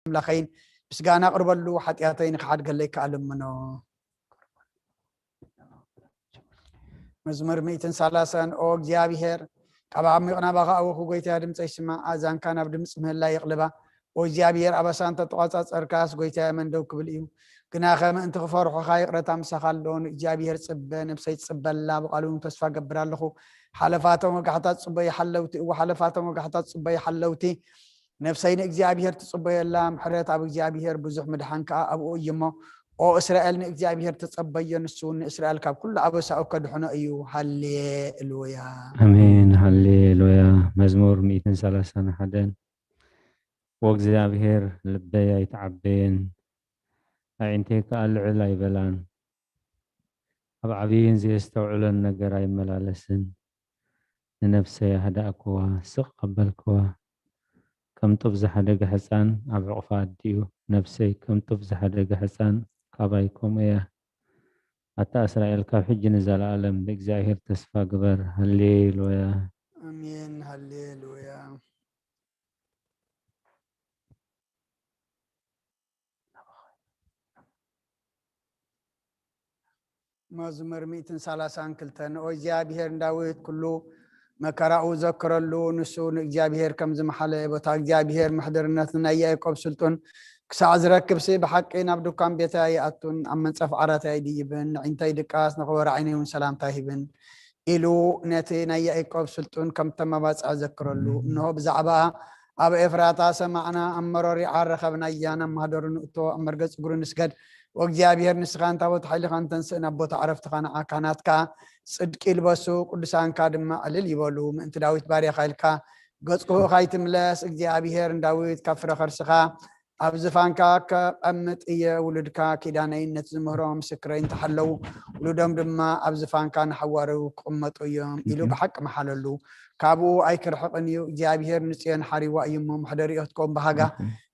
ኣምላኸይን ምስጋና ኣቕርበሉ፣ ሓጢኣተይ ንኽሓድገለይ ከኣ ልምኖ። መዝሙር ሚእትን ሰላሳን። ኦ እግዚኣብሔር፣ ካብ ዓሚቕ ናባኻ ኣወኹ፣ ጎይታ፣ ድምፀይ ስማዕ፣ ኣእዛንካ ናብ ድምፂ ምህላ ይቕልባ። ኦ እግዚኣብሔር፣ ኣበሳ እንተተቋጻጸርካስ፣ ጎይታ፣ መን ደው ክብል እዩ? ግናኸ ምእንቲ ክፈርሑኻ ይቕረታ ምሳኻ ኣሎ። ንእግዚኣብሔር ጽበ፣ ነብሰይ ትጽበላ፣ ብቓሉ እውን ተስፋ ገብር ኣለኹ። ሓለፋቶም ወጋሕታት ጽበዩ ሓለውቲ፣ እወ፣ ሓለፋቶም ወጋሕታት ጽበዩ ሓለውቲ። ነፍሰይ ንእግዚኣብሔር ትጽበየላ፣ ምሕረት ኣብ እግዚኣብሔር ብዙሕ፣ ምድሓን ከኣ ኣብኡ እዩ እሞ። ኦ እስራኤል፣ ንእግዚኣብሔር ተጸበዮ፣ ንሱ እውን ንእስራኤል ካብ ኩሉ ኣበሳኡ ከድሕኖ እዩ። ሃሌሉያ። ኣሜን። ሃሌሉያ። መዝሙር ሚእትን ሰላሳን ሓደን። ወእግዚኣብሔር፣ ልበይ ኣይተዓበየን፣ ኣዒንተይ ከኣ ልዕል ኣይበላን። ኣብ ዓብይን ዘየስተውዕሎን ነገር ኣይመላለስን። ንነፍሰይ ኣህዳእክዋ፣ ስቕ ኣበልክዋ። ከም ጡብ ዝሓደገ ሕፃን ኣብ ሕቑፋ ኣዲኡ፣ ነፍሰይ ከም ጡብ ዝሓደገ ሕፃን ካባይ ከምኡ እያ። ኣታ እስራኤል፣ ካብ ሕጂ ንዘለኣለም ብእግዚኣብሔር ተስፋ ግበር። ሃሌሉያ። ኣሜን። ሃሌሉያ። መዝሙር ሚእትን ሰላሳን ክልተን። ኦ እግዚኣብሔር ንዳዊት ኩሉ መከራኡ ዘክረሉ፣ ንሱ ንእግዚኣብሔር ከም ዝመሓለ፣ ቦታ እግዚኣብሔር ምሕድርነት ንናይ ያዕቆብ ስልጡን ክሳዕ ዝረክብሲ፣ ብሓቂ ናብ ድኳን ቤተይ ኣይኣቱን፣ ኣብ መንጸፍ ዓራተይ ኣይድይብን፣ ንዒንተይ ድቃስ ንኽበሩ ዓይነይ እውን ሰላምታ ኣይህብን ኢሉ ነቲ ናይ ያዕቆብ ስልጡን ከም ተመባጽዐ ዘክረሉ። እንሆ ብዛዕባኣ ኣብ ኤፍራታ ሰማዕና፣ ኣብ መሮር ይዓር ረኸብናያ፣ ናብ ማህደሩ ንእቶ፣ ኣብ መርገጽ እግሩ ንስገድ። ወእግዚኣብሔር ንስኻ እንታቦት ሓይልኻን ተንስእ፣ ናብ ቦታ ዕረፍትኻ ንዓካ ናትካ ጽድቂ ይልበሱ፣ ቅዱሳንካ ድማ ዕልል ይበሉ። ምእንቲ ዳዊት ባርያኻ ኢልካ ገጽ ክህኡኻ ይትምለስ። እግዚኣብሔር ንዳዊት ካብ ፍረ ከርስኻ ኣብ ዝፋንካ ከቐምጥ እየ። ውሉድካ ኪዳነይን ነቲ ዝምህሮ ምስክረይን እንተሓለዉ፣ ውሉዶም ድማ ኣብ ዝፋንካ ንሓዋሩ ክቕመጡ እዮም ኢሉ ብሓቂ መሓለሉ። ካብኡ ኣይክርሕቕን እዩ። እግዚኣብሔር ንጽዮን ሓሪዋ እዩ እሞ፣ መሕደሪኦ ክትከውን ብሃጋ።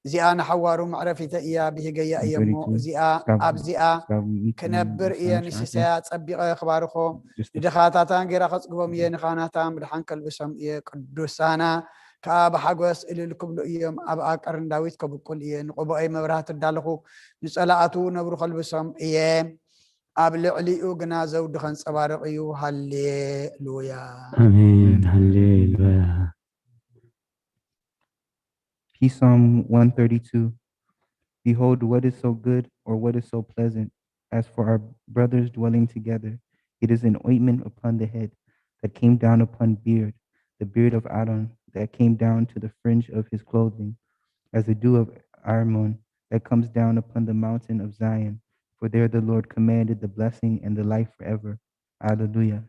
እዚኣ ንሓዋሩ መዕረፊተ እያ፣ ብሂገያ እየ እሞ፣ እዚኣ ኣብዚኣ ክነብር እየ። ንሲሳያ ጸቢቐ ክባርኾ፣ ንድኻታታ ጌራ ከጽግቦም እየ። ንኻህናታ ምድሓን ከልብሶም እየ። ቅዱሳና ከኣ ብሓጎስ እልል ክብሉ እዮም። ኣብኣ ቀርን ዳዊት ከብቁል እየ። ንቆቦኣይ መብራህቲ እዳለኹ፣ ንጸላእቱ ነብሩ ከልብሶም እየ። ኣብ ልዕሊኡ ግና ዘውዲ ከንጸባርቕ እዩ። ሃሌሉያ። ኣሜን። ሃሌሉያ። P Psalm one thirty-two. Behold, what is so good or what is so pleasant as for our brothers dwelling together? It is an ointment upon the head that came down upon beard, the beard of Aaron that came down to the fringe of his clothing, as the dew of Hermon that comes down upon the mountain of Zion. For there the Lord commanded the blessing and the life forever. Hallelujah.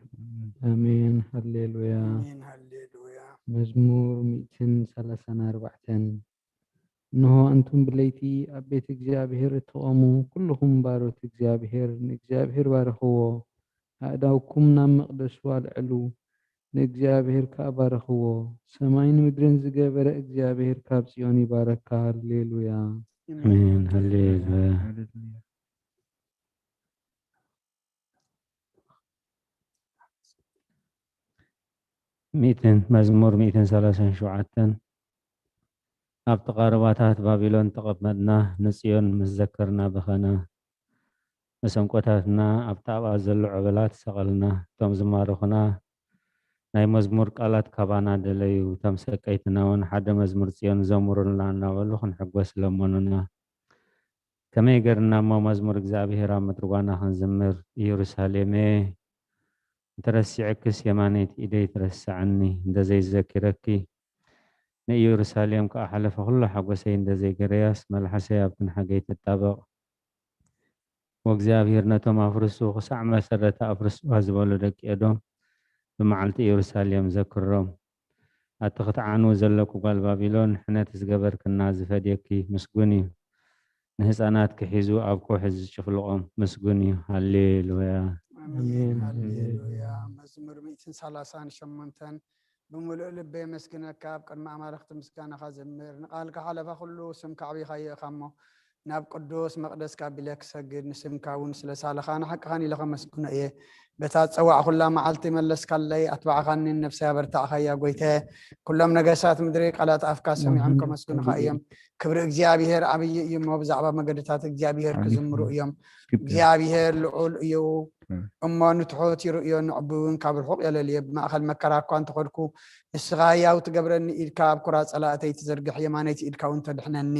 ኣሜን። ሃሌሉያ። ኣሜን። ሃሌሉያ። መዝሙር ሚእትን ሰላሳን ኣርባዕተን። እንሆ፣ ኣንቱም ብለይቲ ኣብ ቤት እግዚኣብሔር እትቖሙ፣ ኩልኹም ባሮት እግዚኣብሔር፣ ንእግዚኣብሔር ባርኽዎ። ኣእዳውኩም ናብ መቕደሱ ኣልዕሉ፣ ንእግዚኣብሔር ከኣ ባርኽዎ። ሰማይን ምድርን ዝገበረ እግዚኣብሔር ካብ ጽዮን ይባረካ። ሃሌሉያ። ኣሜን። ሃሌሉያ። Hallelujah. ሚእትን መዝሙር ሚእትን ሰላሳን ሸውዓተን። ኣብ ተቓረባታት ባቢሎን ተቐመጥና፣ ንጽዮን ምስ ዘከርና በኸና። መሰንቆታትና ኣብቲ ኣብኣ ዘሎ ዖበላት ሰቐልና። እቶም ዝማረኹና ናይ መዝሙር ቃላት ካባና ደለዩ። እቶም ሰቀይትና እውን ሓደ መዝሙር ጽዮን ዘሙሩልና እናበሉ ክንሕጎስ ለመኑና። ከመይ ገርና እሞ መዝሙር እግዚኣብሔር ኣብ ምድሪ ጓና ክንዝምር? ኢየሩሳሌሜ፣ እንተረሲዐክስ የማነይቲ ኢደይ ትረስዓኒ፣ እንተዘይዘኪረኪ፣ ንኢየሩሳሌም ከኣ ሓለፈ ኩሉ ሓጎሰይ እንተዘይገረያስ፣ መልሓሰይ ኣብቲ ንሓገይ ትጣበቕ። ወእግዚኣብሔር ነቶም ኣፍርሱ፣ ክሳዕ መሰረታ ኣፍርስዋ ዝበሉ ደቂ ኤዶም፣ ብመዓልቲ ኢየሩሳሌም ዘክሮም። ኣቲ ክትዓኑ ዘለኩ ጓል ባቢሎን፣ ሕነት ዝገበርክና ዝፈድየኪ ምስጉን እዩ። ንህፃናት ክሒዙ ኣብ ከውሒ ዝጭፍልቖም ምስጉን እዩ። ሃሌሉያ። ኣሜን። ሃሌሉያ። መዝሙር ሚእትን ሰላሳን ሸሞንተን። ብምሉእ ልበይ የመስግነካ፣ ኣብ ቅድሚ ኣማልኽቲ ምስጋናኻ ዘምር። ንቓልካ ሓለፋ ኩሉ ስምካ ኣዕቢኻዮ ኢኻ እሞ፣ ናብ ቅዱስ መቕደስካ ቢለ ክሰግድ፣ ንስምካ እውን ስለ ሳልኻ ንሓቅኻን ኢለ ከመስግኖ እየ። በታ ዝጸዋዕኹላ መዓልቲ መለስካለይ፣ ኣትባዕኻኒ፣ ንነፍሰይ ኣበርታዕኻያ። ጎይተ፣ ኩሎም ነገሳት ምድሪ ቃላት ኣፍካ ሰሚዖም ከመስግኑኻ እዮም። ክብሪ እግዚኣብሔር ዓብዪ እዩ እሞ፣ ብዛዕባ መገድታት እግዚኣብሔር ክዝምሩ እዮም። እግዚኣብሔር ልዑል እዩ እሞ፣ ንትሑት ይርእዮ፣ ንዕቡይ እውን ካብ ርሑቕ የለልዮ። ብማእኸል መከራ እኳ እንተኸድኩ፣ ንስኻ ህያው ትገብረኒ፣ ኢድካ ኣብ ኩራ ጸላእተይ ትዘርግሕ፣ የማነይቲ ኢድካ እውን ተድሕነኒ።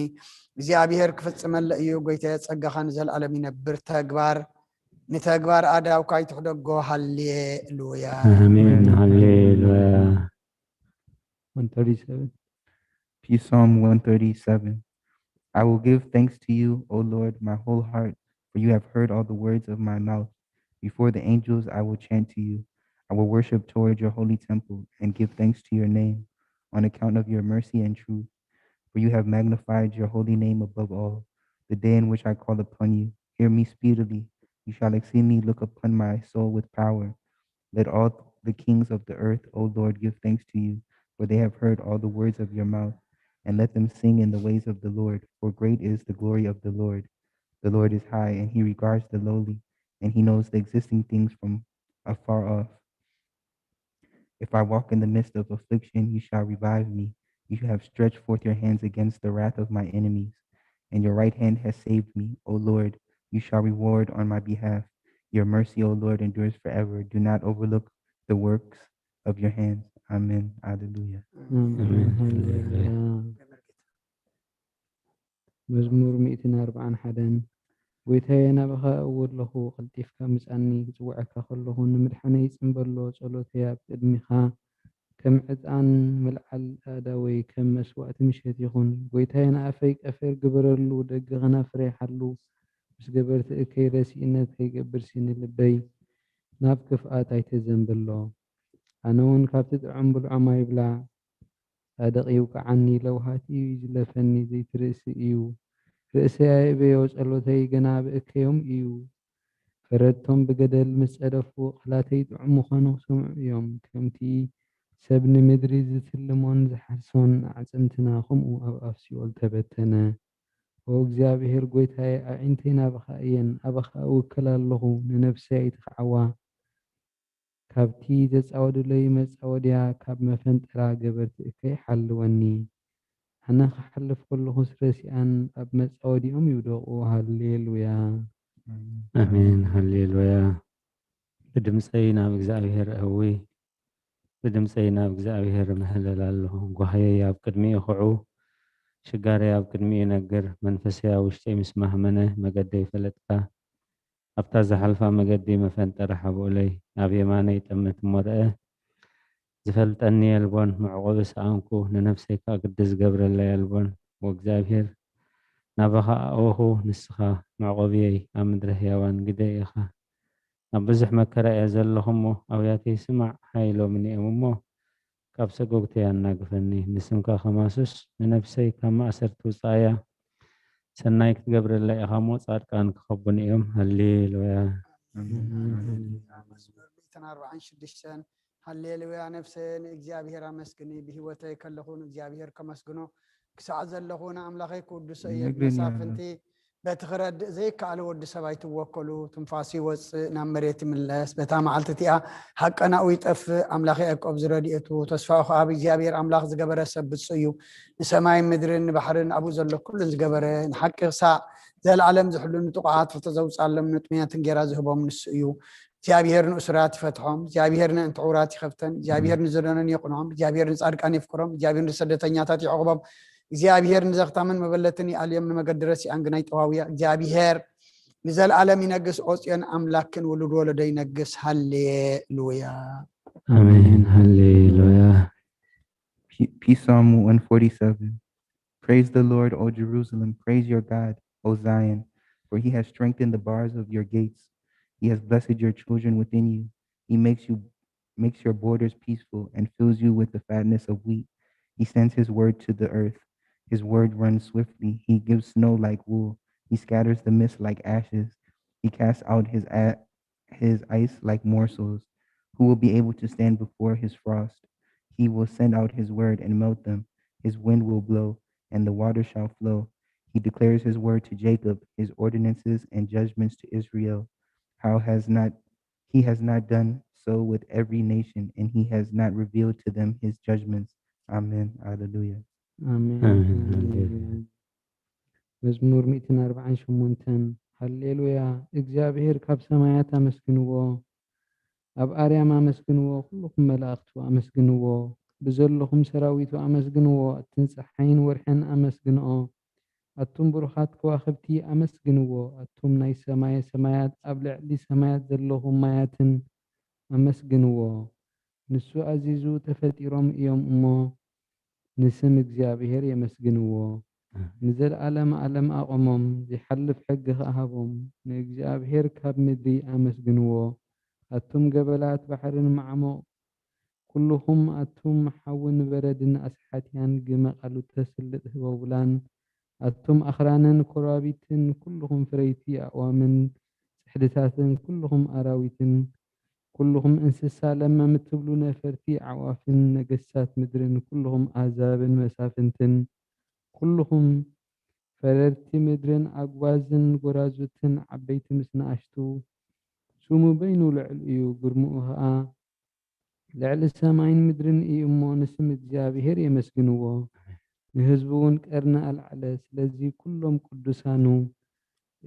እግዚኣብሔር ክፍጽመለ እዩ። ጎይታየ፣ ጸጋኻ ንዘለኣለም ይነብር። ተግባር ንተግባር ኣዳውካ ይትሕደጎ። ሃሌሉያ። ኣሜን። ሃሌሉያ። one thirty-seven. P- Psalm one thirty-seven. I will give thanks to you, O Lord, my whole heart, for you have heard all the words of my mouth. Before the angels, I will chant to you. I will worship toward your holy temple and give thanks to your name on account of your mercy and truth. For you have magnified your holy name above all. The day in which I call upon you, hear me speedily. You shall exceedingly look upon my soul with power. Let all the kings of the earth, O Lord, give thanks to you, for they have heard all the words of your mouth. And let them sing in the ways of the Lord, for great is the glory of the Lord. The Lord is high, and he regards the lowly, and he knows the existing things from afar off. If I walk in the midst of affliction, you shall revive me. You have stretched forth your hands against the wrath of my enemies, and your right hand has saved me. O Lord, you shall reward on my behalf. Your mercy, O Lord, endures forever. Do not overlook the works of your hands. Amen. Alleluia. መዝሙር ሚእትን ኣርባዓን ሓደን። ጎይታየ፣ ናባኻ እእዊ ኣለኹ፣ ቀልጢፍካ ምጻኒ። ክጽውዐካ ከለኹ፣ ንምድሓነይ ጽምበሎ። ጸሎተይ ኣብ ቅድሚኻ ከም ዕጣን ምልዓል ኣእዳወይ ከም መስዋእቲ ምሸት ይኹን። ጎይታየ፣ ንኣፈይ ቀፌር ግበረሉ፣ ደገ ከናፍረይ ሓሉ። ምስ ገበርቲ እከይ ረሲእነት ከይገብርሲ ንልበይ ናብ ክፍኣት ኣይተዘንብሎ። ኣነ እውን ካብቲ ጥዑም ብልዖም ኣይብላዕ። ጻድቕ ይውቅዓኒ፣ ለውሃት እዩ ዝለፈኒ፣ ዘይትርእሲ እዩ። ርእሰይ ኣየእበዮ፣ ጸሎተይ ገና ኣብ እከዮም እዩ። ፈረድቶም ብገደል ምስ ጸደፉ፣ ቃላተይ ጥዑም ምዃኑ ክሰምዑ እዮም። ከምቲ ሰብ ንምድሪ ዝትልሞን ዝሓርሶን፣ ኣዕጽምትና ከምኡ ኣብ ኣፍ ሲኦል ተበተነ። ኦ እግዚኣብሔር ጐይታየ፣ ኣዒንተይ ናባኻ እየን፣ ኣባኻ እውከል ኣለኹ፣ ንነፍሰይ ኣይትኽዓዋ። ካብቲ ዘጻወዱለይ መጻወድያ፣ ካብ መፈንጠራ ገበርቲ እከይ ሓልወኒ። ኣነ ክሓልፍ ከለኹስ ረሲኣን ኣብ መጻወድያኦም ይውደቑ። ሃሌሉያ። ኣሜን። ሃሌሉያ። ብድምፀይ ናብ እግዚኣብሔር እእዊ፣ ብድምፀይ ናብ እግዚኣብሔር እምህለል ኣለኹ። ጓህየይ ኣብ ቅድሚኡ ክዑ፣ ሽጋረይ ኣብ ቅድሚኡ ይነግር። መንፈሰይ ኣብ ውሽጠይ ምስ ማህመነ፣ መገደይ ፈለጥካ። ኣብታ ዝሓልፋ መገዲ መፈንጠሪ ሓብኡለይ፣ ኣብ የማነይ ጠምት እሞ ርአ። ዝፈልጠኒ የልቦን፣ መዕቆቢ ሰኣንኩ፣ ንነፍሰይ ከኣ ግዲ ዝገብረላ የልቦን። ወእግዚኣብሔር፣ ናባኻ ኣእወኹ፣ ንስኻ መዕቆብየይ፣ ኣብ ምድሪ ህያዋን ግደይ ኢኻ። ኣብ ብዙሕ መከራ እየ ዘለኹ እሞ፣ ኣውያተይ ስማዕ፣ ሓይሎምኒ እዮም እሞ፣ ካብ ሰጎግተይ ኣናግፈኒ። ንስምካ ከማስስ፣ ንነፍሰይ ካብ ማእሰርቲ ውጻእያ። ሰናይ ክትገብረለይ ኢኻ እሞ፣ ጻድቃን ክኸቡኒ እዮም። ሃሌሉያ። መዝሙር ሚእትን ኣርባዓን ሽዱሽተን። ሃሌሉያ፣ ነፍሰ ንእግዚኣብሔር ኣመስግኒ፣ ብህይወተይ ከለኹ ንእግዚኣብሔር ከመስግኖ፣ ክሳዕ ዘለኹ ንኣምላኸይ ክውድሶ እየ። ነግረኒ መሳፍንቲ በቲ ክረድእ ዘይከኣል ወዲ ሰብ ኣይትወከሉ፣ ትንፋሱ ይወፅእ፣ ናብ መሬት ይምለስ። በታ መዓልቲ እቲኣ ሃቀናኡ ይጠፍእ። ኣምላኽ ያዕቆብ ዝረድኤቱ፣ ተስፋኡ ከዓ ኣብ እግዚኣብሔር ኣምላኽ ዝገበረ ሰብ ብፁዕ እዩ። ንሰማይን ምድርን ንባሕርን ኣብኡ ዘሎ ኩሉን ዝገበረ፣ ንሓቂ ክሳዕ ዘለዓለም ዝሕሉ፣ ንጥቑዓት ፍትሒ ዘውፅኣሎም፣ ንጥሙያት እንጌራ ዝህቦም ንሱ እዩ። እግዚኣብሔር ንእሱራት ይፈትሖም፣ እግዚኣብሔር ንእንትዕውራት ይኸፍተን፣ እግዚኣብሔር ንዘደነኑ የቕንዖም፣ እግዚኣብሔር ንጻድቃን የፍቅሮም፣ እግዚኣብሔር ንስደተኛታት ይዕቕቦም፣ እግዚኣብሔር ንዘኽታምን መበለትን ይኣልዮም፣ ንመገዲ ረሲኣን ግና ይጠዋውያ። እግዚኣብሔር ንዘለኣለም ይነግስ፣ ኦ ጽዮን ኣምላክን ውሉድ ወለዶ ይነግስ። ሃሌሉያ። ኣሜን። ሃሌሉያ። P- P- Psalm one forty-seven. Praise the Lord, O Jerusalem. Praise your God, O Zion, for he has strengthened the bars of your gates. He has blessed your children within you. He makes you makes your borders peaceful and fills you with the fatness of wheat. He sends his word to the earth. His word runs swiftly. He gives snow like wool. He scatters the mist like ashes. He casts out his a- his ice like morsels. Who will be able to stand before his frost? He will send out his word and melt them. His wind will blow, and the water shall flow. He declares his word to Jacob, his ordinances and judgments to Israel. How has not he has not done so with every nation, and he has not revealed to them his judgments. Amen. Hallelujah. ኣሜን። ኣሜን። ሃሌሉያ። መዝሙር ሚእትን ኣርባዓን ሸሞንተን። ሃሌሉያ፣ እግዚኣብሔር ካብ ሰማያት ኣመስግንዎ፣ ኣብ ኣርያም ኣመስግንዎ፣ ኩልኹም መላእኽቱ ኣመስግንዎ፣ ብዘለኹም ሰራዊቱ ኣመስግንዎ፣ ኣትን ፀሓይን ወርሕን ኣመስግንኦ፣ ኣቱም ብሩኻት ከዋኽብቲ ኣመስግንዎ፣ ኣቱም ናይ ሰማየ ሰማያት ኣብ ልዕሊ ሰማያት ዘለኹም ማያትን ኣመስግንዎ። ንሱ ኣዚዙ ተፈጢሮም እዮም እሞ፣ ንስም እግዚኣብሔር የመስግንዎ። ንዘለኣለም ኣለም ኣቐሞም፣ ዚሓልፍ ሕጊ ኸኣ ሃቦም። ንእግዚኣብሔር ካብ ምድሪ ኣመስግንዎ። ኣቱም ገበላት ባሕርን መዓሙቕ ኩልኹም፣ ኣቱም ሓውን በረድን ኣስሓትያን፣ ግመ ቃሉ ተስልጥ ህቦብላን፣ ኣቱም ኣኽራንን ኮራቢትን፣ ኩልኹም ፍረይቲ ኣእዋምን ጽሕድታትን፣ ኩልኹም ኣራዊትን፣ ኩልኹም እንስሳ ለመም እትብሉ ነፈርቲ ኣዕዋፍን፣ ነገስታት ምድርን፣ ኩልኹም ኣህዛብን መሳፍንትን፣ ኩልኹም ፈረርቲ ምድርን ኣጉባዝን ጎራዙትን ዓበይቲ ምስ ንኣሽቱ፣ ስሙ በይኑ ልዑል እዩ፣ ግርምኡ ኸኣ ልዕሊ ሰማይን ምድርን እዩ እሞ፣ ንስም እግዚኣብሔር የመስግንዎ። ንህዝቡ እውን ቀርኒ ኣልዓለ። ስለዚ ኩሎም ቅዱሳኑ፣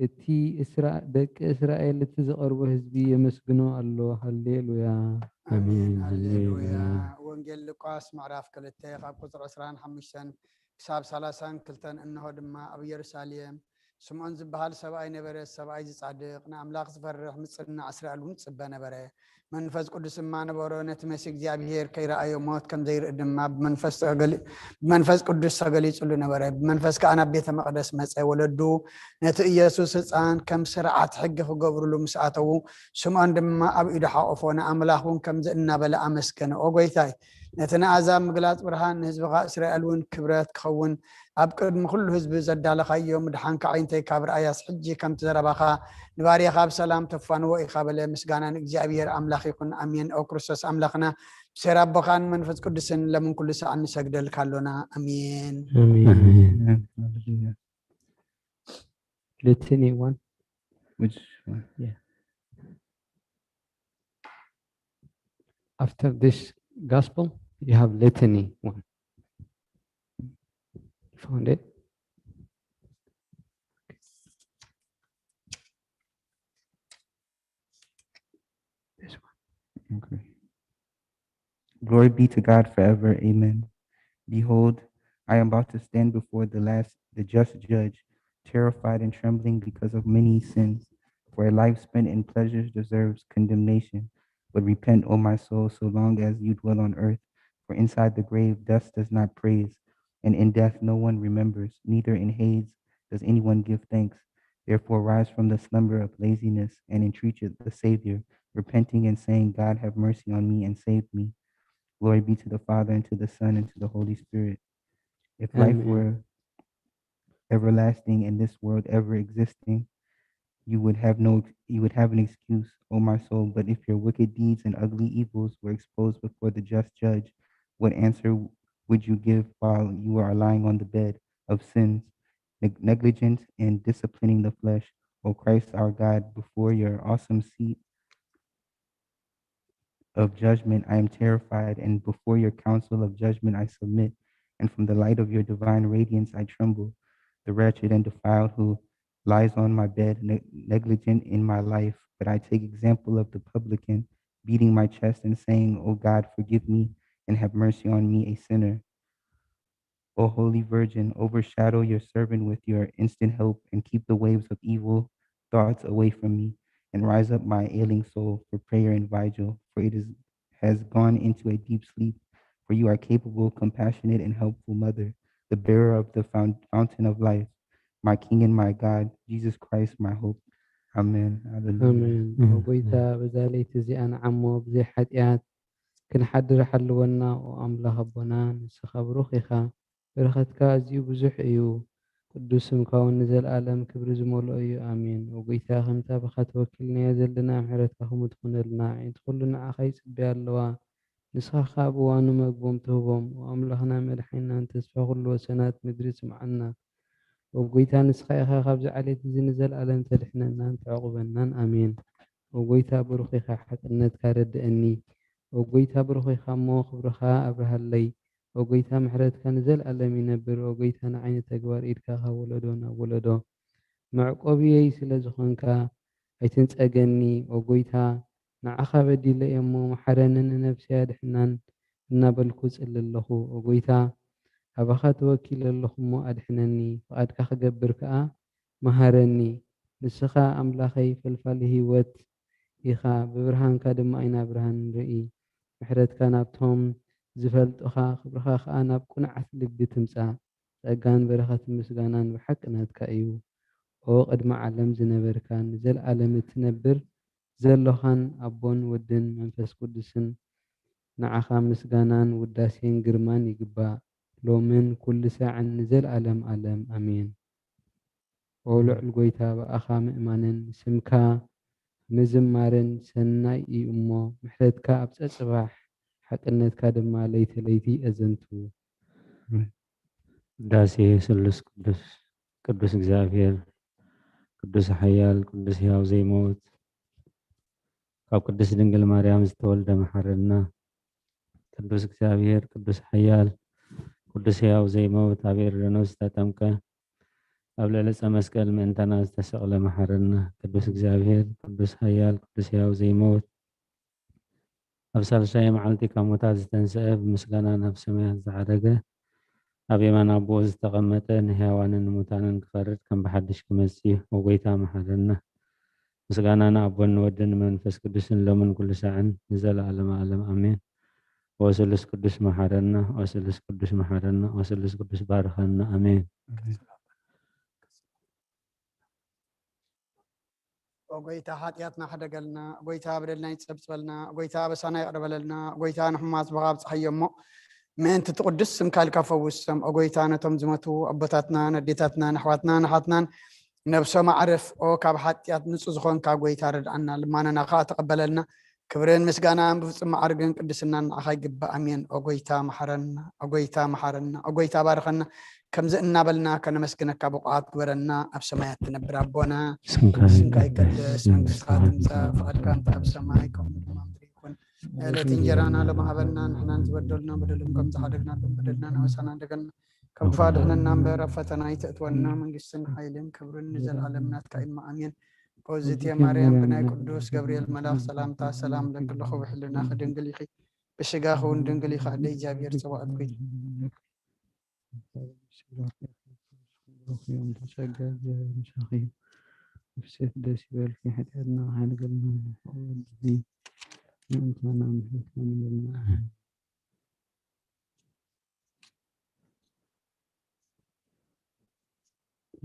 እቲ እስራ-፣ ደቂ እስራኤል፣ እቲ ዝቐርቦ ህዝቢ የመስግኖ ኣሎ። ሃሌሉያ። ኣሜን። ሃሌሉያ። ሃሌሉያ። ወንጌል ሉቃስ ምዕራፍ ክልተ ካብ ቁፅሪ ዕስራን ሓሙሽተን ክሳብ ሰላሳን ክልተን። እንሆ ድማ ኣብ ኢየሩሳሌም ስምዖን ዝበሃል ሰብኣይ ነበረ። ሰብኣይ ዝጻድቕ፣ ንኣምላኽ ዝፈርሕ፣ ምጽንናዕ እስራኤል እውን ዝጽበ ነበረ። መንፈስ ቅዱስ ድማ ነበሮ። ነቲ መሲህ እግዚኣብሔር ከይረኣዮ፣ ሞት ከም ዘይርኢ ድማ ብመንፈስ ተገሊ-፣ ብመንፈስ ቅዱስ ተገሊጹሉ ነበረ። ብመንፈስ ከኣ ናብ ቤተ መቕደስ መጸ። ወለዱ ነቲ ኢየሱስ ህጻን ከም ስርዓት ሕጊ ክገብሩሉ ምስ ኣተዉ፣ ስምዖን ድማ ኣብ ኢዱ ሓቆፎ፣ ንኣምላኽ እውን ከምዚ እናበለ ኣመስገነ። ኦ ጐይታይ፣ ነቲ ንኣሕዛብ ምግላጽ ብርሃን፣ ንህዝብኻ እስራኤል እውን ክብረት ክኸውን ኣብ ቅድሚ ኩሉ ህዝቢ ዘዳለኻዮ ምድሓንካ ኣዒንተይ ካብ ረኣያስ፣ ሕጂ ከምቲ ዘረባኻ ንባርያኻ ብሰላም ተፋንዎ ኢኻ በለ። ምስጋና ንእግዚኣብሔር ኣምላኽ ይኹን። ኣሜን። ኦ ክርስቶስ ኣምላኽና፣ ብሴር ኣቦኻን መንፈስ ቅዱስን ለምን ኩሉ ሰዓት ንሰግደልካ ኣሎና። ኣሜን። ኣሜን። ኣሜን። Amen. Hallelujah. Litany one. Which one? After this gospel, you have litany one. You found it? This one. Okay. Glory be to God forever. Amen. Behold, I am about to stand before the last, the just judge, terrified and trembling because of many sins. For a life spent in pleasures deserves condemnation. But repent, O my soul, so long as you dwell on earth. For inside the grave, dust does not praise, and in death no one remembers, neither in Hades does anyone give thanks. Therefore, rise from the slumber of laziness and entreat the Savior, repenting and saying, "God, have mercy on me and save me." Glory be to the Father, and to the Son, and to the Holy Spirit. If life Amen. were everlasting and this world ever existing, you would have no, you would have an excuse, O my soul. But if your wicked deeds and ugly evils were exposed before the just judge, what answer would you give while you are lying on the bed of sins, neg-, negligent in disciplining the flesh? O Christ our God, before your awesome seat of judgment I am terrified, and before your council of judgment I submit, and from the light of your divine radiance I tremble. The wretched and defiled who lies on my bed, ne-, negligent in my life, but I take example of the publican, beating my chest and saying, "O God, forgive me and have mercy on me, a sinner." O Holy Virgin, overshadow your servant with your instant help and keep the waves of evil thoughts away from me, and rise up my ailing soul for prayer and vigil, for it is, has gone into a deep sleep. For you are capable, compassionate, and helpful mother, the bearer of the foun-, fountain of life, my King and my God, Jesus Christ, my hope. Amen. Hallelujah. ኣሜን። ኦ ጎይታ፣ በዛ ለይቲ እዚኣ ንዓሞ ብዘይ ሓጢኣት ክንሓድር ሓልወና። ኦ ኣምላኽ ኣቦና፣ ንስኻ ብሩኽ ኢኻ፣ በረኸትካ ኣዝዩ ብዙሕ እዩ። ቅዱስ ስምካ እውን ንዘለኣለም ክብሪ ዝመልኦ እዩ። ኣሜን። ኦ ጎይታ፣ ከምታ ብኻ ተወኪልናዮ ዘለና፣ ምሕረትካ ከምኡ ትኹነልና። ኣዒንቲ ኩሉ ንዓኻ ይጽበያ ኣለዋ፣ ንስኻ ኸኣ ብእዋኑ መግቦም ትህቦም። ኦ ኣምላኽና መድሓኒናን ተስፋ ኩሉ ወሰናት ምድሪ፣ ስምዓና። ኦ ጎይታ፣ ንስኻ ኢኻ ካብዚ ዓሌት እዚ ንዘለኣለም ተድሕነናን ተዕቑበናን። ኣሜን። ኦ ጎይታ፣ ብሩኽ ኢኻ፣ ሓቅነትካ ረድእኒ። ኦ ጎይታ፣ ብሩኽ ኢኻ እሞ፣ ክብርኻ ኣብርሃለይ። ኦ ጎይታ፣ ምሕረትካ ንዘለኣለም ይነብር። ኦ ጎይታ፣ ንዓይ ንተግባር ኢድካ ካብ ወለዶ ናብ ወለዶ መዕቆብየይ ስለ ዝኾንካ፣ ኣይትንጸገኒ። ኦ ጎይታ፣ ንዓኻ በዲለ እየ እሞ፣ መሓረንን ንነፍሰይ ኣድሕናን እናበልኩ እጽሊ ኣለኹ። ኦ ጎይታ፣ ኣባኻ ተወኪለ ኣለኹ እሞ፣ ኣድሕነኒ። ፍቓድካ ክገብር ከኣ መሃረኒ። ንስኻ ኣምላኸይ፣ ፈልፋሊ ህይወት ኢኻ፣ ብብርሃንካ ድማ ኢና ብርሃን ንርኢ። ምሕረትካ ናብቶም ዝፈልጡኻ፣ ክብርኻ ከኣ ናብ ቅኑዓት ልቢ ትምጻእ። ጸጋን በረኸትን ምስጋናን ብሓቂ ናትካ እዩ። ኦ ቅድሚ ዓለም ዝነበርካን ንዘለኣለም እትነብር ዘሎኻን ኣቦን ወድን መንፈስ ቅዱስን፣ ንዓኻ ምስጋናን ውዳሴን ግርማን ይግባእ፣ ሎምን ኩሉ ሳዕን ንዘለኣለም ኣለም። ኣሜን። ኦ ልዑል ጎይታ፣ ብኣኻ ምእማንን ስምካ ምዝማርን ሰናይ እዩ እሞ፣ ምሕረትካ ኣብ ጸጽባሕ፣ ሓቅነትካ ድማ ለይቲ ለይቲ ኣዘንቱ። ውዳሴ ስሉስ ቅዱስ። ቅዱስ እግዚኣብሔር፣ ቅዱስ ሓያል፣ ቅዱስ ሕያው ዘይመውት፣ ካብ ቅድስት ድንግል ማርያም ዝተወልደ መሓረና። ቅዱስ እግዚኣብሔር፣ ቅዱስ ሓያል፣ ቅዱስ ሕያው ዘይመውት፣ ኣብ ዮርዳኖስ ዝተጠምቀ፣ ኣብ ልዕሊ ዕፀ መስቀል ምእንታና ዝተሰቕለ መሓረና። ቅዱስ እግዚኣብሔር፣ ቅዱስ ሓያል፣ ቅዱስ ሕያው ዘይመውት፣ ኣብ ሳልሳይ መዓልቲ ካብ ሙታት ዝተንስአ፣ ብምስጋና ናብ ሰማያት ዝዓረገ፣ ኣብ የማን ኣቦኡ ዝተቐመጠ፣ ንሕያዋንን ንሙታንን ክፈርድ ከም ብሓድሽ ክመጽእ እዩ። ኦ ጎይታ መሓረና። ምስጋና ንኣቦን ንወድን ንመንፈስ ቅዱስን ሎምን ኩሉ ሳዕን ንዘለኣለመ ዓለም ኣሜን። ኦ ስሉስ ቅዱስ መሓረና፣ ኦ ስሉስ ቅዱስ መሓረና፣ ኦ ስሉስ ቅዱስ ባርኸና። ኣሜን። ኦ ጎይታ፣ ሓጢኣትና ሕደገልና። ኦ ጎይታ፣ በደልና ይጸብጸበልና። ኦ ጎይታ፣ ኣበሳና ይቕረ በለልና። ኦ ጎይታ፣ ንሕሙማት ብኻ ኣብጽሓዮ እሞ፣ ምእንቲ እቲ ቅዱስ ስምካ ኢልካ ፈውሶም። ኦ ጎይታ፣ ነቶም ዝመቱ ኣቦታትናን ኣዴታትናን ኣሕዋትናን ኣሓትናን ነብሶም ኣዕርፍ። ኦ ካብ ሓጢኣት ንጹህ ዝኾንካ ጎይታ፣ ርድኣና፣ ልማናና ኸኣ ተቐበለልና። ክብርን ምስጋናን ብፍጹም መዓርግን ቅድስናን ንዓኻ ይግባእ። ኣሜን። ኦ ጎይታ፣ መሓረና። ኦ ጎይታ፣ መሓረና። ኦ ጎይታ፣ ባርኸና። ከምዚ እናበልና ከነመስግነካ ብቑዓት ግበረና። ኣብ ሰማያት ትነብር ኣቦና፣ ስምካ ስምካ ይቀደስ፣ መንግስትኻ ትምጻእ፣ ፍቓድካ እንተ ኣብ ሰማይ ከምኡ ድማ ኣብ ምድሪ ይኹን። ዕለት እንጀራና ሎሚ ሃበና፣ ንሕናን ዝበደሉና በደሎም ከም ዝሓደግናሎም በደልና ንኣበሳና እንደገና ካብ ክፉእ ኣድሕነና እምበር፣ ኣብ ፈተና ኣይተእትወና። መንግስትን ሓይልን ክብርን ንዘለኣለም ናትካ እዩ እሞ፣ ኣሜን። ኦዝቴ ማርያም፣ ብናይ ቅዱስ ገብርኤል መልኣኽ ሰላምታ ሰላም እብለኪ ኣለኹ፣ ብሕልናኺ ድንግል ኢኺ፣ ብስጋኺ እውን ድንግል ኢኺ፣ ኣደ እግዚኣብሔር ጸባኦት ኮይንኪ። ብሩኽ እዩ፣ ተጸጋ፣ እግዚኣብሔር ምሳኺ እዩ። ብስፍ ደስ ይበልኪ፣ ሓጢኣትና ክሓድገልና፣ እዚ ምእንታና ምሕረትካ ንበልና።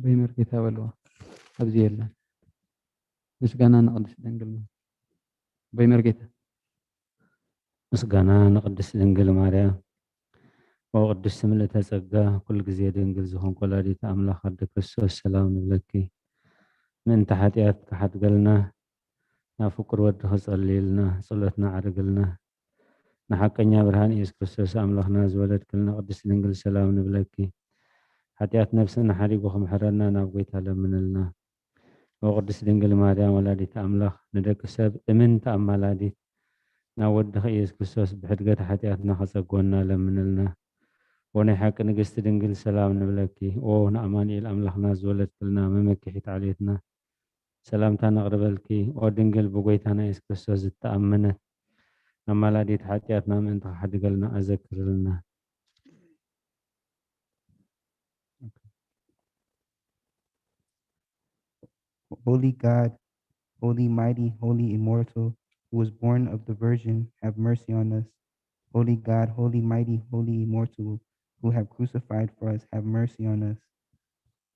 በይ መርጌታ በልዋ፣ ኣብዚ የለን። ምስጋና ንቅድስት ድንግል ማርያም። በይ መርጌታ። ምስጋና ንቅድስት ድንግል ማርያም። ኦ ቅድስት ምልእተ ጸጋ፣ ኩሉ ግዜ ድንግል ዝኾንክ ወላዲት ኣምላኽ ኣደ ክርስቶስ፣ ሰላም ንብለኪ። ምእንቲ ሓጢኣት ክሓድገልና፣ ናብ ፍቁር ወድኺ ጸልይልና፣ ጸሎትና ዓርግልና። ንሓቀኛ ብርሃን ኢየሱስ ክርስቶስ ኣምላኽና ዝወለድክልና ቅድስት ድንግል፣ ሰላም ንብለኪ። ሓጢኣት ነፍስና ሓዲጉ ክምሕረና ናብ ጎይታ ለምንልና። ኦ ቅድስት ድንግል ማርያም ወላዲት ኣምላኽ፣ ንደቂ ሰብ እምንቲ ኣማላዲት፣ ናብ ወድኺ ኢየሱስ ክርስቶስ ብሕድገት ሓጢኣትና ከጸግወና ለምንልና። ኦ ናይ ሓቂ ንግስቲ ድንግል፣ ሰላም ንብለኪ። ኦ ንኣማኑኤል ኣምላኽና ዝወለድክልና መመኪሒት ዓሌትና፣ ሰላምታ ነቕርበልኪ። ኦ ድንግል ብጎይታና ኢየሱስ ክርስቶስ ዝተኣመነት ኣማላዲት፣ ሓጢኣትና ምእንቲ ክሓድገልና ኣዘክርልና። Holy God, holy, mighty, holy, immortal, who was born of the Virgin, have mercy on us. Holy God, holy, mighty, holy, immortal, who have crucified for us, have mercy on us.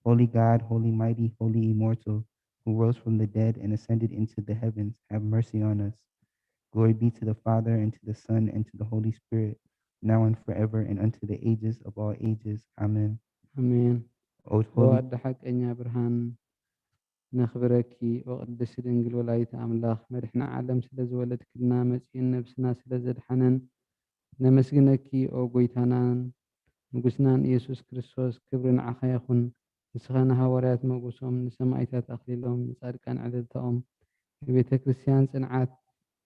Holy God, holy, mighty, holy, immortal, who rose from the dead and ascended into the heavens, have mercy on us. Glory be to the Father, and to the Son, and to the Holy Spirit, now and forever, and unto the ages of all ages. Amen. ኣሜን። O ኦ holy ኣደ ሓቀኛ ብርሃን፣ ነኽብረኪ። ኦ ቅድስቲ ድንግል ወላዲተ ኣምላኽ፣ መድሕኒ ዓለም ስለ ዝወለድክልና፣ መጺኡን ነብስና ስለ ዘድሓነን ነመስግነኪ። ኦ ጎይታናን ንጉስናን ኢየሱስ ክርስቶስ፣ ክብሪ ንዓኻ ይኹን። ንስኻ ንሃዋርያት ሞገሶም፣ ንሰማእታት ኣኽሊሎም፣ ንጻድቃን ዕልልታኦም፣ ንቤተ ክርስቲያን ጽንዓት፣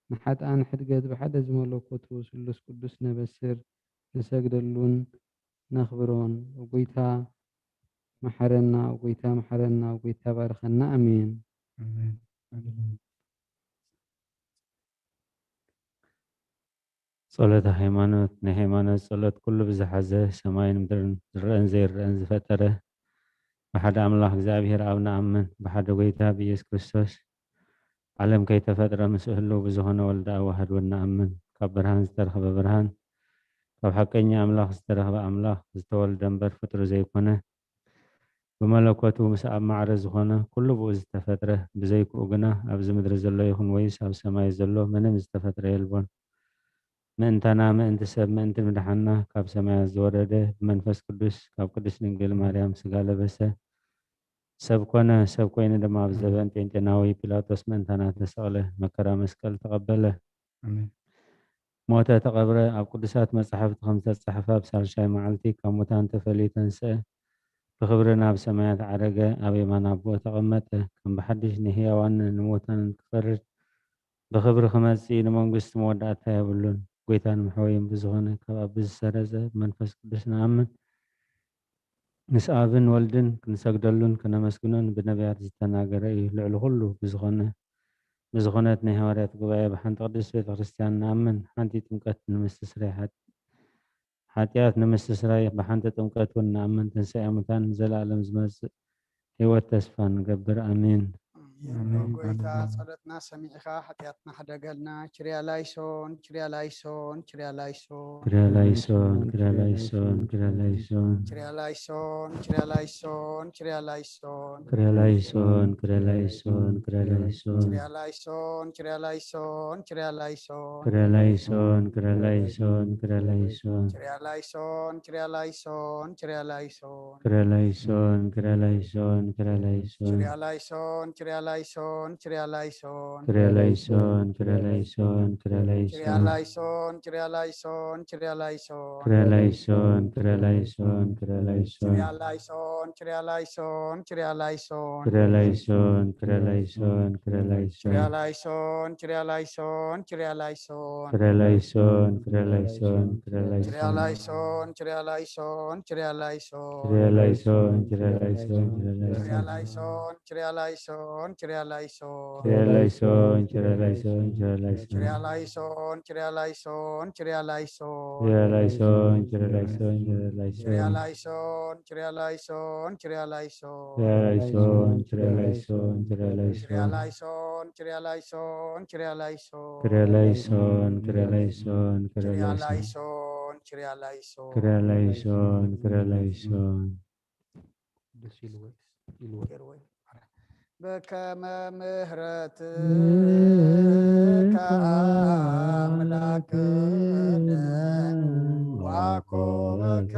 ንሓጥኣን ሕድገት ብሓደ ዝመለኮቱ ስሉስ ቅዱስ ነበስር ንሰግደሉን ነኽብሮን። ጎይታ መሓረና፣ ጎይታ መሓረና፣ ጎይታ ባርኸና። ኣሜን። ኣሜን። ኣሜን። ጸሎተ ሃይማኖት። ናይ ሃይማኖት ጸሎት ኩሉ ብዝሓዘ ሰማይን ምድርን ዝረአን ዘይረአን ዝፈጠረ ብሓደ ኣምላኽ እግዚኣብሔር ኣብ ንኣምን፣ ብሓደ ጎይታ ብኢየሱስ ክርስቶስ ዓለም ከይተፈጥረ ምስ ህልው ብዝኾነ ወልደ ኣዋህድ እውን ንኣምን። ካብ ብርሃን ዝተረኽበ ብርሃን፣ ካብ ሓቀኛ ኣምላኽ ዝተረኽበ ኣምላኽ፣ ዝተወልደ እምበር ፍጡር ዘይኮነ፣ ብመለኮቱ ምስ ኣብ ማዕረ ዝኾነ ኩሉ ብኡ ዝተፈጥረ፣ ብዘይክኡ ግና ኣብዚ ምድሪ ዘሎ ይኹን ወይስ ኣብ ሰማይ ዘሎ ምንም ዝተፈጥረ የልቦን። ምእንታና፣ ምእንቲ ሰብ፣ ምእንቲ ምድሓንና ካብ ሰማያት ዝወረደ፣ ብመንፈስ ቅዱስ ካብ ቅድስት ድንግል ማርያም ስጋ ለበሰ፣ ሰብ ኮነ። ሰብ ኮይኑ ድማ ኣብ ዘበን ጴንጤናዊ ጲላጦስ ምእንታና ተሰቕለ፣ መከራ መስቀል ተቐበለ። ኣሜን። ሞተ፣ ተቐብረ። ኣብ ቅዱሳት መጻሕፍቲ ከም ዝተጻሕፈ፣ ኣብ ሳልሻይ መዓልቲ ካብ ሙታን ተፈልዩ ተንስአ፣ ብኽብሪ ናብ ሰማያት ዓረገ፣ ኣብ የማን ኣቦኡ ተቐመጠ። ከም ብሓድሽ ንህያዋንን ንሙታንን ክፈርድ ብኽብሪ ክመጽእ፣ ንመንግስቱ መወዳእታ የብሉን። ጎይታን መሕወይን ብዝኾነ ካብ ኣቢ ዝሰረጸ ብመንፈስ ቅዱስ ንኣምን። ምስ ኣብን ወልድን ክንሰግደሉን ክነመስግኖን ብነቢያት ዝተናገረ እዩ። ልዕሊ ኩሉ ብዝኾነ፣ ብዝኾነት ናይ ሃዋርያት ጉባኤ፣ ብሓንቲ ቅድስት ቤተ ክርስቲያን ንኣምን። ሓንቲ ጥምቀት ንምስትስራይ ሓጢ-፣ ሓጢኣት ንምስትስራይ፣ ብሓንቲ ጥምቀት እውን ንኣምን። ትንሳኤ ሙታን፣ ንዘለኣለም ዝመጽእ ህይወት ተስፋ ንገብር። ኣሜን። ኣሜን። ጎይታ፣ ኣሜን። ጸሎትና ሰሚዕኻ ሓጢኣትና ሕደገልና። ችርያ ላይሶን፣ ችርያ ላይሶን፣ ችርያ ላይሶን። ችርያ ላይሶን፣ ችርያ ላይሶን፣ ችርያ ላይሶን። ችርያ ላይሶን፣ ችርያ ላይሶን፣ ችርያ ላይሶን። ችርያ ላይሶን፣ ችርያ ላይሶን፣ ችርያ ላይሶን። ችርያ ላይሶን፣ ችርያ ላይሶን፣ ችርያ ላይሶን። ችርያ ላይሶን፣ ችርያ ላይሶን፣ ችርያ ላይሶን። ችርያ ላይሶን፣ ችርያ ላይሶን፣ ችርያ ላይሶን። ችርያ ላይሶን፣ ችርያ ላይሶን፣ ችርያ ላይሶን። ችርያ ላይሶን፣ ችርያ ላይሶን፣ ችርያ ላይሶን። ችርያ ላይሶን፣ ችርያ ላይሶን፣ ችርያ ላይሶን። ችርያ ላይሶን፣ ችርያ ላይሶን፣ ችርያ ላይሶን። ችርያ ላይሶን፣ ችርያ ላይሶን፣ ችርያ ላይሶን። ችርያ ላይሶን፣ ችርያ ላይሶን፣ ችርያ ላይሶን። ችርያ ላይሶን፣ ችርያ ላይሶን፣ ችርያ ላይሶን። ችርያ ላይሶን፣ ችርያ ላይሶን፣ ችርያ ላይሶን። ችርያ ላይሶን፣ ችርያ ላይሶን፣ ችርያ ላይሶን። ችርያ ላይሶን፣ ችርያ ላይሶን፣ ችርያ ላይሶን። ችርያ ላይሶን፣ ችርያ ላይሶን፣ ችርያ ላይሶን፣ ችርያ ላይሶን፣ ችርያ ላይሶን። ችርያ ላይሶን። ችርያ ላይሶን፣ ችርያ ላይሶን፣ ችርያ ላይሶን። ችርያ ላይሶን፣ ችርያ ላይሶን፣ ችርያ ላይሶን። ችርያ ላይሶን፣ ችርያ ላይሶን፣ ችርያ ላይሶን። ችርያ ላይሶን፣ ችርያ ላይሶን፣ ችርያ ላይሶን። ችርያ ላይሶን፣ ችርያ ላይሶን፣ ችርያ ላይሶን። ችርያ ላይሶን፣ ችርያ ላይሶን፣ ችርያ ላይሶን። ችርያ ላይሶን፣ ችርያ ላይሶን፣ ችርያ ላይሶን። ችርያ ላይሶን፣ ችርያ ላይሶን። ችርያ ላይሶን፣ ችርያ ላይሶን። ደስ ኢልዎ፣ ኢልዎ። በከመ ምሕረትከ ኣምላክነ ዋኮበከ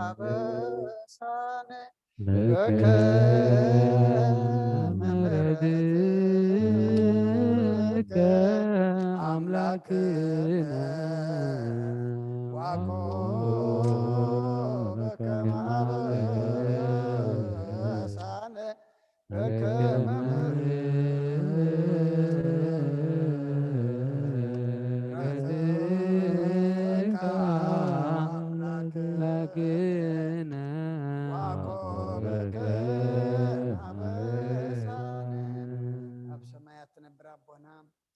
አበሳነ በከመ ምሕረትከ አምላክነ ዋኮበከ አበሳነ በከመ ምሕረትከ አምላክነ ዋኮበከ አበሳነ። ኣብ ሰማያት ትነብር ኣቦና፣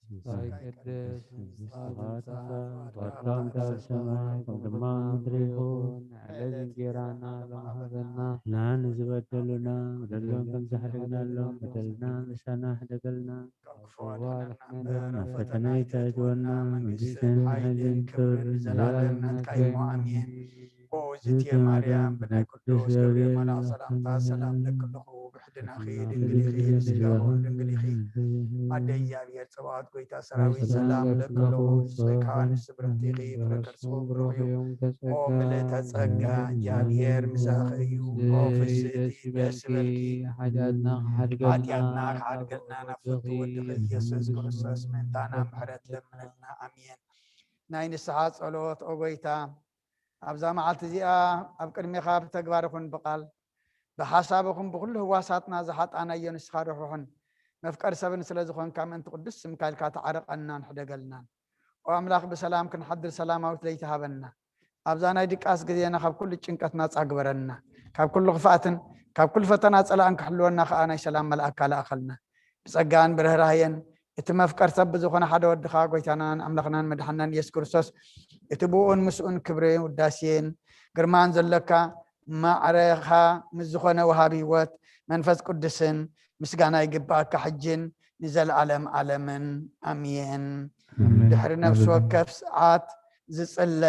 ስምካ ይቀደስ፣ መንግስትኻ ትምጻእ፣ ፈቃድካ ከም ኣብ ሰማይ ከምኡ ድማ ኣብ ምድሪ ይኹን። ዕለት እንጀራና ሎሚ ሃበና። ንሕና ንዝበደሉና በደሎም ከም ዝሓደግናሎም በደልና ምሳና ሕደገልና። ካብ ክፉእ ኣድሕነና እምበር፣ ናብ ፈተና ኣይተእትወና፣ መንግስትን ሓይልን ክብርን ንዘለኣለም ናትካ እዩ። ኣሜን። ኦ እግዝእትየ ማርያም፣ ብናይ ቅዱስ ገብርኤል መልኣኽ ሰላምታ ሰላም እብለኪ ኣለኹ። ብሕልናኺ ድንግል ኢኺ፣ ብስጋኺ እውን ድንግል ኢኺ። ኣደ እግዚኣብሔር ጸባኦት፣ ጎይታ ሰራዊት፣ ሰላም እብለኪ ኣለኹ። ንስኺ ከኣ ንስብርትቲ ኢኺ፣ ፍረ ከርስኺ ብሩኽ እዩ። ኦ ምልእተ ጸጋ፣ እግዚኣብሔር ምሳኺ እዩ። ኦ ፍስሕቲ ደስ ይበልኪ። ሓጢኣትና ክሓድገልና፣ ሓጢኣትና ክሓድገልና ናብ ፍቱ ወድኺ ኢየሱስ ክርስቶስ ምእንታና ምሕረት ለምነልና። ኣሜን። ናይ ንስሓ ጸሎት። ኦ ጎይታ፣ ኣብዛ መዓልቲ እዚኣ ኣብ ቅድሜኻ ብተግባር ይኹን ብቓል ብሓሳብኹም ብኹሉ ህዋሳትና ዝሓጣናዮ ንስኻ ርሕሩሕን መፍቀር ሰብን ስለ ዝኾንካ፣ ምእንቲ ቅዱስ ስምካ ኢልካ ተዓረቐናን ሕደገልናን። ኦ ኣምላኽ፣ ብሰላም ክንሓድር ሰላማዊት ለይቲ ሃበና። ኣብዛ ናይ ድቃስ ግዜና ካብ ኩሉ ጭንቀት ናጻ ግበረና። ካብ ኩሉ ክፍኣትን ካብ ኩሉ ፈተና ጸላእን ክሕልወና ከኣ ናይ ሰላም መልኣካ ለኣኸልና። ብጸጋን ብርህራህየን እቲ መፍቀር ሰብ ብዝኾነ ሓደ ወድኻ፣ ጎይታናን ኣምላኽናን መድሓናን ኢየሱስ ክርስቶስ፣ እቲ ብኡን ምስኡን ክብርን ውዳሴን ግርማን ዘለካ፣ ማዕረኻ ምስ ዝኾነ ወሃቢ ህይወት መንፈስ ቅዱስን ምስጋና ይግባኣካ፣ ሕጅን ንዘለኣለም ዓለምን። ኣሜን። ኣሜን። ድሕሪ ነፍሲ ኣሜን። ወከፍ ሰዓት ዝጽለ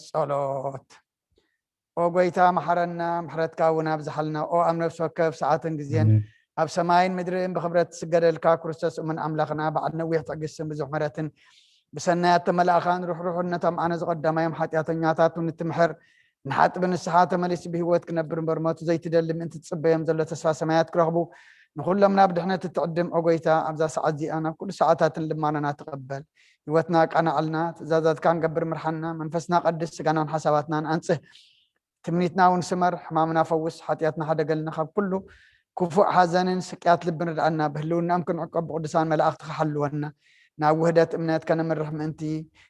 ጸሎት። ኦ ጎይታ፣ መሓረና፣ ምሕረትካ እውን ኣብዝሓልና። ኦ ኣብ ነፍሲ ወከፍ ሰዓትን ግዜን ኣሜን። ኣብ ሰማይን ምድርን ብኽብረት ትስገደልካ ክርስቶስ እሙን ኣምላኽና፣ በዓል ነዊሕ ትዕግስትን ብዙሕ ምሕረትን፣ ብሰናያት ተመላእኻን ርሕሩሕን፣ ነቶም ኣነ ዝቐዳማዮም ሓጢኣተኛታት ንትምሕር፣ ንሓጥቢ ንስሓ ተመሊሱ ብህይወት ክነብር እምበር፣ ሞቱ ዘይትደሊ ምእንቲ ትጽበዮም ዘሎ ተስፋ ሰማያት ክረኽቡ፣ ንኹሎም ናብ ድሕነት እትዕድም፣ ኦ ጎይታ፣ ኣብዛ ሰዓት እዚኣ ናብ ኩሉ ሰዓታትን ልማናና ተቐበል። ህይወትና ኣቃናዕልና፣ ትእዛዛትካ ንገብር ምርሓና፣ መንፈስና ቀድስ፣ ስጋናን ሓሳባትናን ኣንጽህ። ትምኒትና እውን ስመር፣ ሕማምና ፈውስ፣ ሓጢኣትና ሓደገልና፣ ካብ ኩሉ ክፉእ ሓዘንን ስቅያት ልብን ርድኣና፣ ብህልውናኦም ክንዕቀብ ብቅዱሳን መላእኽትኻ ሓልወና። ናብ ውህደት እምነት ከነምርሕ ምእንቲ፣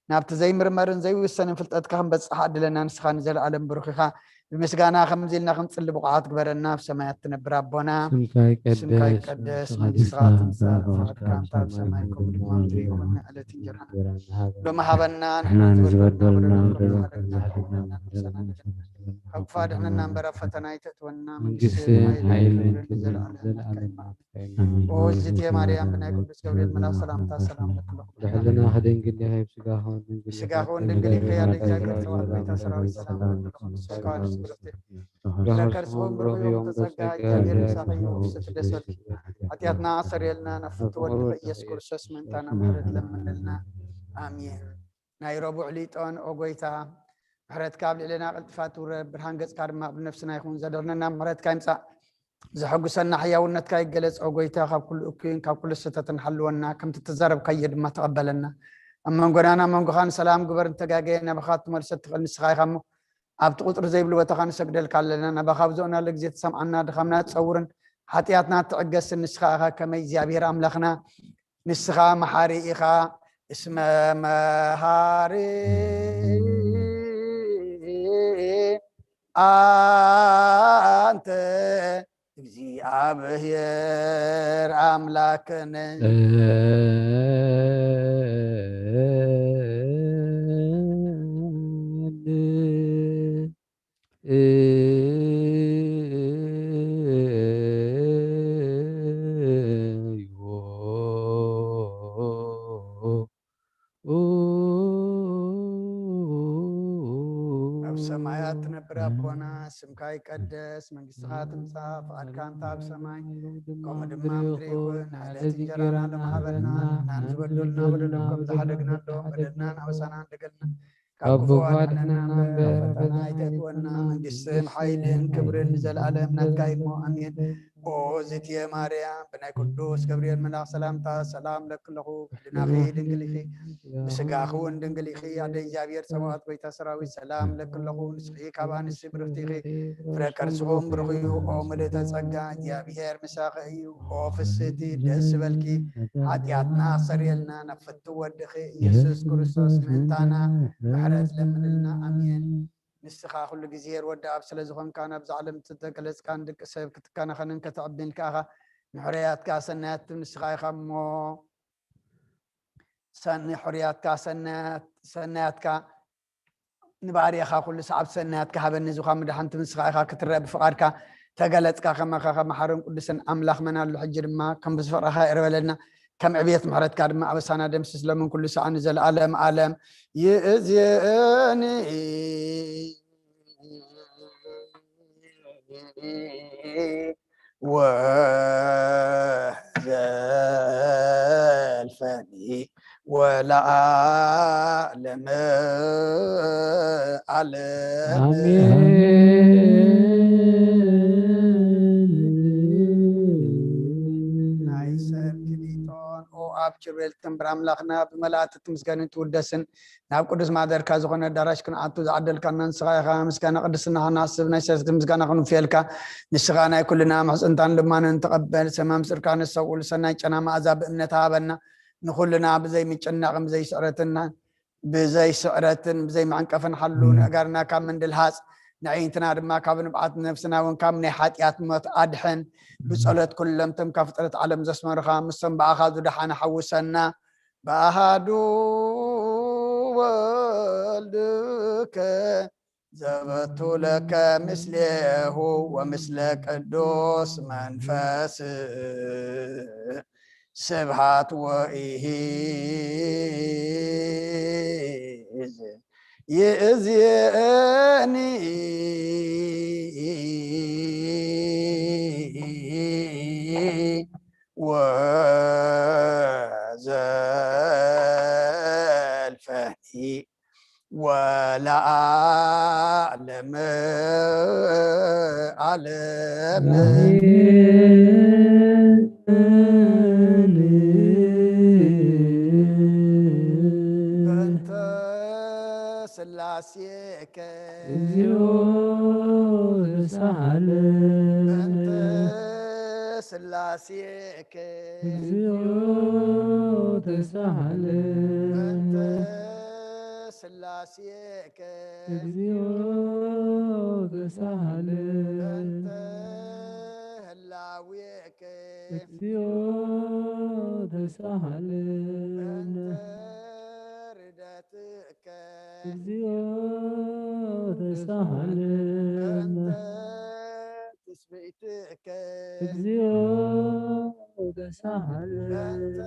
ናብቲ ዘይምርመርን ዘይውሰንን ፍልጠትካ ክንበጽሕ ኣድለና። ንስኻ ንዘለኣለም ብሩኽ ኢኻ። ብምስጋና ከምዚ ኢልና ክንጽሊ ብቑዓት ግበረና። ኣብ ሰማያት ትነብር ኣቦና፣ ስምካ ይቀደስ፣ ስምካ ይቀደስ፣ መንግስትኻ መንግስትኻ ትምጻእ፣ ትምጻእ፣ ፍቓድካ ፍቓድካ ኣብ ሰማይ ከምኡ ድማ ኣብ ምድሪ ይኹን። ዕለት እንጀራና ሎም ሃበና። ንሕና ንሕና ዝበደልና ዝበደልና በደልና በደልና ከም ዝሓለና ንሕና ንሕና ካብ ክፉእ ኣድሕነና እምበር ኣብ ፈተና ኣይተእትወና። መንግስቲ መንግስቲ ሓይሊ ሓይሊ ክብርን ዘለኣለም ዘለኣለም ናትካ እዩ። ናትካ እዩ። ኣሜን። ኦ እግዝእትየ ማርያም ብናይ ቅዱስ ገብርኤል መልኣክ ሰላምታ ሰላም ለኪ ኣለኹ። ብሕልና ክድንግል ኢኺ፣ ብስጋኺ እውን ድንግል ኢኺ። ብስጋኺ እውን ድንግል ኢኺ፣ ኣደ እግዚኣብሔር ጸባኦት ጎይታ ሰራዊት ሰላም ለኪ ኣለኹ። ንስኺ ከኣ ንስግረቲ ፍረ ከርስኹም ብሩኽ እዩ፣ ተጸጋ እግዚኣብሔር ምሳኺ እዩ፣ ብስቲ ደስ በልኪ። ሓጢኣትና ኣሰርየልና፣ ናብ ፍትወ ወልድኺ ኢየሱስ ክርስቶስ ምእንታና ምሕረት ለምንልና። ኣሜን። ናይ ረቡዕ ሊጦን ኦ ጎይታ፣ ምሕረትካ ኣብ ልዕሌና ቀልጢፋ ትውረድ፣ ብርሃን ገጽካ ድማ ኣብ ነፍስና ይኹን። ዘድሕነና ምሕረትካ ይምጻእ፣ ዘሐጉሰና ሕያውነትካ ይገለጽ። ኦ ጎይታ፣ ካብ ኩሉ እኩይን ካብ ኩሉ ስህተትን ሓልወና፣ ከምቲ እተዛረብካዮ ድማ ተቐበለና። ኣብ መንጎናን ኣብ መንጎኻን ሰላም ግበር፣ እንተጋገየ ናባኻ ክትመልሶ እትኽእል ንስኻ ኢኻ እሞ፣ ኣብቲ ቁጽሪ ዘይብሉ ቦታኻ ንሰግደልካ ኣለና። ናባኻ ኣብ ዘእናሉ ግዜ ትሰምዓና፣ ድኻምና ትጸውርን ሓጢኣትና ትዕገስን ንስኻ ኢኻ። ከመይ እግዚኣብሔር ኣምላኽና፣ ንስኻ መሓሪ ኢኻ። እስመ መሃሪ ኣንተ እግዚኣብሔር ኣምላክነ። ኣብ ሰማያት ትነብር ኣቦና፣ ስምካ ይቀደስ፣ መንግስትኻ ትምጻእ፣ ፍቓድካ እንተ ኣብ ሰማይ ከምኡ ድማ ኣብ ምድሪ ይኹን። ዕለት እንጀራና ሎሚ ሃበና፣ ንሕና ንዝበደሉና በደሎም ከም ዝሓደግናሎም በደልናን ኣበሳናን ንገልና፣ ካብ ክፉእ ኣድሕነና እምበር፣ ፈተና ኣይተእትወና፣ መንግስትን ሓይልን ክብርን ንዘለኣለም ናትካ እዩ እሞ፣ ኣሜን። ኦ እግዝእትየ ማርያም፣ ብናይ ቅዱስ ገብርኤል መልኣኽ ሰላምታ ሰላም እለኪ ኣለኹ። ብሕልናኺ ድንግል ኢኺ፣ ብስጋኺ እውን ድንግል ኢኺ። ኣደ እግዚኣብሔር ጸባኦት ጎይታ ሰራዊት ሰላም እለኪ ኣለኹ። ንስኺ ካብ ኣንስቲ ብርኽቲ ኢኺ፣ ፍረ ከርስኹም ብሩኽ እዩ። ኦ ምልእተ ጸጋ፣ እግዚኣብሔር ምሳኺ እዩ። ኦ ፍስህቲ፣ ደስ ይበልኪ፣ ሓጢኣትና ኣሰርየልና፣ ናብ ፍትው ወድኺ ኢየሱስ ክርስቶስ ምእንታና ምሕረት ለምንልና። ኣሜን። ንስኻ ኩሉ ግዜ ሄር ወዲ ኣብ ስለ ዝኾንካ፣ ናብዛ ዓለም እተገለጽካን ደቂ ሰብ ክትከናኸንን ከተዕብን ከኣኻ፣ ንሕርያትካ ሰናያት ንስኻ ኢኻ እሞ፣ ሰን-፣ ንሕርያትካ ሰናያት፣ ሰናያትካ ንባርያኻ ኩሉ ሰዓብ ሰናያትካ ሃበኒ። ዝኻ ምድሓንቲ ንስኻ ኢኻ ክትረአ ብፍቓድካ ተገለጽካ። ከማኻ ከም መሓርን ቅዱስን ኣምላኽ መን ኣሎ? ሕጂ ድማ ከም ብዙ ፍቕርኻ ይቕረ በለልና። ከም ዕብየት ምሕረትካ ድማ ኣበሳና ደምስስ። ሎምን ኩሉ ሰዓት ንዘለኣለም ዓለም ይእዜኒ ወዘልፈኒ ወለዓለመ ዓለም። ኣሜን። ናይ ሰብ ክሊጦን ኦ ኣብ ችርቤል ትንብር ኣምላኽና ብመላእቲ ትምስገንን ትውደስን፣ ናብ ቅዱስ ማደርካ ዝኾነ ኣዳራሽ ክንኣቱ ዝዓደልካና ንስኻ ኢኻ። ምስጋና ቅድስና ክንሓስብ ናይ ሰለስተ ምስጋና ክንውፍየልካ። ንስኻ ናይ ኩልና ምሕጽንታን ልማንን ተቐበል። ሰማም ስርካ ንሰውል ሰናይ ጨና መኣዛ ብእምነት ሃበና። ንኹልና ብዘይ ምጭናቕን ብዘይ ስዕረትና ብዘይ ስዕረትን ብዘይ መዕንቀፍን ሓሉ። ንእጋርና ካብ ምንድልሃጽ፣ ንዕይንትና ድማ ካብ ንብዓት፣ ነፍስና እውን ካብ ናይ ሓጢኣት ሞት ኣድሕን። ብጸሎት ኩሎም እቶም ካብ ፍጥረት ዓለም ዘስመሩኻ፣ ምስቶም ብኣኻ ዝደሓነ ሓውሰና። ብኣሃዱ ወልድከ ዘበቱ ለከ ምስሌሁ ወምስለ ቅዱስ መንፈስ ስብሃት ወኢሂዝ ይእዝየኒ ወዘልፈኒ ወለዓለመ ዓለም። በእንተ ስላሴከ እግዚኦ ተሳሃለ። በእንተ ስላሴከ እግዚኦ ተሳሃለ። በእንተ ስላሴከ እግዚኦ ተሳሃለ። በእንተ ህላዌከ እግዚኦ ተሳሃለ። በእንተ ርደትከ እግዚኦ ተሳሃለ። በእንተ ትስብእትከ እግዚኦ ተሳሃለ። በእንተ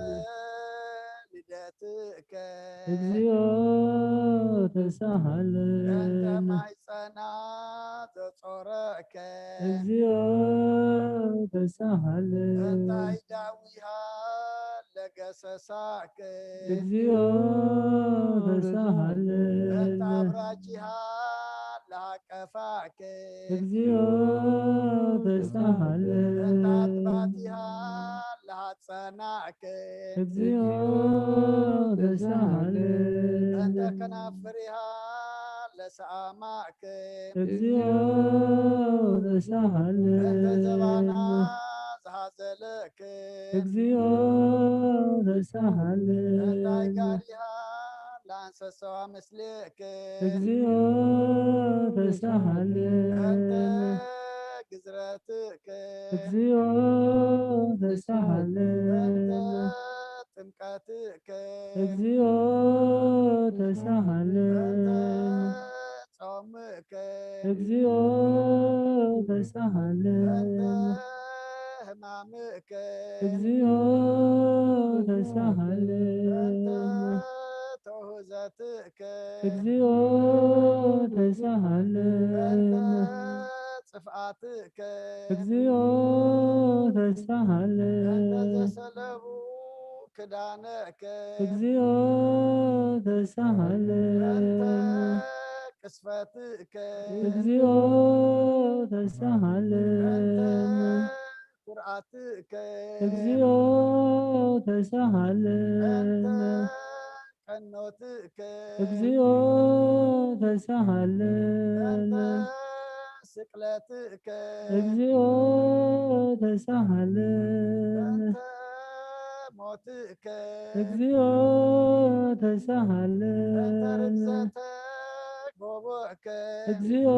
ልደትከ እግዚኦ ተሳሃለ። በእንተ ማይ ጸና ዘጾረከ እግዚኦ ተሳሃለ። በእንታይ ዳዊሃ ለገሰሳከ እግዚኦ ተሳሃለ። በእንታ ኣብራጂሃ ለሃቀፋከ እግዚኦ ተሳሃለ። በእንታ ኣትባቲሃ ለሃጸናከ እግዚኦ ተሳሃለ። በእንተ ከናፍሪሃ ለሰኣማከ እግዚኦ ተሳሃለ። በእንተ ዘባና ዝሃዘለከ እግዚኦ ተሳሃለ። በእንታይ ጋሪሃ ለኣንሰሰዋ ምስሌከ እግዚኦ ተሳሃለ። በእንተ ግዝረትከ እግዚኦ ተሳሃለ። በእንተ ጥምቀትከ እግዚኦ ተሳሃለ። በእንተ ጾምከ እግዚኦ ተሳሃለ። በእንተ ሕማምከ እግዚኦ ተሳሃለ። በእንተ ተውህዘትከ እግዚኦ ተሳሃለ። በእንተ ጽፍኣትከ እግዚኦ ተሳሃለ። በእንተ ዘሰለቡ ክዳነከ እግዚኦ ተሳሃለ። በእንተ ቅስፈትከ እግዚኦ ተሳሃለ። በእንተ ኩርዓትከ እግዚኦ ተሳሃለ። በእንተ ቀኖትከ እግዚኦ ተሳሃለ። በእንተ ስቅለትከ እግዚኦ ተሳሃለ። በእንተ ሞትከ እግዚኦ ተሳሃለ። በእንተ ርግዘተ ጎቦእከ እግዚኦ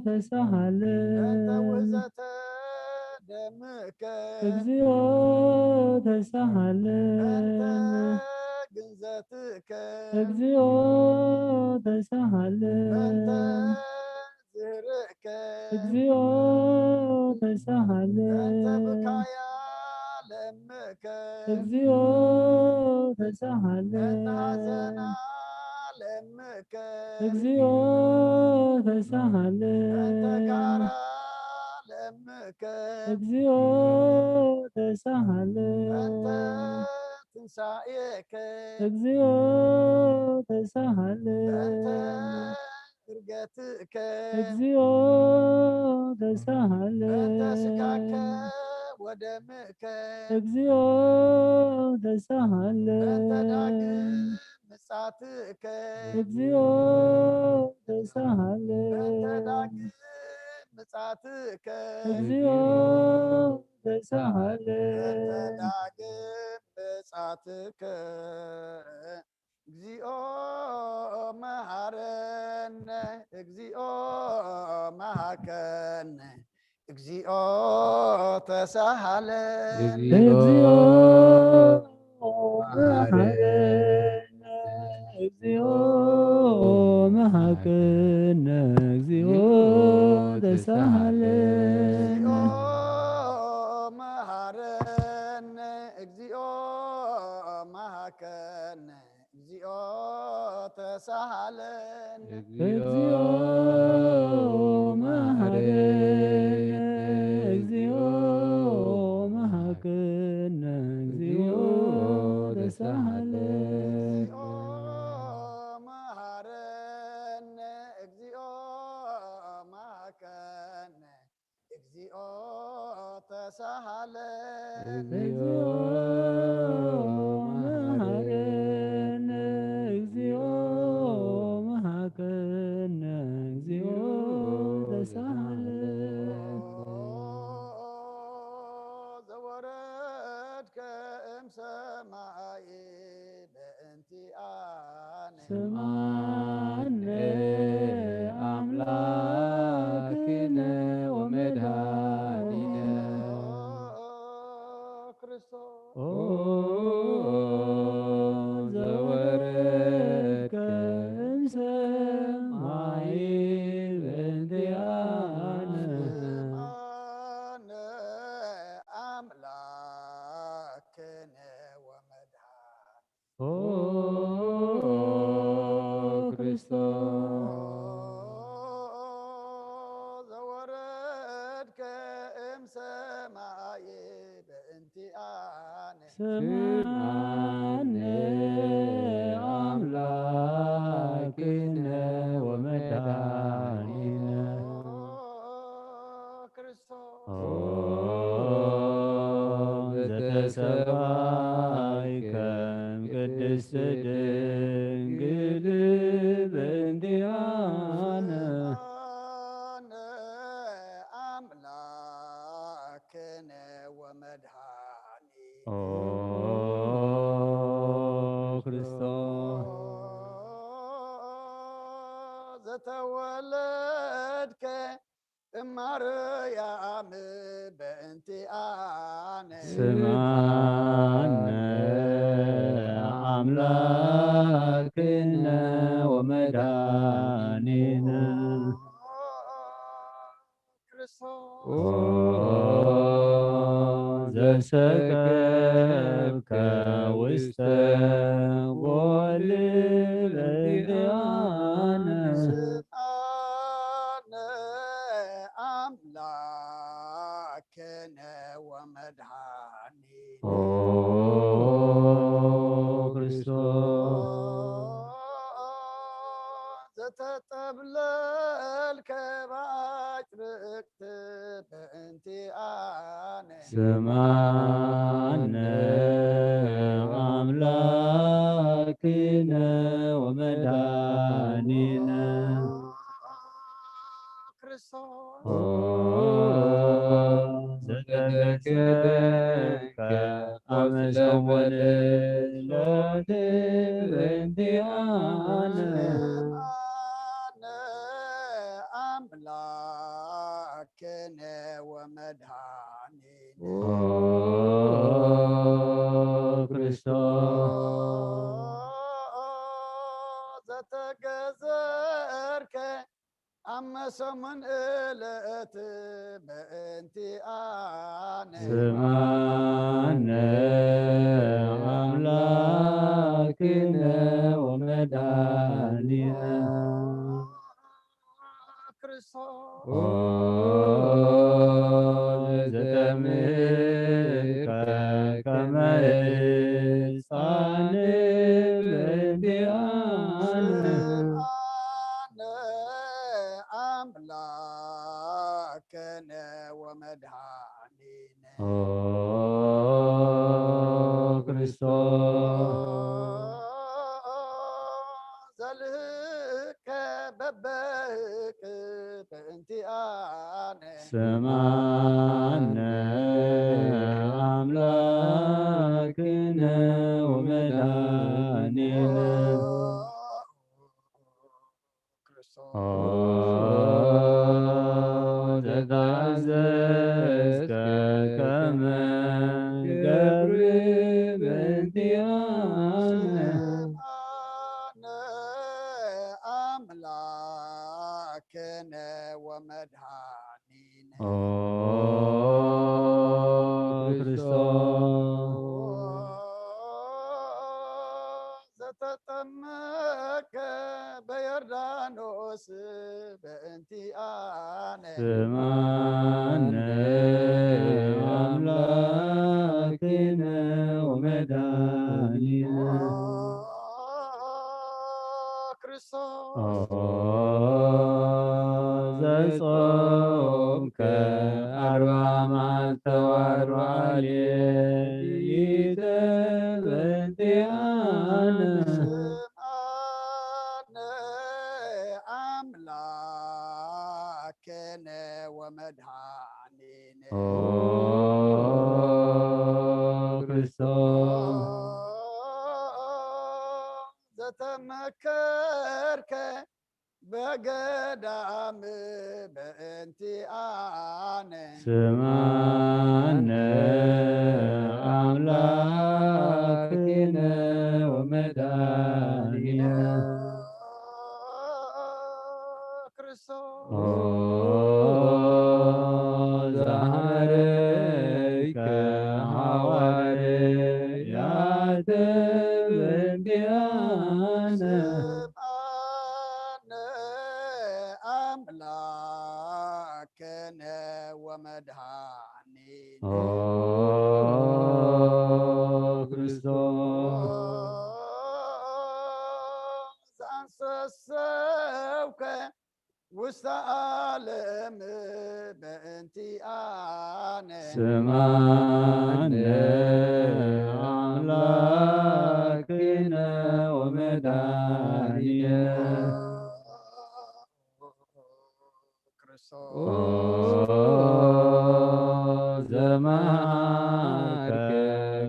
ተሳሃለ። በእንተ ውህዘተ ደምከ እግዚኦ ተሳሃለ። በእንተ ግንዘትከ እግዚኦ ተሳሃለ። በእንተ ዝህርእከ እግዚኦ ተሳሃለ። በእንተ ብካያ ለምእከ እግዚኦ ተሳሃለ። በእንተ ሐዘና ለምእከ እግዚኦ ተሳሃለ። በእንተ ጋራ ለምእከ እግዚኦ ተሳሃለ። በእንተ ትንሳኤከ እግዚኦ ተሳሃለ። በእንተ እርገትከ እግዚኦ ተሳሃለ። በእንተ ስጋከ ደምከ እግዚኦ ተሳሃለ በእንተ ዳግም ምጻትከ እግዚኦ ተሳሃለ በእንተ ዳግም ምጻትከ እግዚኦ ተሳሃለ በእንተ ዳግም ምጻትከ እግዚኦ መሃረነ እግዚኦ መሃከነ እግዚኦ ተሳሃለ እግዚኦ መሃረነ እግዚኦ መሃከነ እግዚኦ ተሳሃለ እግዚኦ መሃረነ እግዚኦ መሃከነ እግዚኦ ተሳሃለነ እግዚኦ መሃረነ እግዚኦ መሃከነ እግዚኦ ተሳሃለነ እግዚኦ መሃረነ እግዚኦ መሃከነ እግዚኦ ተሳሃለ እግዚኦ መሃረነ እግዚኦ መሃከነ እግዚኦ ተሳሃለ ዘወረድከ እምሰማይ በእንቲኣነ ስምዓነ ኣምላክነ ወመድኃኒነ ክርስቶስ ኦ ዘወረድከ እምሰማይ በእንቲኣነ ስምዓነ ኣምላክነ ወመድኃኒነ ኦ ክርስቶስ ዘወረድከ እምሰማይ በእንቲኣነ ስምዓነ ኣምላክነ ወመድኃኒነ ክርስቶስ ኦ ዘተሰባይከ እምቅድስት ድንግል በእንቲኣነ ኣምላክነ ወመድኃኒነ ኦ ክርስቶስ ዘተወለድከ እማርያም በእንቲኣነ ስምዓነ ኣምላክነ ወመድኃኒነ ክርስቶስ ኦ ዘሰከብከ ውስተ ጎል በእንቲኣነ ስምዓነ ኣምላክነ ወመድኃኒነ ኦ ክርስቶስ ዘተጠብለልከ ብኣጭርቅት በእንቲኣነ ስምዓነ ኣምላክነ ወመድኃኒነ ክርስቶስ ኦ ዘተገዘርከ ኣመሰወነ ሎት በእንቲኣነ ኣነ ኣምላክነ ወመድኃኒነ ኦ ክርስቶስ ዘተገዘርከ ኣብ መሰሙን እለት በእንቲኣነ ስምዓነ ኣምላክነ ወመድኃኒነ ክርስቶስ ኦ ዘተምህርከ ከመ ህፃን በእንቲኣነ ኣነ ኣምላክነ ወመድኃኒነ ኦ መገብር በእንቲኣነ። ስምዓነ ኣምላክነ ወመድኃኒነ። ኦ ክርስቶስ። ዘተጠመቀ በዮርዳኖስ በእንቲኣነ። ስምዓነ ኣምላክነ ወመድኃኒነ። ኦ ክርስቶስ። ኦ ዘጾምከ ኣርብዓ መዓልተ ወኣርብዓ ሌሊተ በእንቲኣነ። ስምዓነ ኣምላክነ ወመድኃኒነ። ኦ ክርስቶስ። ዘተመከርከ በገዳም በእንቲኣነ። ስምዓነ ኣምላክነ ወመድኃኒነ። ክርስቶስ። ኦ ዘሃረይከ ሃዋርያት በእንቲኣነ። ስምዓነ ኣምላክነ ወመድኃኒነ። ኦ ክርስቶስ። ዘኣንሰሰብከ ውስተ ዓለም በእንቲኣነ። ስምዓነ ኣምላክነ ወመድኃኒነ። ክርስቶስ። ኦ ዘመሃርከ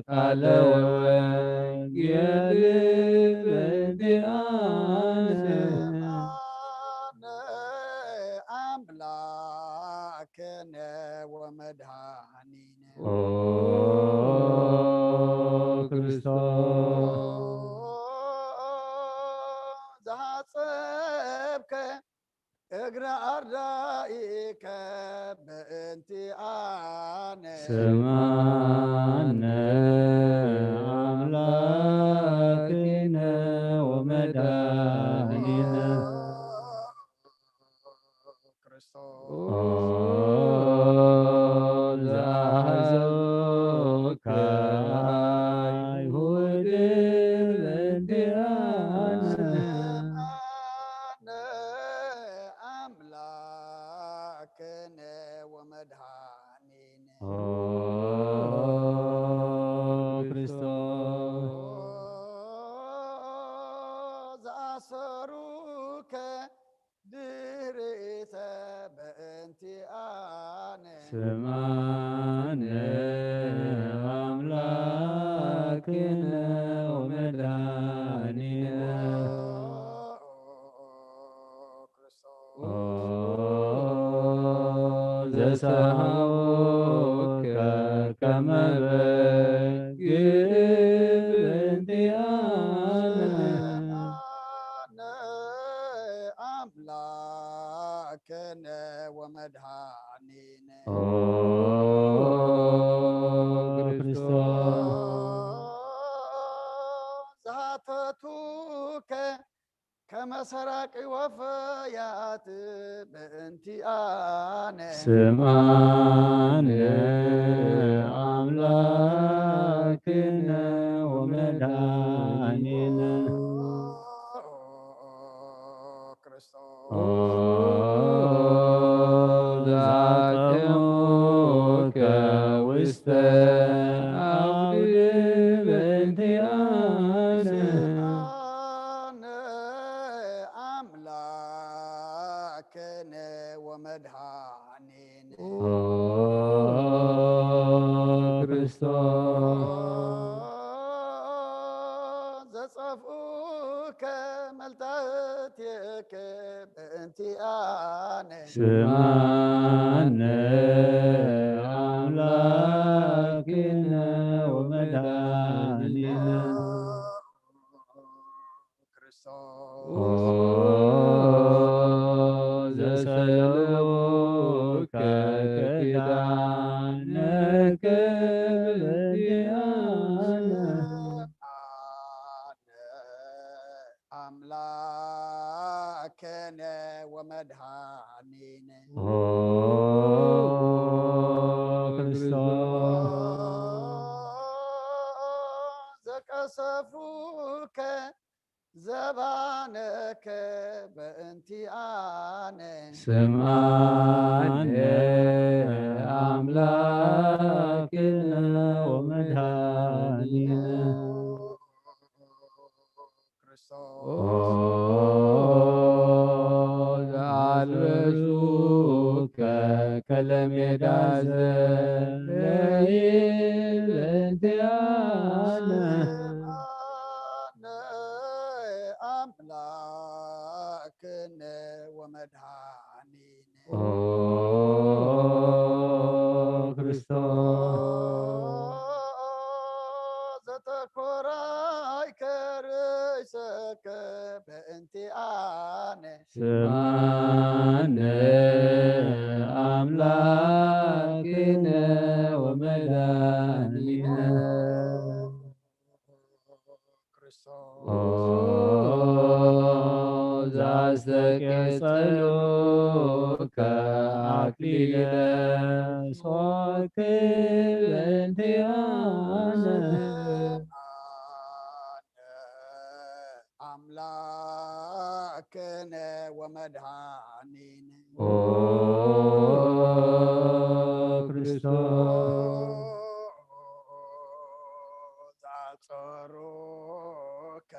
ቃለ ወንጌል በእንቲኣነ። ስምዓነ ኣምላክነ ወመድኃኒነ። ኦ ክርስቶስ። ዘሓጸብከ እግረ ኣርዳኢከ በእንቲኣነ። ስምዓነ ኣምላክነ ወመድኃኒነ። ክርስቶስ። ኦ ዘኣሕዘብከ ኣይሁድ በእንቲኣነ። ስምዓነ ኣምላክነ ወመድኃኒነ። ኦ ክርስቶስ። ዘኣሰሩከ ድሪተ በእንቲኣነ። ስምዓነ ኣምላክነ ወመድኃኒነ። ክርስቶስ። ኦ ዘሰሃወከ ከመ በግ በእንቲኣነ። ኣነ ኣምላክነ ወመድኃኒነ። ኦ ክርስቶስ። ዘሃተቱከ ከመ ሰራቂ ወፈያት በእንቲኣነ። ስምዓነ ኣምላክነ ወመድኃኒነ። ክርስቶስ። ኦ ዘአቅሙከ ውስተ አውድ በእንቲአነ። ስምዓነ አምላክነ ወመድኃኒነ። ኦ ክርስቶስ። ዘጸፍኡከ መልታህትየከ በእንቲአነ። ስምዓነ አምላክ በእንቲአነ። ኣምላክነ ወመድኃኒነ። ኦ ክርስቶስ። ዘቀሰፉከ ዘባነከ በእንቲአነ። ስምዓነ ኣምላክነ ወመድኃኒነ። ክርስቶስ። ኦ ዘአልበሱከ ከለሜዳ ዘለይ በእንቲአነ። ስምዓነ ኣምላክነ ወመድኃኒነ። ኦ ክርስቶስ። ዘተኮራይከ ርእሰከ በእንቲአነ። ስምዓነ ኣምላክነ ወመድኃኒነ። ክርስቶስ። ኦ ዘአስተቄጸሉከ አክሊለ ሶክ በእንቲአነ። ስምዓነ አምላክነ ወመድኃኒነ። ኦ ክርስቶስ። ዘአጾሩከ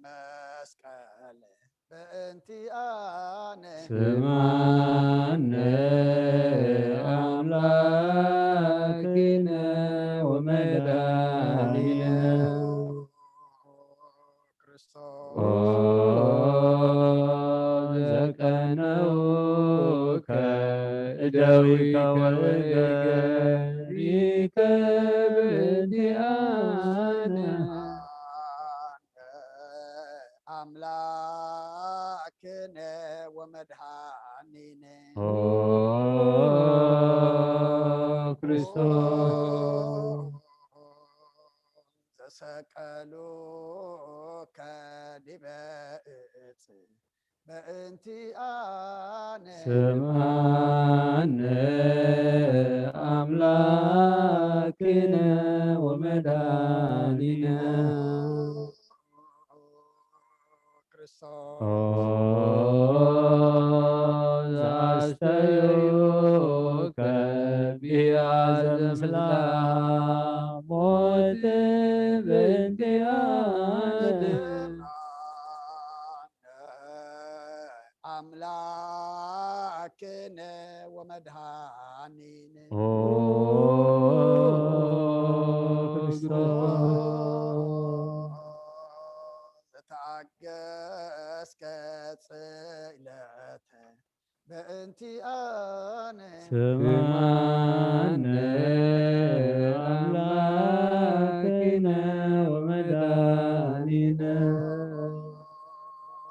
መስቀለ በእንቲአነ። ስምዓነ አምላክነ ወመድኃኒነ። ክርስቶስ። ኦ ዘቀነውከ እደዊከ ወእገሪከ በእንቲአነ። አምላክነ ወመድኃኒነ። ኦ ክርስቶስ። ዘሰቀሉከ ዲበ እጽ በእንቲአነ። ስምዓነ አምላክነ ወመድኃኒነ። ክርስቶስ። ኦ ዘአስተዩከ ቢያዘ ምስላ ሞት በእንቲአነ። አምላክነ ወመድኃኒነ። ኦ ክርስቶስ። ዘተአገስከ ጽለተ በእንቲአነ። ስምዓነ አምላክነ ወመድኃኒነ።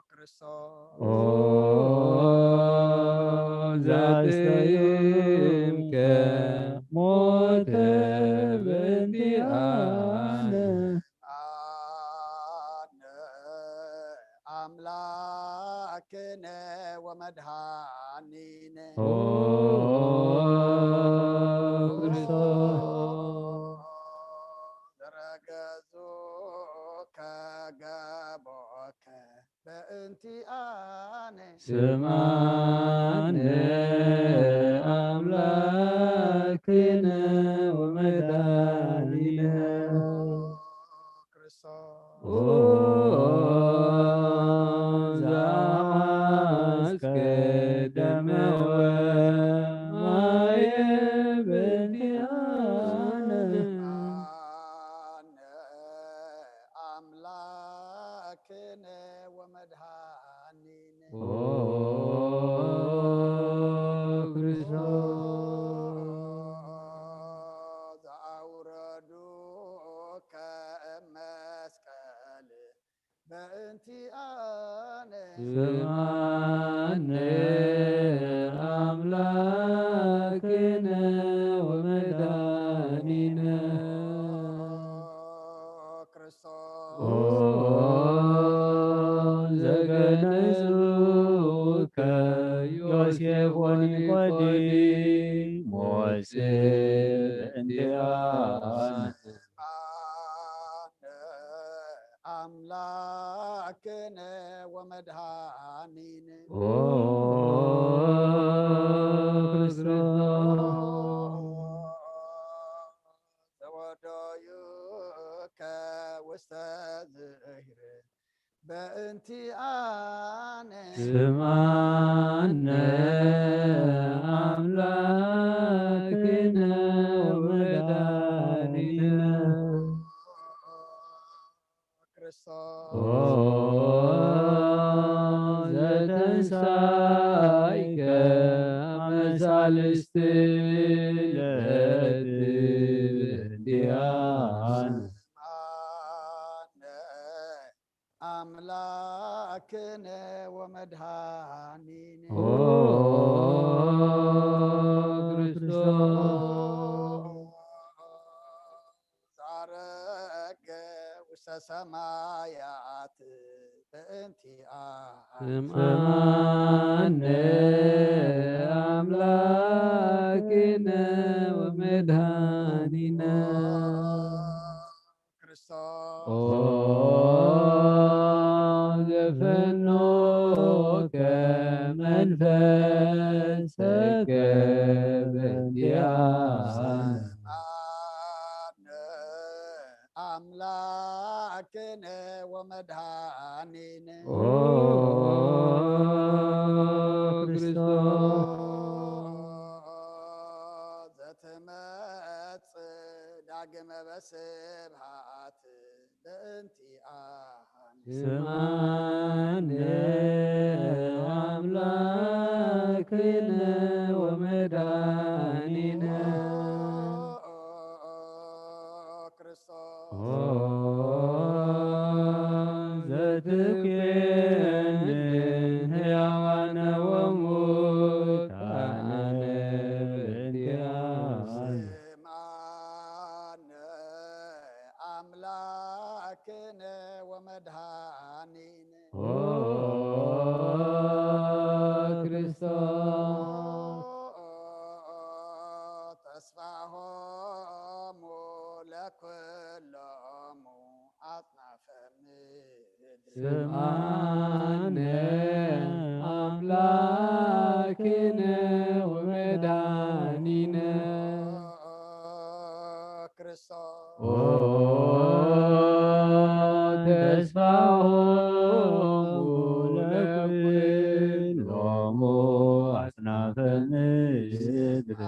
ክርስቶስ። ኦ ዘአስተይምከ ሞተ በእንቲአነ። አነ አምላክነ ወመድኃኒነ። ኦ ክርስቶስ። ዘረገዙከ ገቦከ በእንቲአነ። ስምዓነ አምላክነ ወመድኃኒነ። ክርስቶስ። ኦ ዘአፍሰስከ ደመ ወማየ በእንቲአነ። አነ አምላክነ ወመድኃኒነ። ኦ ክርስቶስ። ዘአውረዱከ እመስቀል በእንቲአነ። ስምዓነ አምላክነ ወመድኃኒነ። ኣምላክነ ወመድኃኒነ። ኦ ክርስቶስ። ዘወደዩከ ውስተ ዝህር በእንቲኣነ። ስምዓነ ኣምላክነ ወመድኃኒነ። ክርስቶስ። ኦ ዘተንሳእከ አመ ሳልስት ለትእንዲያን። ስምዓነ አምላክነ ወመድኃኒነ። ኦ ክርስቶስ። ዛረገ ውስተ ሰማያት በእንቲኣ። ስምዓነ አምላክነ ወመድኃኒነ። ክርስቶስ። ኦ ዘፈኖከ መንፈሰከ በእንቲኣነ። ስምዓነ አምላክነ ወመድኃኒነ። ኦ ክርስቶስ። ዘትመጽእ ዳግመ በስብሐት በእንቲኣነ። ስምዓነ አምላክነ ወመድኃኒነ። ክርስቶስ። ኦ ዘትኩንን ሕያዋነ ወሙታነ በእንቲኣነ። ስምዓነ አምላክነ ወመድኃኒነ። ኦ ክርስቶስ። ተስፋሆሙ ለኩሎሙ አጽናፈ ምድር። ስምዓነ አምላክነ ወመድኃኒነ። ክርስቶስ። ኦ ተስፋሆሙ ለኩሎሙ አጽናፈ ምድር።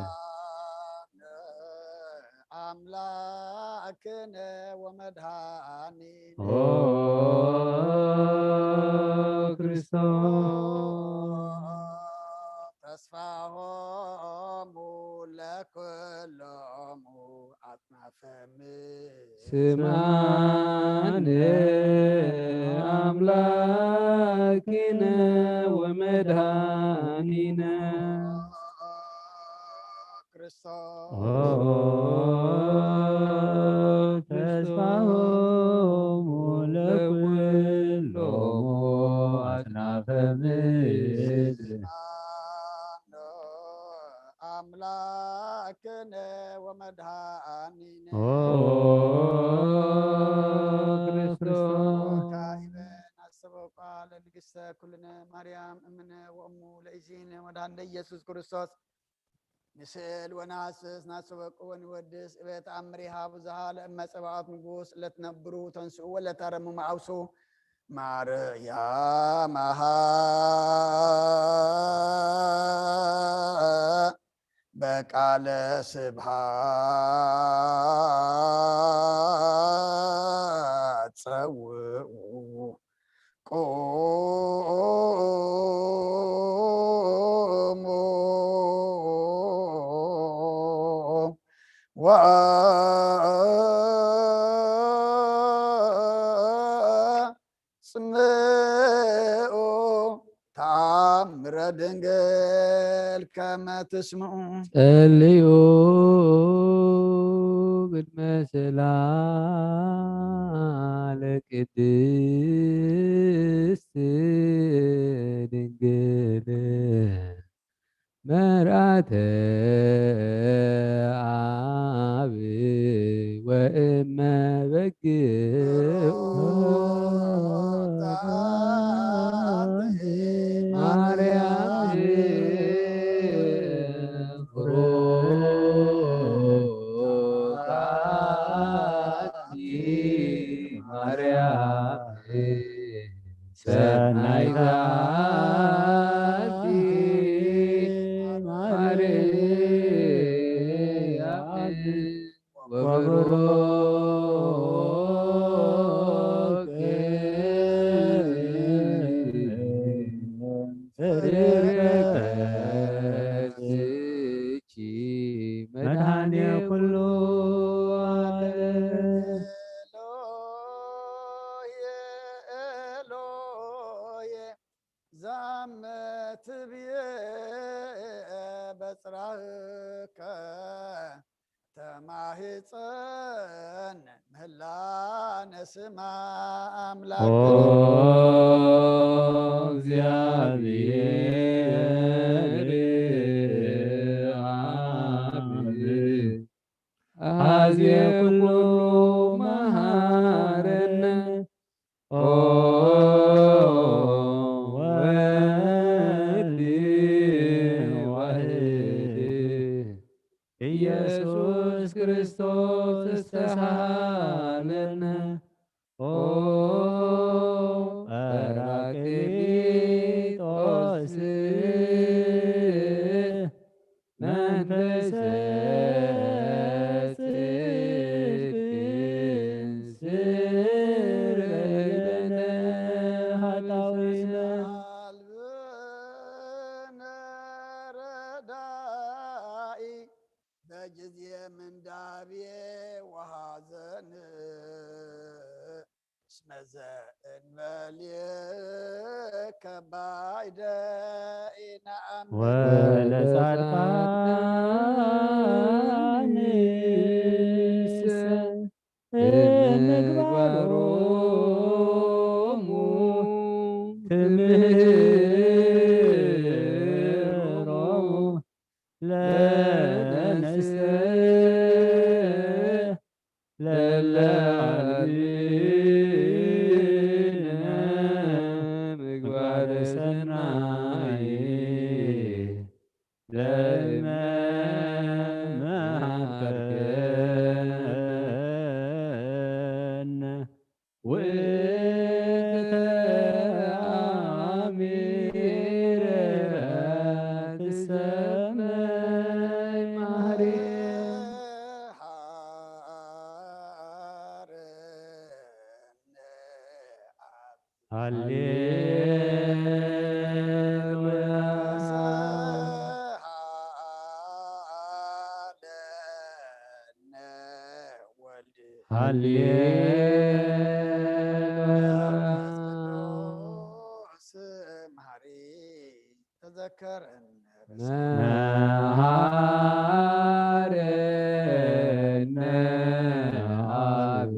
አምላክነ ወመድኃኒነ። ኦ ክርስቶስ። ተስፋሆሙ ለኩሎሙ አጽናፈ ምድር። ስምዓነ አምላክነ ወመድኃኒነ። ክርስቶስ። ኦ ተስፋሆሙ ለኩሎሙ አጽናፈ ምድር። አምላክነ ወመድኃኒነ። ኦ ክርስቶስ። ካኢበ ናሰበቋ ለንግሥተ ኩልነ ማርያም እምነ ወእሙ ለኢሲነ ወዳንደ ኢየሱስ ክርስቶስ። ንስእል ወነሐስስ ናሰበቁ ወንወድስ እበ ተአምሪሃ ብዙሃ ለእመ ጸባኦት ንጉስ ለትነብሩ ተንስኡ ወለታረሙ መዓውሱ ማርያም አሃ በቃለ ስብሐት ጸውዑ ቁሙ ወአጽምዑ ተአምረ ድንግል ከመ ትስምዑ። ጸልዩ ቅድመ ስእላ ለቅድስት ድንግል መርአተ አብ ማርያም ሰናይታቲ ማርያም ወብሩክ መድኃኔ ኩሉ ዓለም። ኤሎሄ ኤሎሄ ዛመ ትብዬ በጽራህከ ተማሂፀን ምህላነ ስማ ኣምላክ። ኦ እግዚአብሔር አብ አዜ ኩሉ መሃረነ ኦ ወልድ ዋሕድ ኢየሱስ ክርስቶስ ተሳሃለነ ኦ ጳራቅሊጦስ መንፈሰ ጽድቅ ስረይለነ ኃጣውኢነ። አልብነ ረዳኢ በጊዜ ምንዳቤ ወሐዘን እስመ ዘእንበሌከ ባይደ ኢነአምን። ወለጻድቃንሰ እምግባሮሙ ትምህሮሙ ለነሰ ለለ አልብነ ምግባረ ሰናይ ለእመ መሃርከነ ውእተ አሚረ ትሰመይ ማህሪ። ሃሌሉያ። ሃሌሉያ። ተዘከረነ መሃረነ አብ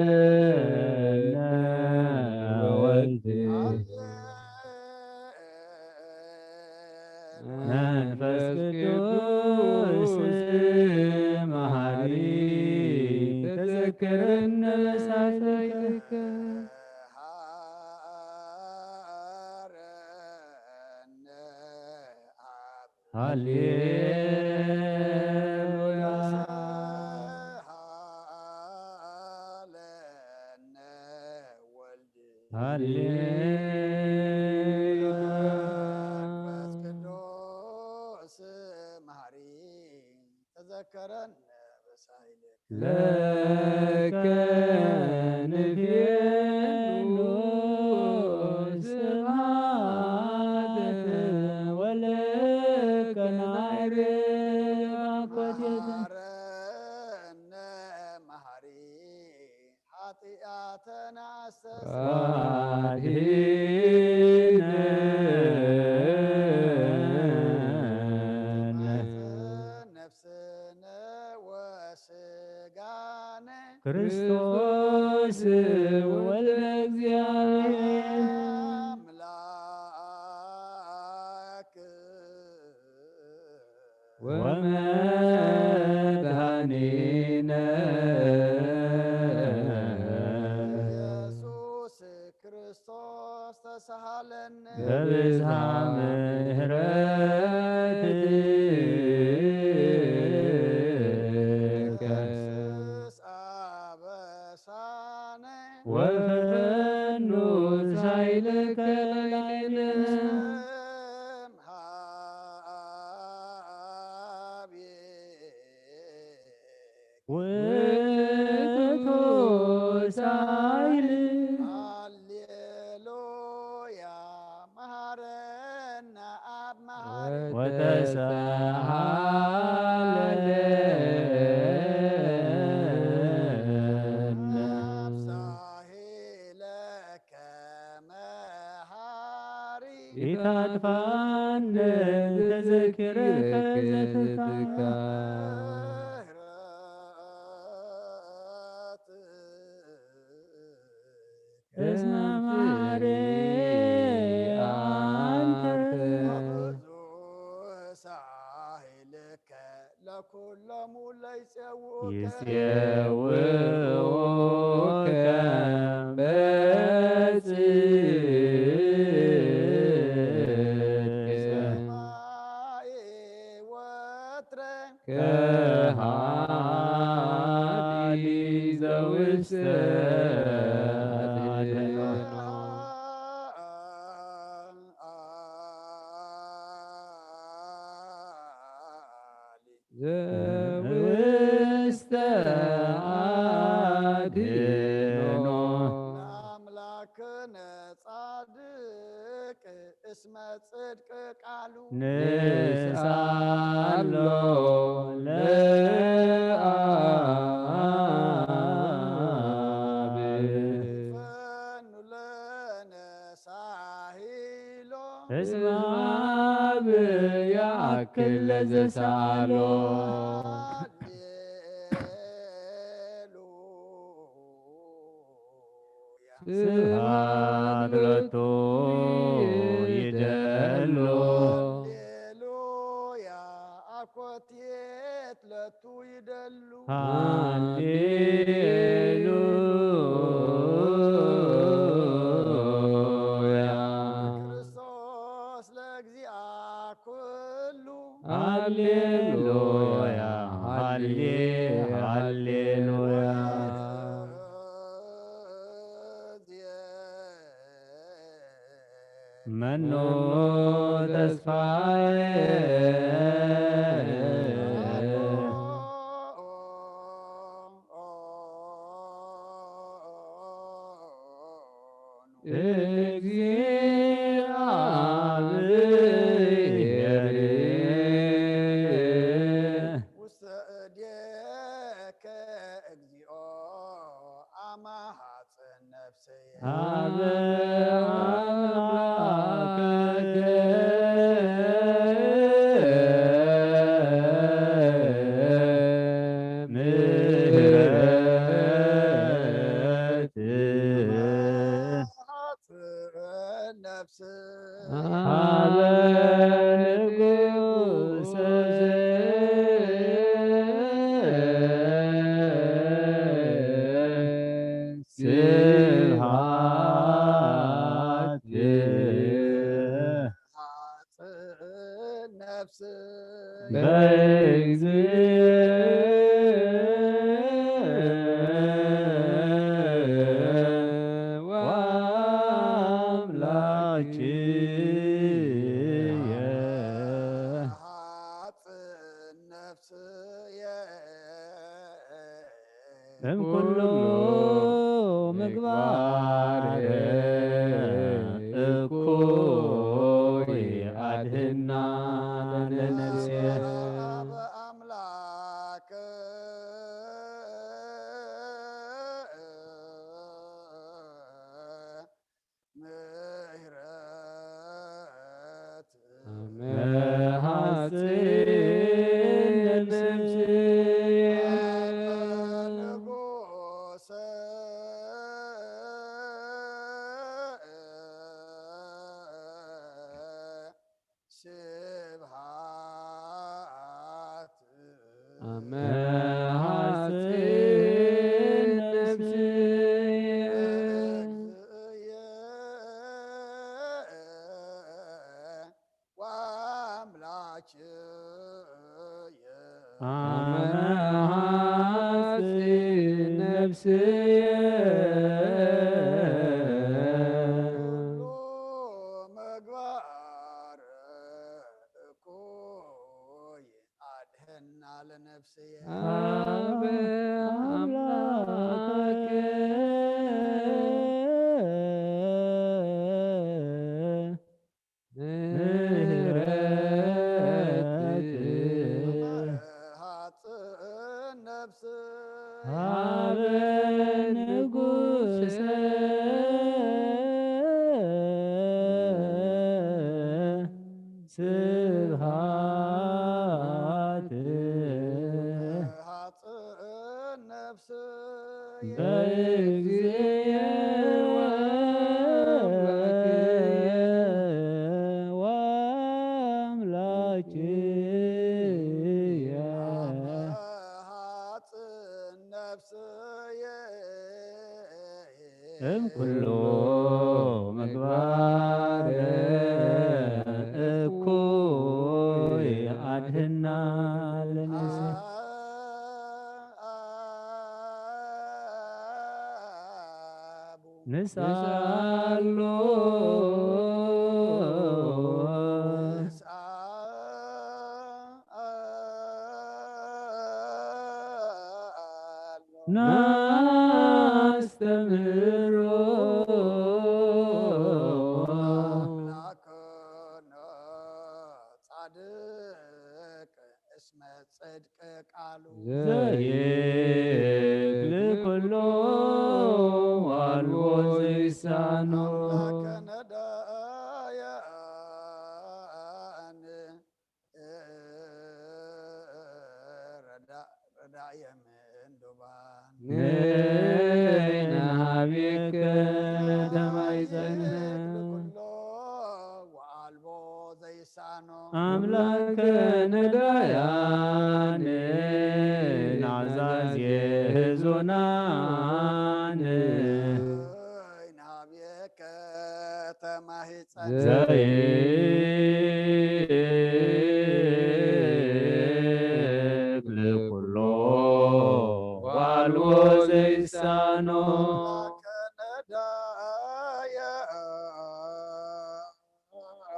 ተሳሃለነ ወልድ። መንፈስ ቅዱስ መሐሪ ተዘከረነ በሳይልከ። ሃሌሉያ። ሃሌሉያ። መንፈስ ቅዱስ መሐሪ ተዘከረነ በሳይልከ። ለከ ንፌኑ ስብሐት ወለከ ናዕርግ አኮቴተ። መሐረነ መሐሪ ኃጢአተነ አስተስርይ። አድኅነነ ነፍስነ ወሥጋነ ክርስቶስ ወልደ እግዚአብሔር አምላክ ወመድኃኒነ ኢየሱስ ክርስቶስ ተሳሃለነ በብዝሃ ምሕረትከ። ስስ አበሳነ ወፈኑ ሳይልከ ላይልነ። ውእቱ ሳይል። ሃሌሉያ መሐረነ አብ መሐሪ። ወተሳሃለነ አብ ሳሂለከ መሐሪ። ኢታጥፋነ ተዘኪረከ ዘትካ። እስመ መሐሪ አንተ። ብዙ ሳይልከ ለኩሎሙ ለይጼውከ። ይጼውከ በጽድቅ። ሰማይ ወትረ። ከሃዲ ዘውስተ አድህኖ። ዘውስተ አድህኖ። ለአምላክነ ጻድቅ እስመ ጽድቅ ቃሉ። ንስአሎ ለአብ። ፈኑ ለነ ሳሂሎ። እስመ አብ ያክል ለዘሳሎ። ሃሌሉያ። ስብሐት ሎቱ ይደሉ። ሃሌሉያ አኮቴት ለቱ ይደሉ። ሃሌሉያ። ክርስቶስ ለእግዚአ ኩሉ። ሃሌሉያ፣ ሃሌ-፣ ሃሌሉያ። መኑ ተስፋዬ። እግዚአብሔር። ውስተ እዴከ እግዚኦ አማሃጽን ነፍስየ። ሀበ አምላክከ ምሕረት። ነፍስ። ሀበ ንጉሥ ስብሐት። ነፍስ። በእግዚእ ወአምላክየ። ነፍስየ። እምኩሉ ምግባር እኩይ አድህና ለነፍስየ። አምላክ ምሕረት። አመ ሐጺን ነፍስየ። ንጉሰ አመ ሐጺን ነፍስየ ወአምላክየ። አመ ሐጺን ነፍስየ ኩሉ ምግባር እኩይ አድህና ለነፍስየ። አበ አምላክ ምህረት ሐጽን ነፍስ ሀበ ንጉሰ ስብሐት ሐጽን ነፍስ በእግዚእየ ወአምላክየ ወአምላክየ። ሐጽን ነፍስየ እምኩሉ ምግባር እኩይ አድህና ለነፍስየ። ንስአሎ ናስተምህሮ አምላክነ ጻድቅ እስመ ጽድቅ ቃሉ ዘይክል ኩሎ ዋልቦ ዘይሳኖ። አምላክነ ዳያን ረዳ-፣ ረዳየ ምንዱባን። ንናብየከ ተማይጸነ ኩሎ ወአልቦ ዘይሳኖ። አምላከ ነዳያን ናዛዜ ህዙናን። ናብየከ ተማሂጸነ። ዘይክል ኩሎ ዋልዎ ዘይሳኖ።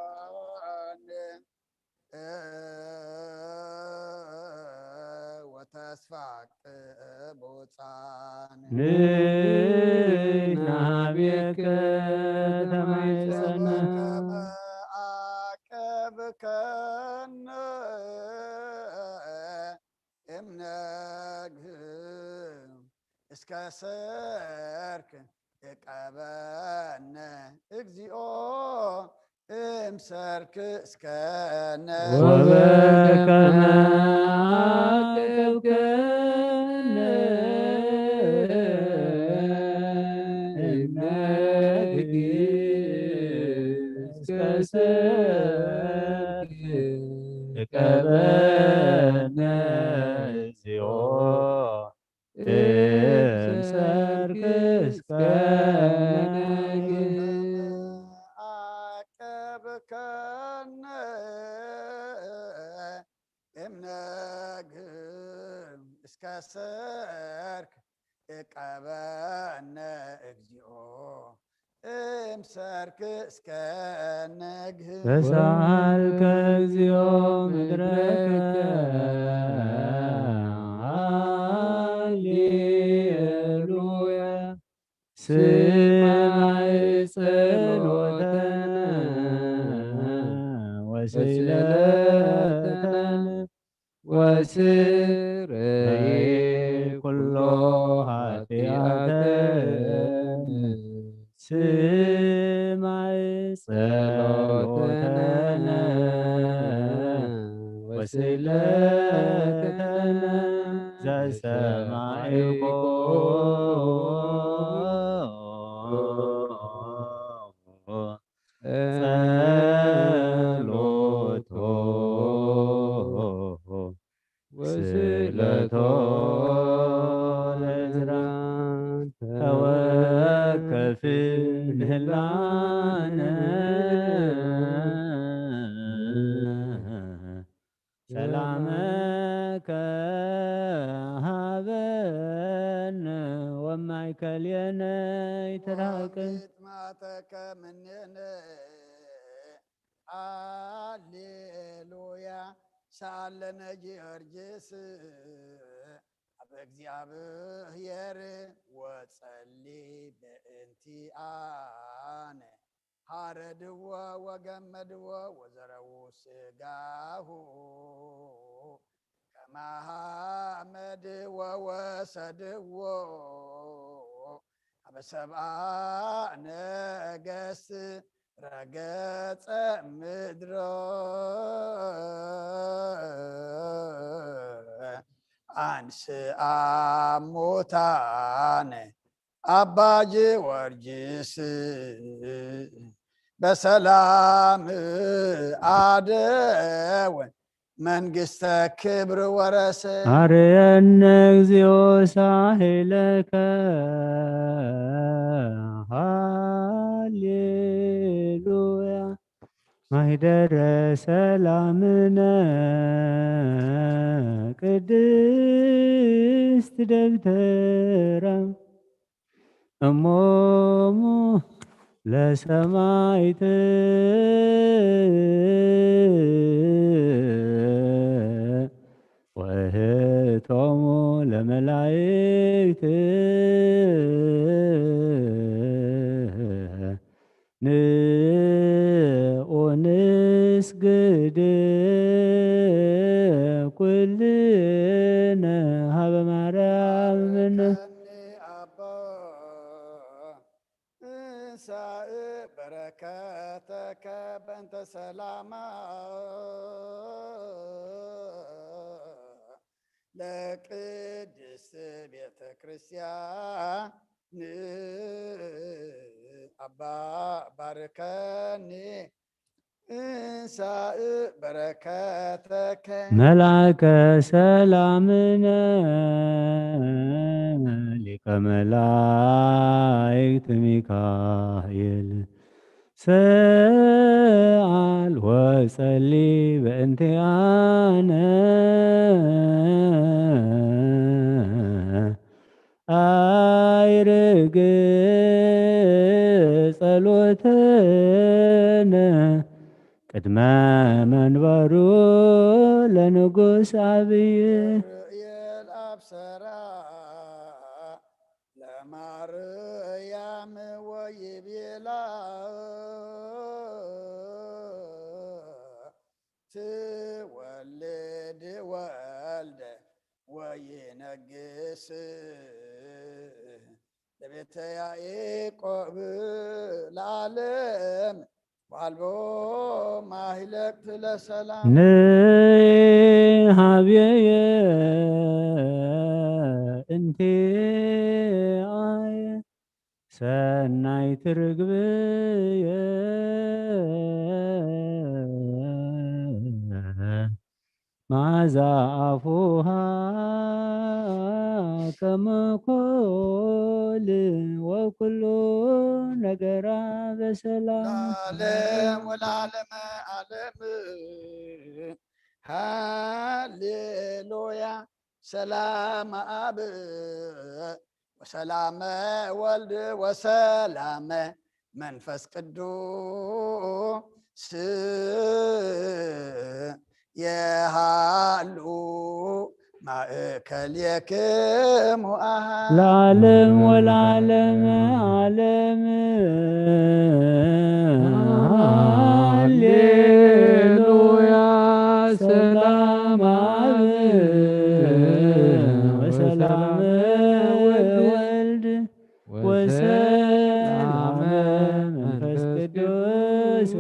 ከነዳያን ወተስፋ ቅቡጻን። ንናብየከ ተማይጸነ። አቀብከነ እምነግህ እስከ ሰርክ እቀበነ እግዚኦ እምሰርክ እስከነ። ወበከመ አቅብከነ እምነግህ እስከ ሰርክ እቀበነ እግዚኦ እምሰርክ እስከ ነግህ። አቀብከነ እምነግህ እስከ ሰርክ እቀበነ እግዚኦ እምሰርክ እስከ ነግህ። ተሳልከ እግዚኦ ምድረከ። ሃሌሉያ። ስማዕ ጸሎተነ ወስእለተነ ወስረይ ኩሎ ኃጢአተነ። ስማዕ ጸሎተነ ወስእለተነ ዘሰማዕኮ ጸሎቶ። ለቶ ለዝራ ተወከፍ ንህላነ ሰላመከ ሃበነ ወማእከልየነ ይትርሃቅ። ማተከ ምኔነ ሃሌሉያ ሰአለነ ጊዮርጊስ ኣብ እግዚኣብሔር ወጸሊ በእንቲአነ። ሃረድዎ ወገመድዎ ወዘረዉ ስጋሁ ከማሃመድ ወወሰድዎ ኣብ ሰብአ ነገስት ረገጸ ምድሮ አንስአ ሙታነ አባ ጊዮርጊስ በሰላም አደወ መንግስተ ክብር ወረሰ። አርየነ እግዚኦ ሳህለከ ሃሌሉያ ማህደረ ሰላምነ ቅድስት ደብተራ እሞሙ ለሰማይት ወእህቶሙ ለመላይክት ንኡንስግድ ኩልነ ሀበ ማርያም እምነ። አባ እንሳእ በረከተከ በእንተ ሰላማ ለቅድስት ቤተ ክርስቲያን አባ ባርከኒ እንሳእ በረከተከ። መልአከ ሰላምነ ሊቀ መላእክት ሚካኤል ሰአል ወጸሊ በእንቲአነ አይርግ ጸሎተነ ቅድመ መንበሩ ለንጉስ አብይ። ገብርኤል አብሰራ ለማርያም ወይቤላ ትወልድ ወልደ ወይነግስ ለቤተ ያዕቆብ ለዓለም ዋልቦ ማህለቅት ለሰላም። ንሃብየየ እንቴ አየ ሰናይት ርግብየ መዓዛ አፉሃ ከመኮል ወኩሉ ነገራ በሰላም። ለዓለም ወለዓለመ ዓለም ሃሌሉያ። ሰላም አብ ወሰላመ ወልድ ወሰላመ መንፈስ ቅዱስ የሃሉ ማእከሌክሙ አሃ። ለዓለም ወለዓለመ ዓለም ሃሌሉያ። ሰላም አብ ወሰላም ወልድ ወሰላም መንፈስ ቅዱስ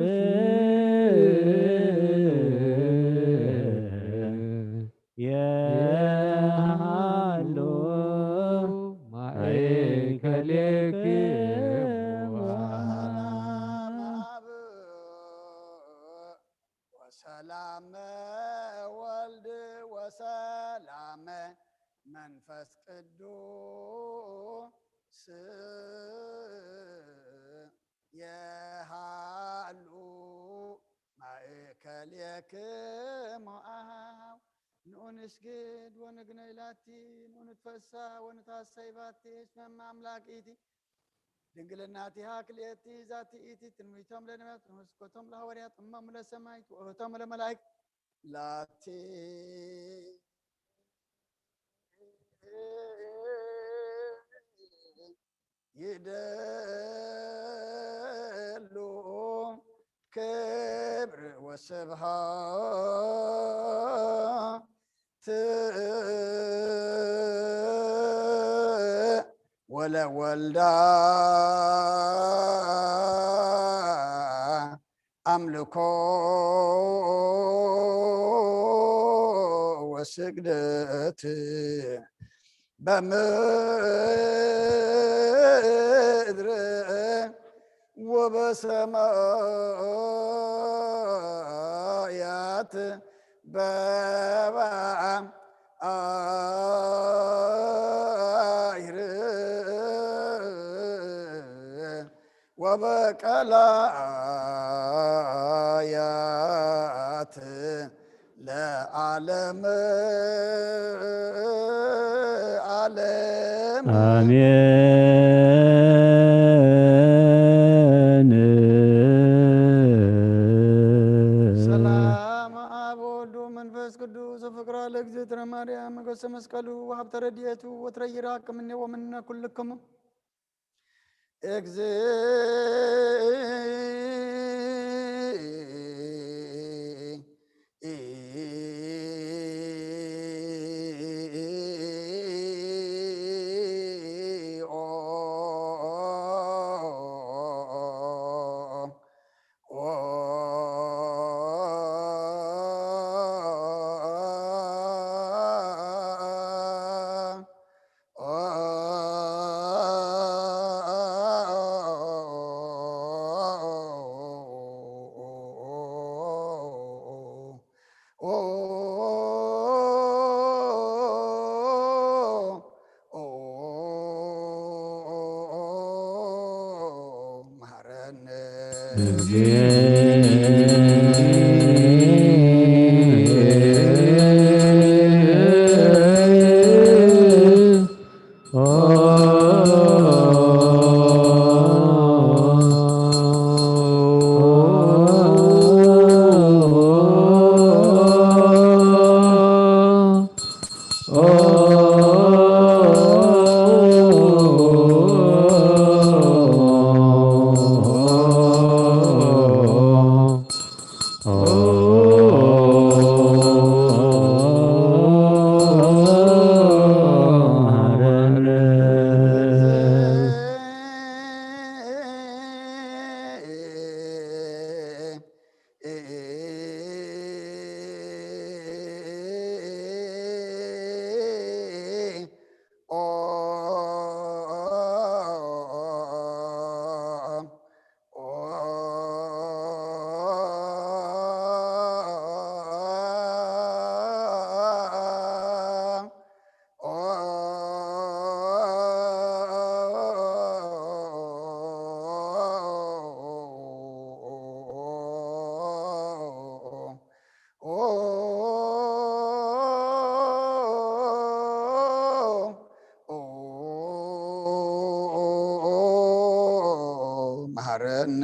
የሃሉ ማእከሌክሙ አብ ወሰላም ወልድ ወሰላም መንፈስ ቅዱስ የሃሉ ማእከሌክሙ አሃው። ንኡ ንስግድ ወንግነይ ላቲ፣ ንኡ ንትፈሳ ወንትሐሰይ ባቲ፣ እስመ እመ አምላክ ኢቲ ድንግልናቲሃ ክልኤቲ ዛቲ ኢቲ ትንቢቶም ለነቢያት ወስብከቶም ለሐዋርያት እሞሙ ለሰማይት ወውህቶሙ ለመላእክት ላቲ ይደሉ ክብር ወስብሐት ወለወልዳ አምልኮ ወስግደት በምድር ወበሰማያት በባ አይር ወበቀላያት ለዓለም ዓለም። አሜን። ሰላም አብ ወወልድ ወመንፈስ ቅዱስ ወፍቅራ ለእግዝእትነ ማርያም ሞገሰ መስቀሉ ወሀብተ ረድኤቱ ወትረ ይራቅ እምኔ ወምነ ኩልክሙ። መሐረነ። መሐረነ።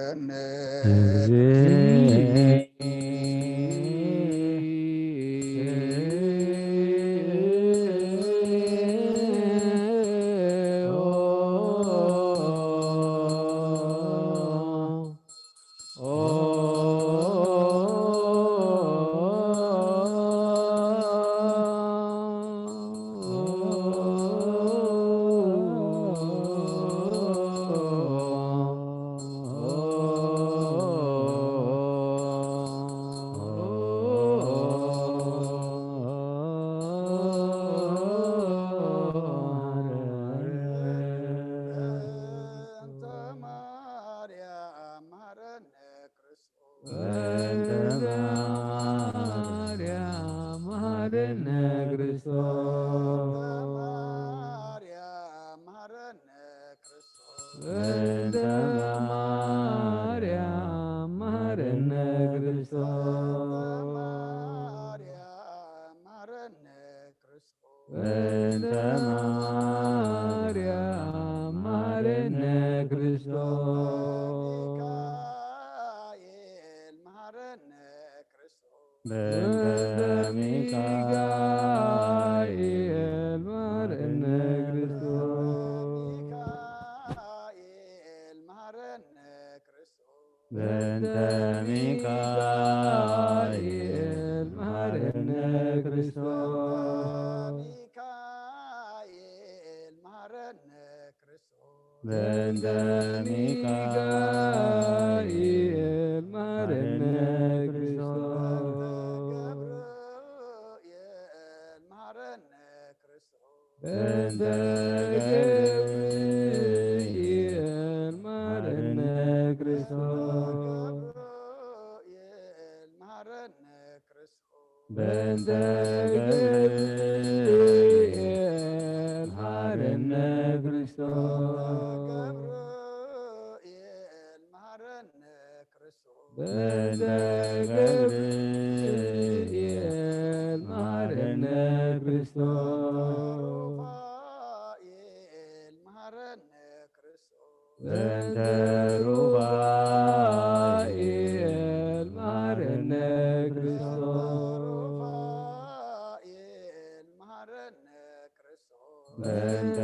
መሐረነ በእንተ ማርያም መሐረነ ክርስቶስ። በእንተ ማርያም መሐረነ ክርስቶስ። በእንተ ማርያም መሐረነ ክርስቶስ። በእንተ ማርያም መሐረነ ክርስቶስ። በእንተ ማርያም መሐረነ ክርስቶስ። በእንተ ማርያም መሐረነ ክርስቶስ። በእንተ ሚካኤል መሐረነ ክርስቶስ። በእንተ ሚካኤል መሐረነ ክርስቶስ። በእንተ ሚካኤል መሐረነ ክርስቶስ። በእንተ ሚካኤል መሐረነ ክርስቶስ። ሚካኤል መሐረነ ክርስቶስ። በእንተ ሚካኤል መሐረነ ክርስቶስ። ገብርኤል መሐረነ ክርስቶስ። በእንተ ገብርኤል መሐረነ ክርስቶስ። ገብርኤል መሐረነ ክርስቶስ። በእንተ ገብርኤል መሐረነ ክርስቶስ። ገብርኤል መሐረነ ክርስቶስ። በእንተ ገብርኤል መሐረነ ክርስቶስ። ሩፋኤል መሐረነ ክርስቶስ። በእንተ ሩፋኤል መሐረነ ክርስቶስ። ሩፋኤል መሐረነ ክርስቶስ። በእንተ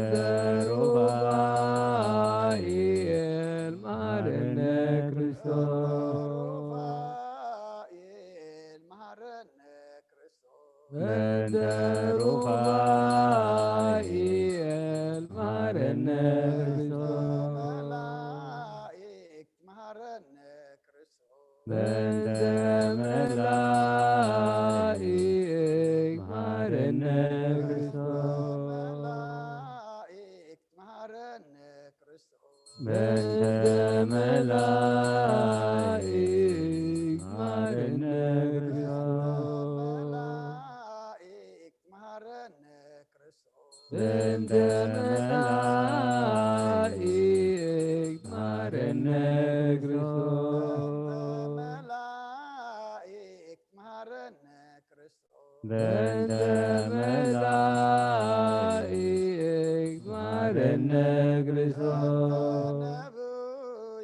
ሩፋኤል መሐረነ ክርስቶስ። ሩፋኤል መሐረነ ክርስቶስ። በእንተ ሩፋኤል መሐረነ ክርስቶስ። መላእክት መሐረነ ክርስቶስ። በእንተ መላእክት መሐረነ ክርስቶስ። መላእክት መሐረነ ክርስቶስ። በእንተ መላእክት መሐረነ ክርስቶስ። መላእክት መሐረነ ክርስቶስ። በእንተ መላእክት መሐረነ ክርስቶስ። በእንተ መላእክት መሐረነ ክርስቶስ። በእንተ መላእክት መሐረነ ክርስቶስ።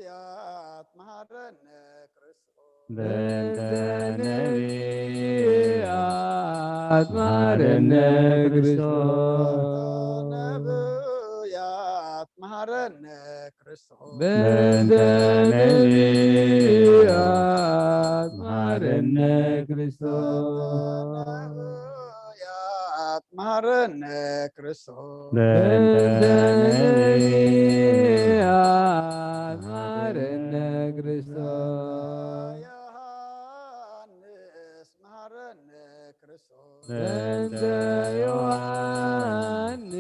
ነቢያት መሐረነ ክርስቶስ። በእንተ ነቢያት መሐረነ ክርስቶስ። ነቢያት መሐረነ ክርስቶስ። በእንተ ነቢያት መሐረነ ክርስቶስ። ነቢያት መሐረነ ክርስቶስ። በእንተ ነቢያት መሐረነ ክርስቶስ። ዮሐንስ መሐረነ ክርስቶስ። በእንተ ዮሐንስ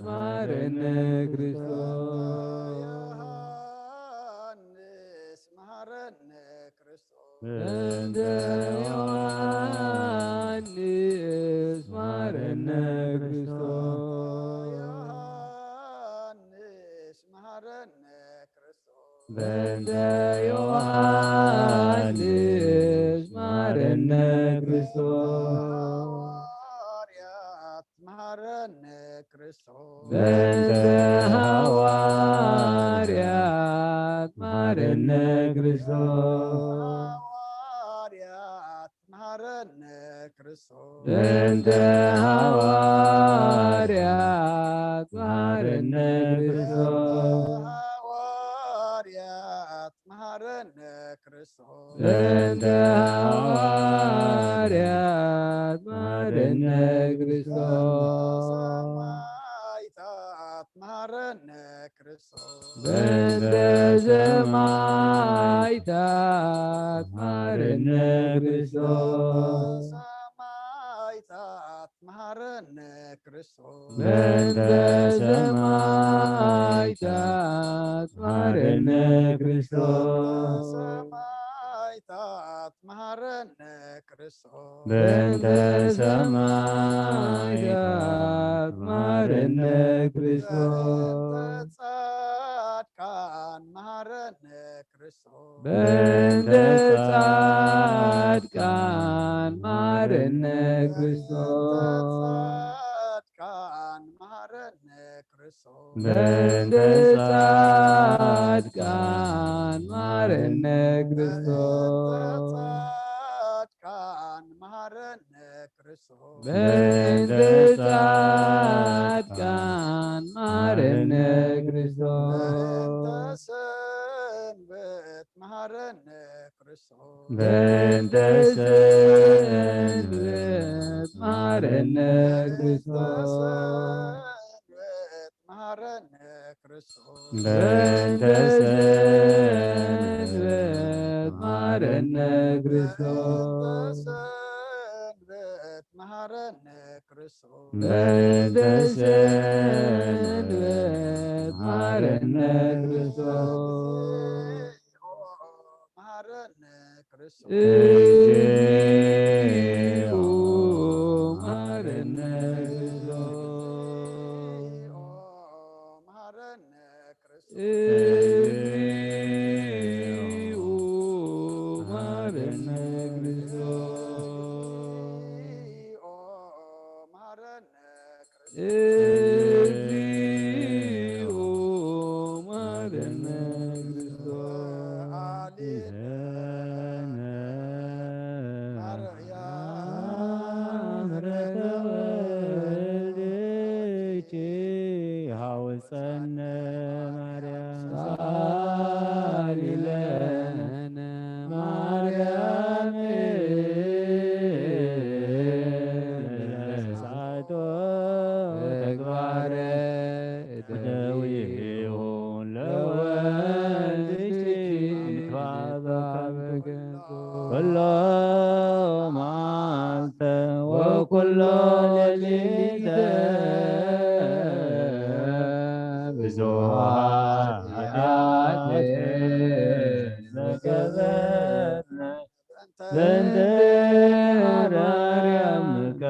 መሐረነ ክርስቶስ። ዮሐንስ መሐረነ ክርስቶስ። በእንተ ዮሐንስ መሐረነ ክርስቶስ። ዮሐንስ መሐረነ ክርስቶስ። በእንተ ዮሐንስ መሐረነ ክርስቶስ። ሐዋርያት መሐረነ ክርስቶስ። በእንተ ሐዋርያት መሐረነ ክርስቶስ። በእንተ ሃዋርያት መሃረነ ክርስቶስ። ሃዋርያት መሃረነ ክርስቶስ። በእንተ ሃዋርያት መሃረነ ክርስቶስ። ሰማዕታት መሃረነ ክርስቶስ። በእንተ ሰማዕታት መሃረነ ክርስቶስ። ሰማዕታት መሃረነ ክርስቶስ። በእንተ ሰማዕታት መሃረነ ክርስቶስ። ሰማዕታት መሃረነ ክርስቶስ። በእንተ ሰማዕታት መሃረነ ክርስቶስ። በእንተ ጻድቃን መሃረነ ክርስቶስ። በእንተ ጻድቃን መሃረነ ክርስቶስ። ጻድቃን መሃረነ ክርስቶስ። በእንተ ጻድቃን መሃረነ ክርስቶስ። ጻድቃን መሃረነ ክርስቶስ። በእንተ ጻድቃን መሃረነ ክርስቶስ። በእንተ ሰንበት መሃረነ ክርስቶስ። በእንተ ሰንበት መሃረነ ክርስቶስ። ሰንበት መሃረነ ክርስቶስ። በእንተ ሰንበት መሃረነ ክርስቶስ። በእንተ ሰንበት መሃረነ ክርስቶስ። በእንተ ሰንበት መሃረነ ክርስቶስ። መሃረነ ክርስቶስ። እግዚኦ መሃረነ ክርስቶስ። መሃረነ ክርስቶስ። እግዚኦ መሃረነ ክርስቶስ። መሃረነ እግዚኦ መሐረነ ክርስቶስ። አሊነ ማርያም ምሕረተ ወልድኪ ሃውፀነ ማርያም። ሳሊ ለነ ማርያም ለሳቶ ተግባረ ደዊሁ ለወልድኪ ይትባበከ ኩሎ መዓልተ ወኩሎ ሌሊተ ብዙኃ ኃጢአት ዘገበርነ በእንተ ማርያምከ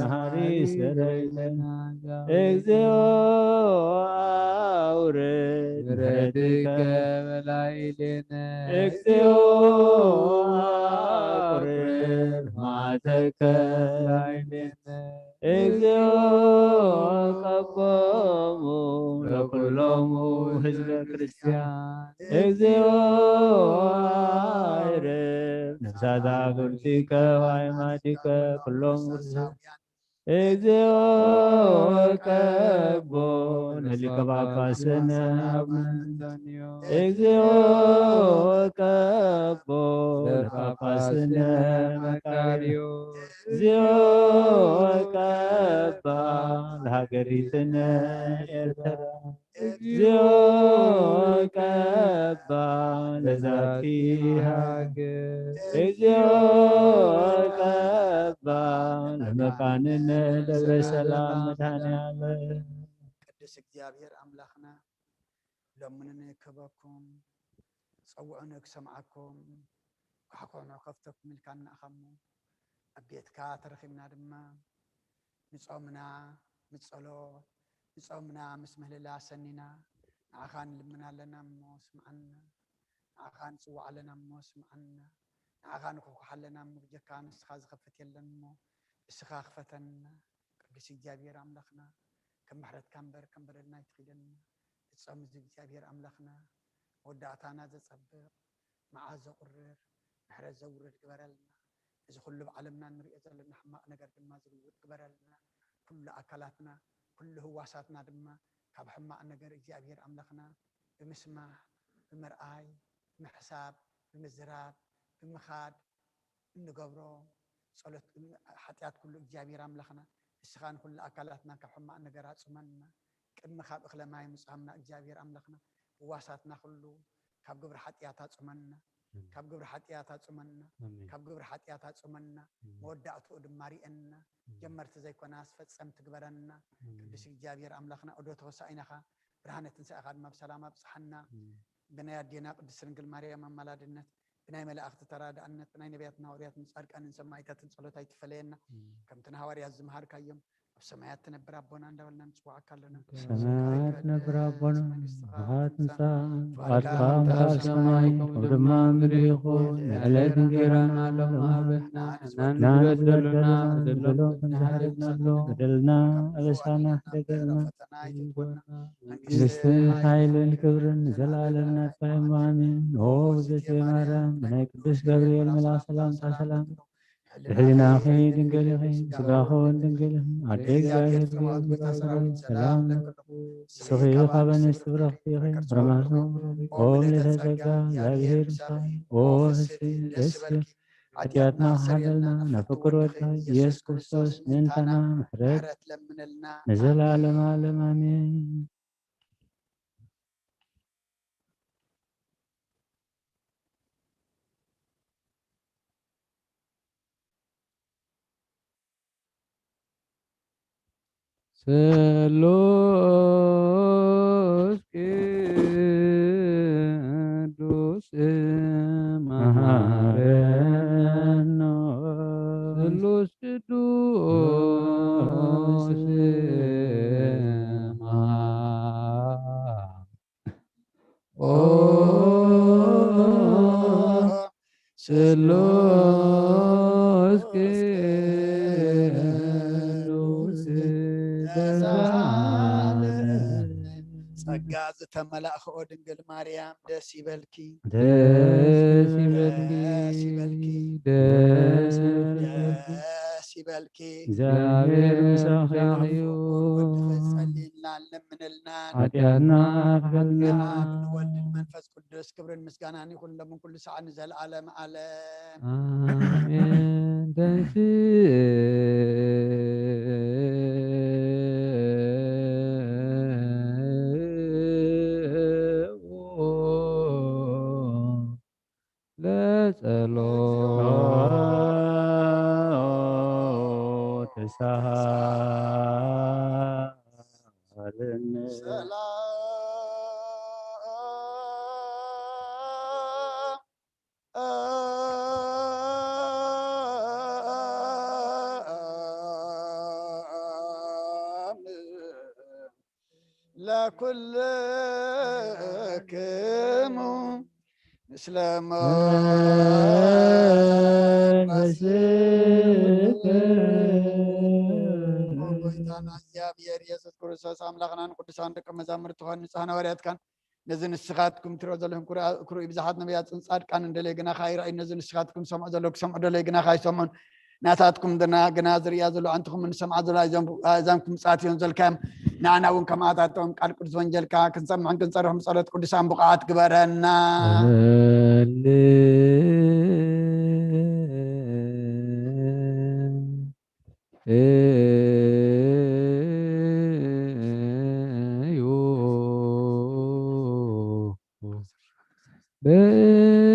መሐሪ ሥረይለነ። እግዚኦ አውርድ ምሕረትከ በላዕሌነ። እግዚኦ አውርድ መዓተከ በላዕሌነ። እግዚኦ ቀቦሙ ለኩሎሙ ህዝበ ክርስቲያን። እግዚኦ አይርብ ነፍሳት አግብርቲከ ወአይማቲከ ኩሎም። እግዚኦ ቀቦ ለሊቀ ጳጳስነ አቡነ እንጦንዮስ። እግዚኦ ቀቦ ለጳጳስነ መቃርዮ። እግዚኦ ቀባ ለሃገሪትነ ኤርትራ። እግዚኦ ቀባ ለዛቲ ሃገር። እግዚኦ ቀባ ለመካንነ ደብረ ሰላም መድኃኔ ዓለም። ቅዱስ እግዚኣብሔር ኣምላኽና፣ ለምኑኒ ክህበኩም፣ ጸውዑኒ ክሰምዓኩም፣ ኳሕኩሑ ከፍተኩም ኢልካ እናኣኸሞ፣ ኣብ ቤትካ ተረኺብና ድማ፣ ንጾምና ምስ ጸሎት፣ ንጾምና ምስ ምህልላ ሰኒና፣ ንዓኻ ንልምን ኣለና እሞ ስምዓና። ንዓኻ ንጽዋዕ ኣለና እሞ ስምዓና። ንዓኻ ንኹሕኩሕ ኣለና እሞ ብጀካ ንስኻ ዝኸፍት የለን እሞ ንስኻ ክፈተና። ቅዱስ እግዚኣብሔር ኣምላኽና፣ ከም ምሕረትካ እምበር ከም በደልና ኣይትኺደና። ንጾም እዚ እግዚኣብሔር ኣምላኽና፣ መወዳእታና ዘጸብቕ፣ መዓት ዘቑርር፣ ምሕረት ዘውርድ ግበረልና። እዚ ኩሉ ኣብ ዓለምና እንሪኦ ዘለና ሕማቕ ነገር ድማ ዝልውጥ ግበረልና። ኩሉ ኣካላትና፣ ኩሉ ህዋሳትና ድማ ካብ ሕማቕ ነገር እግዚኣብሔር ኣምላኽና ብምስማዕ፣ ብምርኣይ፣ ብምሕሳብ፣ ብምዝራብ፣ ብምኻድ እንገብሮ ጸሎት፣ ሓጢኣት ኩሉ እግዚኣብሔር ኣምላኽና ንስኻ ንኹሉ ኣካላትና ካብ ሕማቕ ነገር ኣጽመና። ቅድሚ ካብ እኽለ ማይ ምጻምና እግዚኣብሔር ኣምላኽና ህዋሳትና ኩሉ ካብ ግብሪ ሓጢኣት ኣጽመና። ኣሜን። ካብ ግብሪ ሓጢኣት ኣጽመና። ኣሜን። ካብ ግብሪ ሓጢኣት ኣጽመና። ኣሜን። መወዳእትኡ ድማ ርኤና። ኣሜን። ጀመርቲ ዘይኮናስ ፈጸምቲ ግበረና። ኣሜን። ቅዱስ እግዚኣብሔር ኣምላኽና እዶ ተወሳኢናኻ ብርሃነ ትንሳኤኻ ድማ ብሰላም ኣብጽሓና። ኣሜን። ብናይ ኣዴና ቅድስት ድንግል ማርያም ኣማላድነት፣ ብናይ መላእኽቲ ተራዳእነት፣ ብናይ ነቢያትን ሃዋርያትን ጻድቃንን ሰማዕታትን ጸሎት ኣይትፈለየና። ኣሜን። ከምቲ ንሃዋርያት ዝመሃርካዮም ኣብ ሰማያት ትነብር ኣቦና እንዳበልና ንጽውዓካ ኣለና። ሰማያት ትነብር ኣቦና፣ መንግስትኻ መንግስትኻ ትምጻእ፣ ትምጻእ፣ ፍቓድካ ፍቓድካ ከም ኣብ ሰማይ ከምኡ ድማ ኣብ ምድሪ ይኹን። ዕለት እንጀራና ሎሚ ሃበና፣ ንሕና ንበደለና፣ ንበደለና፣ በደልና ንሓድግ፣ በደልና ኣበሳና ሕደገልና፣ ፈተና ኣይትግበና። መንግስትን ሓይልን ክብርን ንዘለኣለም ናትካ እዩ። ኣሜን። ኦ ብዝእቲ ማርያም፣ ብናይ ቅዱስ ገብርኤል መልኣኽ ሰላምታ ሰላም፣ ብሕሊናኺ ድንግል ኢኺ፣ ስጋኺ እውን ድንግል ኢኺ። ኣደ እግዚኣብሔር ሰላም ለኪ፣ ንስኺ ካብ ኣንስቲ ብሩኽቲ ኢኺ፣ ፍሬ ከርሥኪ ቡሩክ እዩ። ኦ ምልዕተ ጸጋ፣ እግዚኣብሔር ምሳኺ፣ ኦ ፍስሕቲ ደስ ይበልኪ። ሓጢኣትና ክሓደልና ናብ ፍቁር ወድኻ ኢየሱስ ክርስቶስ ምእንታና ምሕረት ለምንልና። ንዘለዓለመ ዓለም ኣሜን። ስሉስ ቅዱስ መሃረኖ። ስሉስ ቅዱስ መሃ-፣ ኦ ስሉስ ቅዱስ ተዛለ። ጸጋ ዝተመላእኽኦ ድንግል ማርያም ደስ ይበልኪ። ደስ ይበልኪ። ደስ ይበልኪ። ደስ ይበልኪ። ደስ ይበልኪ። እግዚኣብሔር ምሳኺ እዩ። ወድኺ ጸልይልና፣ ለምንልና። ሓጢኣትና ኣኽፍለልና። ኣብ ንወልድ መንፈስ ቅዱስ ክብርን ምስጋናን ይኹን ሎምን ኩሉ ሰዓት ንዘለዓለም ዓለም። ኣሜን። ተንሥእ ለጸሎት ተሳሃለነ። ሰላም ለኩልክሙ ምስለ መንፈስከ። ጎይታና እግዚኣብሔር ኢየሱስ ክርስቶስ ኣምላኽናን ቅዱሳን ደቀ መዛሙርትኻን ንጹሓን ሃዋርያትካን ነዚ ንስኻትኩም ትሪኦ ዘለኹም ክርኡ ብዙሓት ነቢያትን ጻድቃንን ደለዩ ግና ከኣ ኣይረኣዩን። ነዚ ንስኻትኩም ትሰምዑ ዘለኹም ክሰምዑ ደለዩ ግና ከኣ ኣይሰምዑን። ናታትኩም ግና፣ ግና ዝርእያ ዘሎ ኣዕንትኹም፣ ዝሰምዓ ዘሎ ኣእዛንኩም ምጽኣት እዮም ዘልካዮም። ንዓና እውን ከማኣታቶም ቃል ቅዱስ ወንጀልካ ክንሰምዕን ክንጸርሕን ብጸሎት ቅዱሳን ብቑዓት ግበረና።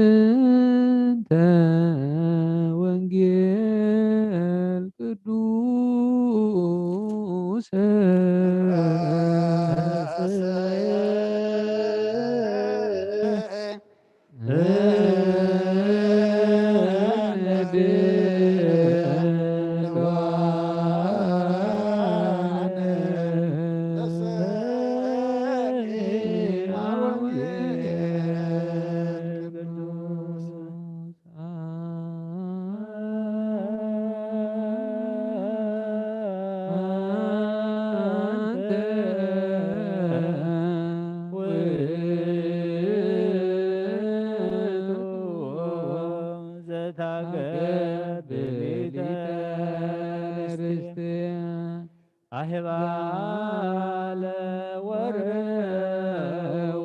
በእንተ ወንጌል ቅዱስ ኣህባለ ወረው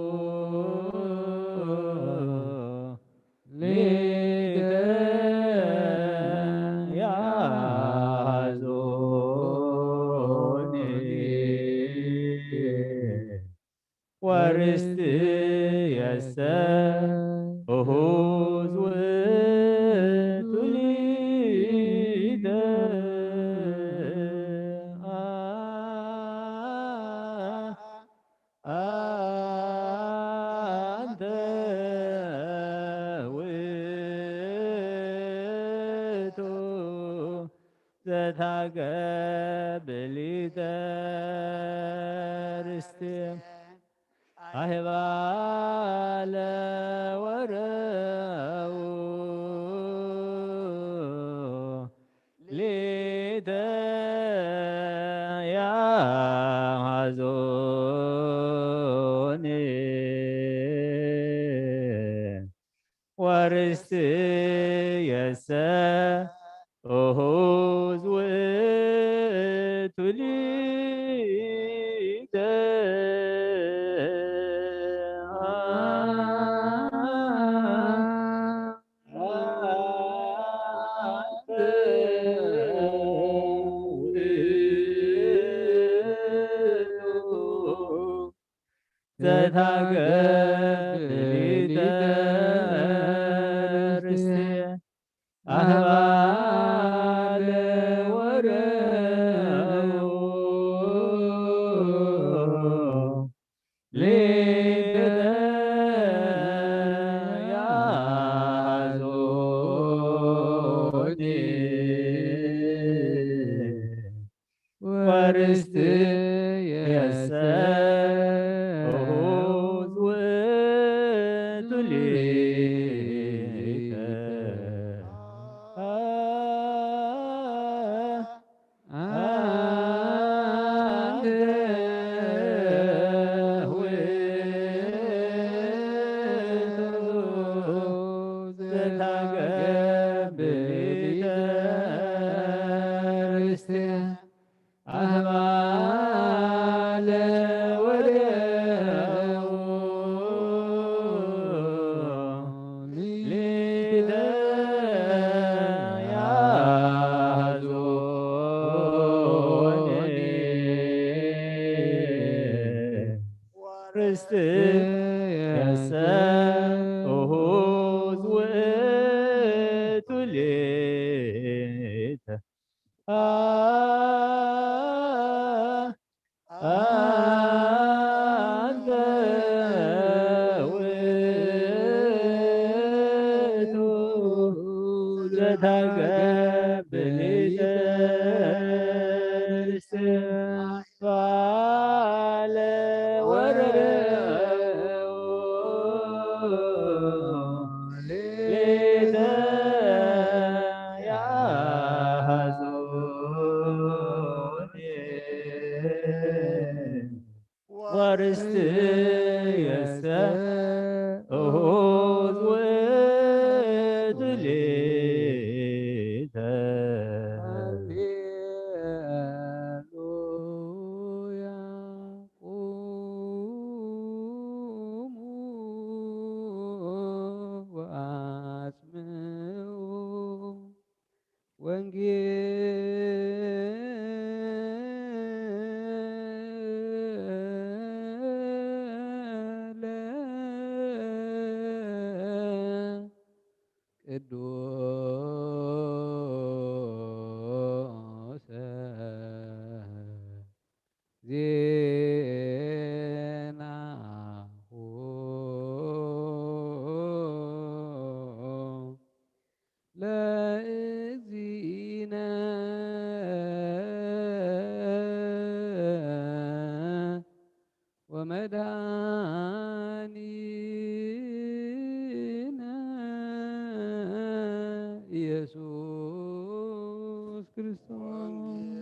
ሊተ ያዞኒ ወርስትየሰ እሁዝ ውእቱ ሊተ። አ-፣ አንተ ውእቱ ዘታገብ ሊተ ርስት ኣህባለ ወረው ሊተ ያሃዞኒ ወርስትየሰ እሁዝ ውእቱ ሊተ። ዘታገብ ሊተ ርስት ኣህባለ ወረው ሊተ ያዞኒ ወርስትየሰ እሁዝ ውእቱ ሊተ። አንተ ውእቱ ዘታገብ ሊተ ርስት አህባለ ወደው ሊተ ያዞኒ ርስትየሰ እሁዝ ውእቱ ሊተ። አንተ ውእቱ ዘታገብ ሊተ ርስት አህባለ ወረው ሊተ ያሃዞኒ ወርስትየሰ እሁዝ ውእቱ ሊተ። ሃሌሉያ። ቁሙ ወአጽምዑ ወንጌለ ቅዱሰ ዜናሁ ለእግዚእነ ወመድኃኒነ ኢየሱስ ክርስቶስ።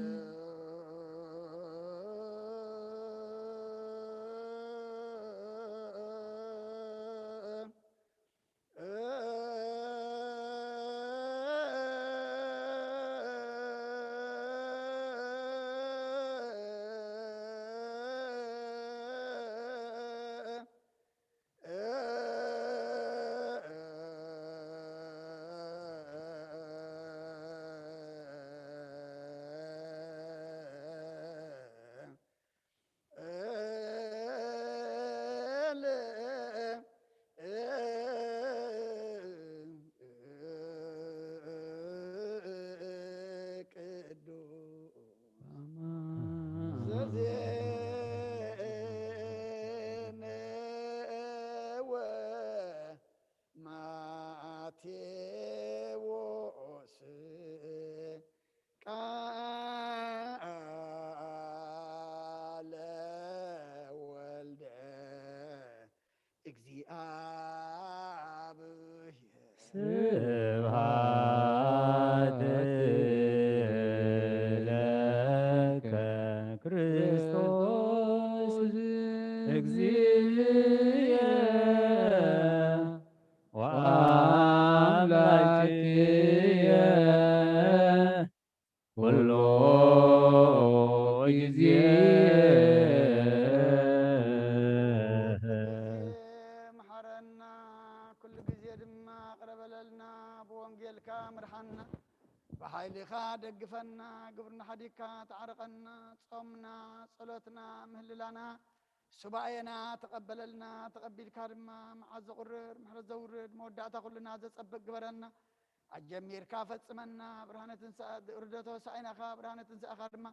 ዘዜነወ ማቴዎስ ቃለ ወልደ እግዚኣብሔር። ስብሐት ለከ ክርስቶስ እግዚእየ ወአምላክየ ኩሎ ግዜ። መሓረና፣ ኩሉ ግዜ ድማ ቅረ በለልና፣ ብወንጌልካ ምርሓና፣ ብሓይልኻ ደግፈና፣ ግብርና ሓዲግካ ተዓርቐና፣ ጾምና፣ ጸሎትና፣ ምህልላና፣ ሱባኤና ተቐበለልና። ተቐቢልካ ድማ መዓዝ ዘቑርር፣ ምሕረት ዘውርድ፣ መወዳእታ ኩልና ዘጸብቕ ግበረና። ኣጀሚርካ ፈጽመና፣ ብርሃነ ትንሳ-፣ ርደቶ ሳኢናኻ፣ ብርሃነ ትንሳኤኻ ድማ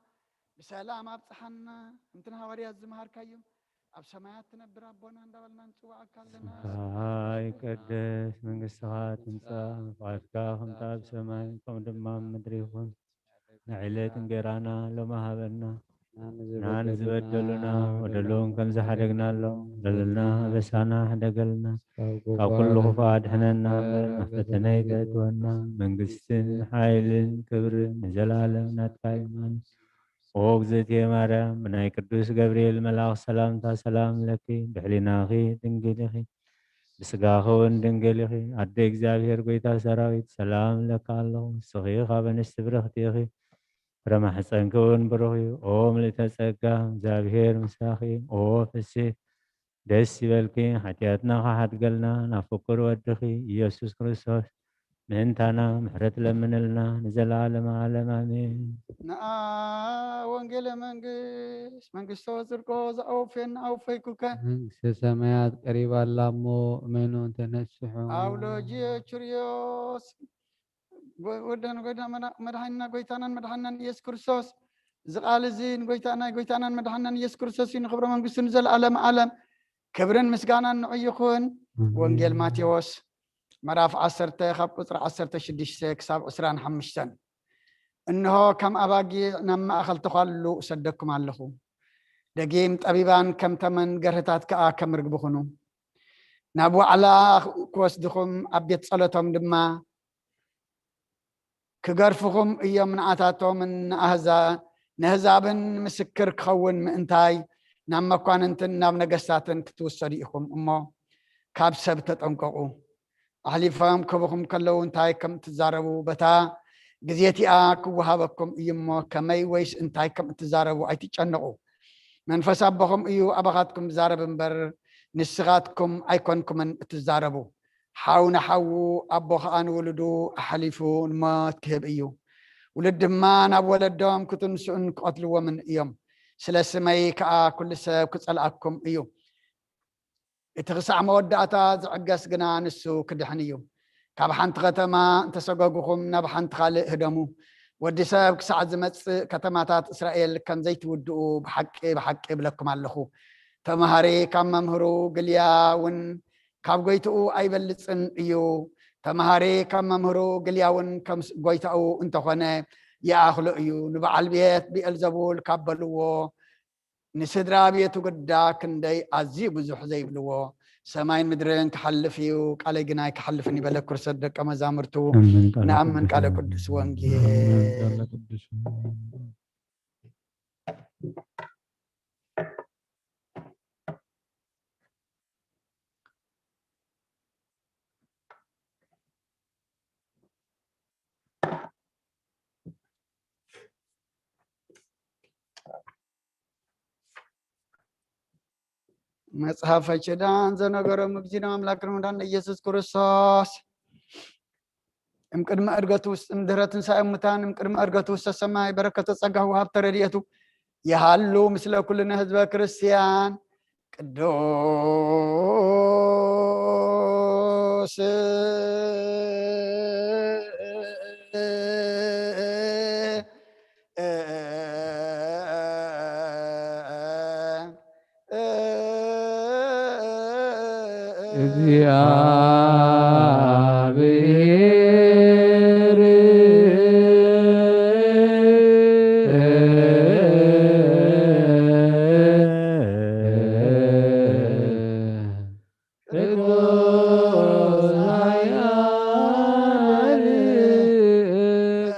ብሰላም ኣብጽሓና። ከምቲ ንሃዋርያት ዝመሃርካዮም፣ ኣብ ሰማያት ትነብር ኣቦና እንዳበልና ንጽውዓካ ኣለና። ስምካ ይቀደስ፣ መንግስትኻ ትምጻእ፣ ፍቓድካ ከምቲ ኣብ ሰማይ ከምኡ ድማ ኣብ ምድሪ ይኹን። ንዕለት እንጌራና ሎሚ ሃበና፣ ንሕና ንዝበደሉና በደሎም ከም ዝሓደግናሎም፣ በደልና ኣበሳና ሕደገልና፣ ካብ ኩሉ ክፉእ ኣድሕነና እምበር፣ ናብ ፈተነ ኣይተእትወና። መንግስትን ሓይልን ክብርን ንዘለኣለም ናትካ እዩ። ኣሜን። ኦ እግዝእትየ ማርያም፣ ብናይ ቅዱስ ገብርኤል መልኣኽ ሰላምታ ሰላም ለኪ፣ ብሕሊናኺ ድንግል ኢኺ፣ ብስጋኺ እውን ድንግል ኢኺ። ኣደ እግዚኣብሔር፣ ጎይታ ሰራዊት፣ ሰላም ለካ ኣለኹ። ንስኺ ካብ ኣንስቲ ብርኽቲ ኢኺ፣ ፍረ ማሕፀንኪ እውን ብሩኽ እዩ። ኦ ምልእተ ጸጋ፣ እግዚኣብሔር ምሳኺ። ኦ ፍስሕቲ፣ ደስ ይበልኪ፣ ሓጢኣትና ክሓድገልና ናብ ፍቁር ወድኺ ኢየሱስ ክርስቶስ ምእንታና ምሕረት ለምንልና ንዘለዓለመ ዓለም፣ ኣሜን። ንኣ ወንጌለ መንግስት፣ መንግስቶ ጽድቆ ዝኣወፍየና ኣወፈይኩከ። መንግስተ ሰማያት ቀሪባ ኣላ እሞ፣ እመኑ እንተነስሑ። ኣውሎጂ ቹርዮስ፣ ጎ-፣ ወደን ጎይታ መዳ-፣ መድሓኒና ጎይታናን መድሓኒናን ኢየሱስ ክርስቶስ፣ እዚ ቃል እዚ ንጎይታ-፣ ናይ ጎይታናን መድሓኒናን ኢየሱስ ክርስቶስ እዩ። ንኽብረ መንግስቱ ንዘለዓለመ ዓለም ክብርን ምስጋናን ንዑ ይኹን። ኣሜን። ወንጌል ማቴዎስ ምዕራፍ ዓሰርተ ካብ ቁጽሪ ዓሰርተ ሽዱሽተ ክሳብ ዕስራን ሓሙሽተን። እንሆ፣ ከም ኣባጊዕ ናብ ማእከል ተዃሉ እሰደኩም ኣለኹ። ደጊም ጠቢባን ከም ተመን፣ ገርህታት ከኣ ከም ርግቢ ኩኑ። ናብ ዋዕላ ክወስድኹም፣ ኣብ ቤት ጸሎቶም ድማ ክገርፍኹም እዮም። ንኣታቶምን ንኣህዛ-፣ ንህዛብን ምስክር ክኸውን ምእንታይ፣ ናብ መኳንንትን ናብ ነገስታትን ክትውሰዱ ኢኹም እሞ፣ ካብ ሰብ ተጠንቀቑ። ኣሕሊፎም ክህቡኹም ከለዉ እንታይ ከም እትዛረቡ፣ በታ ግዜ እቲኣ ክወሃበኩም እዩ እሞ፣ ከመይ ወይስ እንታይ ከም እትዛረቡ ኣይትጨነቑ። መንፈስ ኣቦኹም እዩ ኣባኻትኩም ዝዛረብ እምበር፣ ንስኻትኩም ኣይኮንኩምን እትዛረቡ። ሓው ንሓዉ፣ ኣቦ ኸኣ ንውሉዱ ኣሕሊፉ ንሞት ክህብ እዩ። ውሉድ ድማ ናብ ወለዶም ክትንስኡን ክቐትልዎምን እዮም። ስለ ስመይ ከኣ ኩሉ ሰብ ክጸልኣኩም እዩ። እቲ ክሳዕ መወዳእታ ዝዕገስ ግና ንሱ ክድሕን እዩ። ካብ ሓንቲ ከተማ እንተሰጎጉኹም ናብ ሓንቲ ካልእ ህደሙ። ወዲ ሰብ ክሳዕ ዝመጽእ ከተማታት እስራኤል ከም ዘይትውድኡ ብሓቂ ብሓቂ እብለኩም ኣለኹ። ተማሃሪ ካብ መምህሩ ግልያ እውን ካብ ጎይትኡ ኣይበልጽን እዩ። ተማሃሪ ካብ መምህሩ ግልያ እውን ከም ስ-፣ ጎይታኡ እንተኾነ ይኣኽሎ እዩ። ንበዓል ቤት ብኤልዘቡል ካብ በልዎ ንስድራ ቤቱ ግዳ ክንደይ ኣዝዩ ብዙሕ ዘይብልዎ። ሰማይን ምድርን ክሓልፍ እዩ፣ ቃለይ ግና ኣይክሓልፍን እዩ በለ ክርስቶስ ደቀ መዛሙርቱ። ኣሜን። ቃለ ንኣምን ቅዱስ ቃለ ወንጌል። ቅዱስ ኣሜን። ወንጌል። ቃለ ቅዱስ ወንጌል። መጽሓፈ ኪዳን ዘነገሮም እግዚእነ ኣምላክነ መድኃኒነ ኢየሱስ ክርስቶስ እምቅድመ ዕርገቱ ውስጥ፣ እምድህረ ትንሣኤ ሙታን፣ እምቅድመ ዕርገቱ ውስተ ሰማይ፣ በረከተ ጸጋሁ ወሀብተ ረድኤቱ ይሃሉ ምስለ ኩልነ ህዝበ ክርስቲያን። ቅዱስ እግዚአብሔር ቅዱስ ኃያል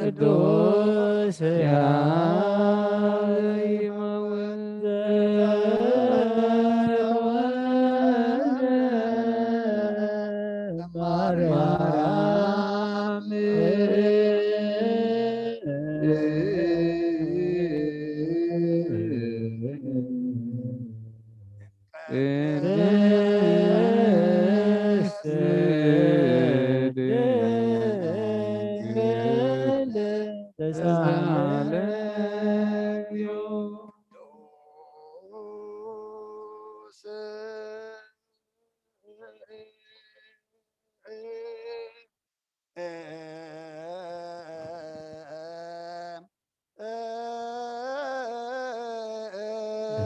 ቅዱስ ሕያው ዘይመውት ዘተወልደ ማርያም ቅድስት ድንግል ተሳለዩ።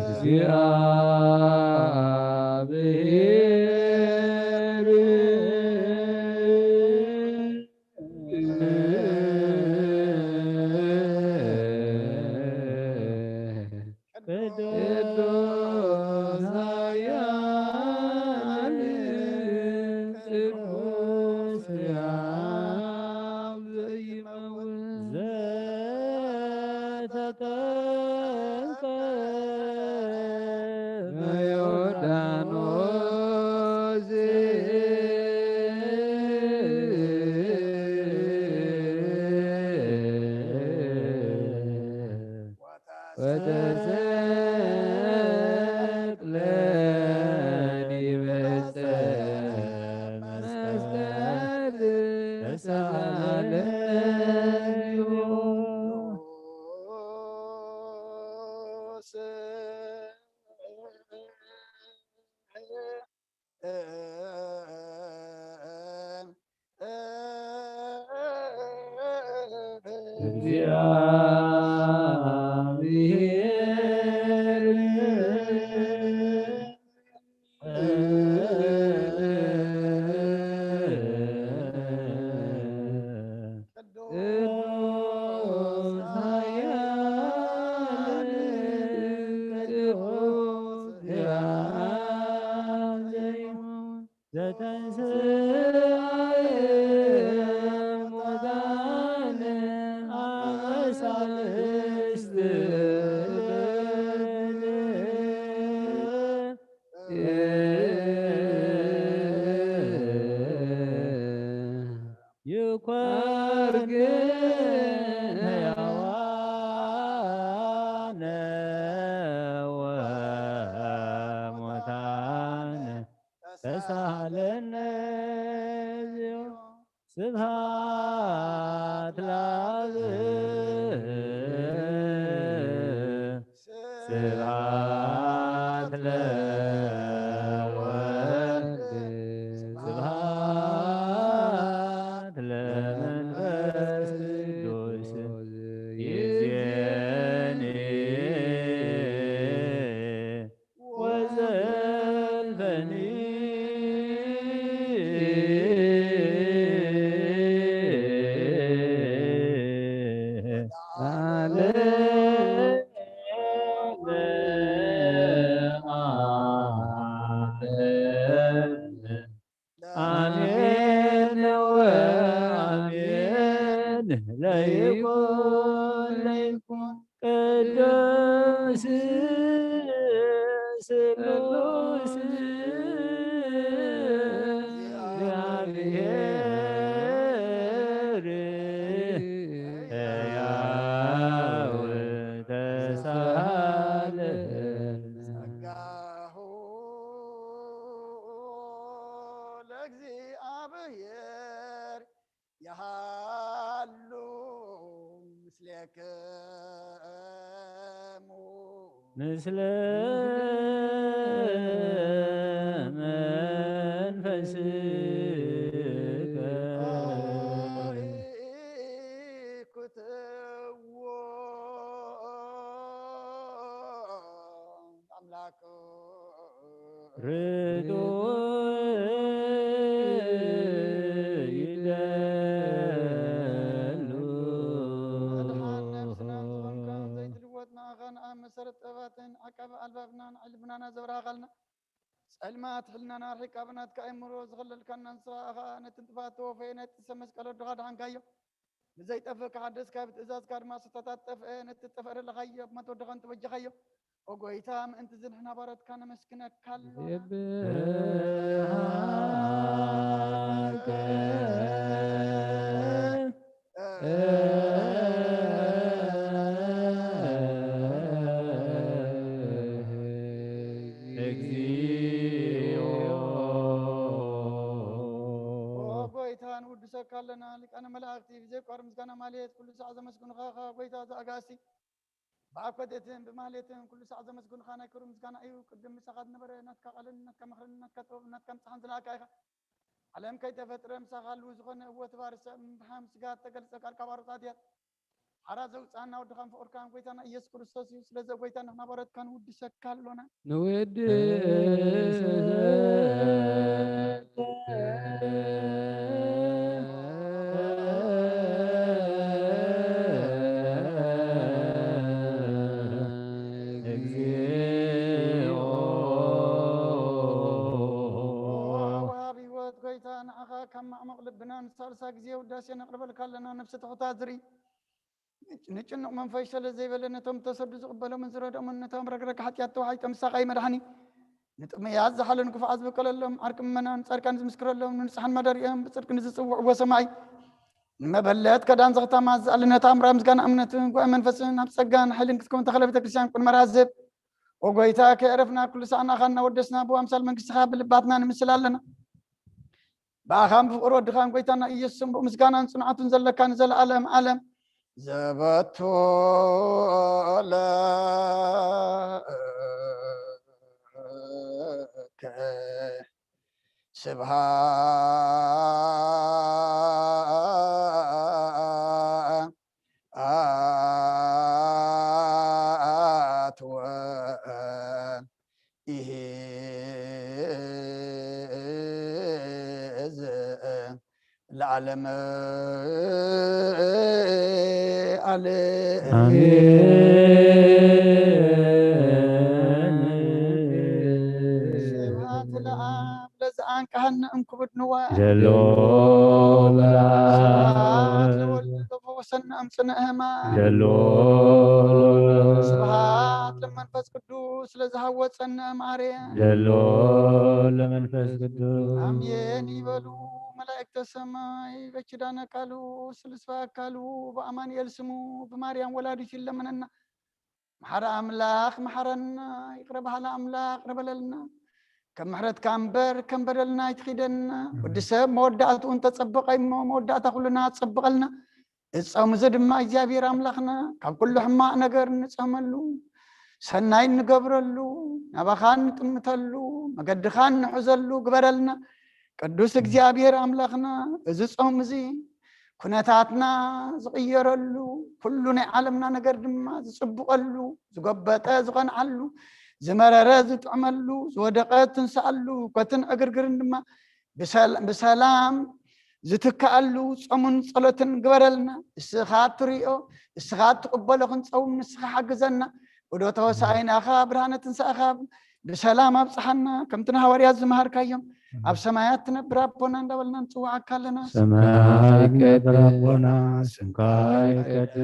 እግዚአብሔር ቅዱስ ኃያል ቅዱስ ሕያው ዘይመውት ዘተጠምቀ በዮርዳኖስ ወተሰቅለ ዲበ ዕፀ መስቀል ተሳለዩ። እግዚአብሔር ቅዱስ ኃያል ቅዱስ ሕያው ዘይመውት ዘተንሥአ እሙታን አመ ሣልስት ይኮርግን ሕያዋነ ወሙታነ ተሳለነ እግዚኦ። ስብሐት ለአብ ስብሐት ለወልድ ስብሐት ለመንፈስ ቅዱስ ይዜኒ ወዘልፈኒ አሜን ወአሜን። ለይኩን ለይኩን ቅዱስ ስሉስ እግዚአብሔር ሕያው ተሳለ። ጸጋሁ ለእግዚአብሔር የሃሉ ምስሌክሙ ምስለ መንፈስከ ኩትዎ አምላክ ርቱ መሰረት ጥበባትን ዓቃቢ ኣልባብናን ልብናና ዘብርሃኻልና፣ ጸልማት ሕልናና ኣርሒቃ ብናትካ ኣእምሮ ዝኸለልካና፣ ንስኻ ኸኣ ነቲ ጥፋት ተወፈየ ነቲ ሰብ መስቀል ወድኻ ድሓንካዮ። ንዘይጠፍእ ክሓድስ ካብ ትእዛዝካ ድማ ስታታት ጠፍአ፣ ነቲ ጠፍአ ደለኻዮ ብሞት ወድኻን ተበጀኻዮ። ኦ ጎይታ፣ ምእንቲ እዚ ንሕና ባሮትካ ነመስግነካ ኣሎና። ኦ ጎይታ፣ ንውድሰካ ኣለና። ሊቃነ መላእክቲ ብዘይቋር ምስጋና ማልየት ኩሉ ሳዕ ዘመስግኑኻ፣ ጎይታ ዘኣጋእዝቲ። ብኣብ ኮቴትን ብማህሌትን ኩሉ ሳዕ ዘመስግኑኻ ናይ ክብሪ ምስጋና እዩ። ቅድም ምሳኻ ዝነበረ ናትካ ቃልን ናትካ ምኽርን ናትካ ጥበብን ናትካ ምጽሓን ዝለኣካ ኢኻ። ዓለም ከይተፈጥረ ምሳኻ ህልው ዝኾነ እወ እቲ ባርሰ እምብሓም ስጋ እተገልጸ ቃልካ ባሮታት እያ። ሓራ ዘውጽኣና ወድኻን ፍቕርካን ጎይታና ኢየሱስ ክርስቶስ እዩ። ስለዚ ጎይታ ንሕና ባሮትካ ንውድሰካ ኣሎና። ንውድስ ወሃብ ህይወት ጎይታ፣ ንዓኻ ካብ ማዕሙቕ ልብና ንሳልሳ ግዜ ውዳሴ ነቕርበልካ ኣለና። ነፍሲ ትሑታት ዝርኢ፣ ንጭ-፣ ንጭኑቕ መንፈስ ሰለ ዘይበለ፣ ነቶም ተሰዱ ዝቕበሎምን ዝረድኦምን፣ ነቶም ረግረግ ሓጢኣት ተዋሒጦም፣ ሳቓይ መድሓኒ፣ ንጥሙያት ዝሓልን ክፉዓት ዝበቀለሎም፣ ዓርቂ ምእመናን ጻድቃን ዝምስክረሎም፣ ንንጹሓን ማደሪኦም ብጽድቂ ንዝጽውዕዎ ሰማይ፣ ንመበለት ከዳን ዘኽታማት ዝኣልነት ኣምራ ምስጋና እምነትን ጉባኤ መንፈስን ኣብ ጸጋን ሓይልን ክትከውን ተኽለ ቤተ ክርስቲያን ቅድመ ራዝብ። ኦ ጎይታ፣ ከየዕረፍና ኩሉ ሳዕ ንኣኻ እናወደስና ብኣምሳል መንግስትኻ ብልባትና ንምስል ኣለና። ብኣኻን ብፍቕሪ ወድኻን ጎይታና ኢየሱስን ብኡ ምስጋናን ጽንዓቱን ዘለካ ንዘለኣለም ዓለም ዘበቱ ለከ ስብሃት ወኢሂዝ ለዓለም ዓለም። ኣሜን። ስብሐት ለአብ ለዘአንቀሐነ እንክቡድ ንዋይ። ዘሎ ስብሐት ለወልድ ለፈወሰነ እምጽነ ሕማም። ዘሎ ስብሐት ለመንፈስ ቅዱስ ለዝሃወጸነ ማርያም። ዘሎ ለመንፈስ ቅዱስ። ኣሜን ይበሉ መላእክተ ሰማይ። በኪዳነ ቃሉ ስልስፋ አካሉ በአማኑኤል ስሙ ብማርያም ወላዲት ይለመነና። መሓሪ ኣምላኽ መሓረና፣ ይቕረ በሃሊ ኣምላኽ ይቕረ በለልና። ከም ምሕረትካ እምበር ከም በደልና ኣይትኺደና። ወዲ ሰብ መወዳእትኡ እንተጸበቐ እሞ መወዳእታ ኩልና ጸብቐልና። እዚ ጾም እዚ ድማ እግዚኣብሔር ኣምላኽና ካብ ኩሉ ሕማቕ ነገር እንጸመሉ፣ ሰናይ እንገብረሉ፣ ናባኻ እንጥምተሉ፣ መገድኻ እንሕዘሉ ግበረልና። ቅዱስ እግዚኣብሔር ኣምላኽና፣ እዚ ጾም እዚ ኩነታትና ዝቕየረሉ፣ ኩሉ ናይ ዓለምና ነገር ድማ ዝጽብቐሉ፣ ዝጎበጠ ዝቐንዓሉ፣ ዝመረረ ዝጥዕመሉ፣ ዝወደቐ ዝትንስኣሉ፣ ኮትን ዕግርግርን ድማ ብሰል-፣ ብሰላም ዝትክኣሉ ጾምን ጸሎትን ግበረልና። እስኻ እትርእዮ፣ እስኻ እትቕበሎ ክንጸውም ንስኻ ሓግዘና። ዑደተ ሆሳዕናኻ፣ ብርሃነ ትንሳኤኻ ብሰላም ኣብጽሓና። ከምቲ ንሃዋርያት ዝመሃርካዮም፣ ኣብ ሰማያት ትነብር ኣቦና እንዳበልና ንጽውዓካ ኣለና። ሰማያት ትነብር ኣቦና፣ ስምካ ይቀደስ፣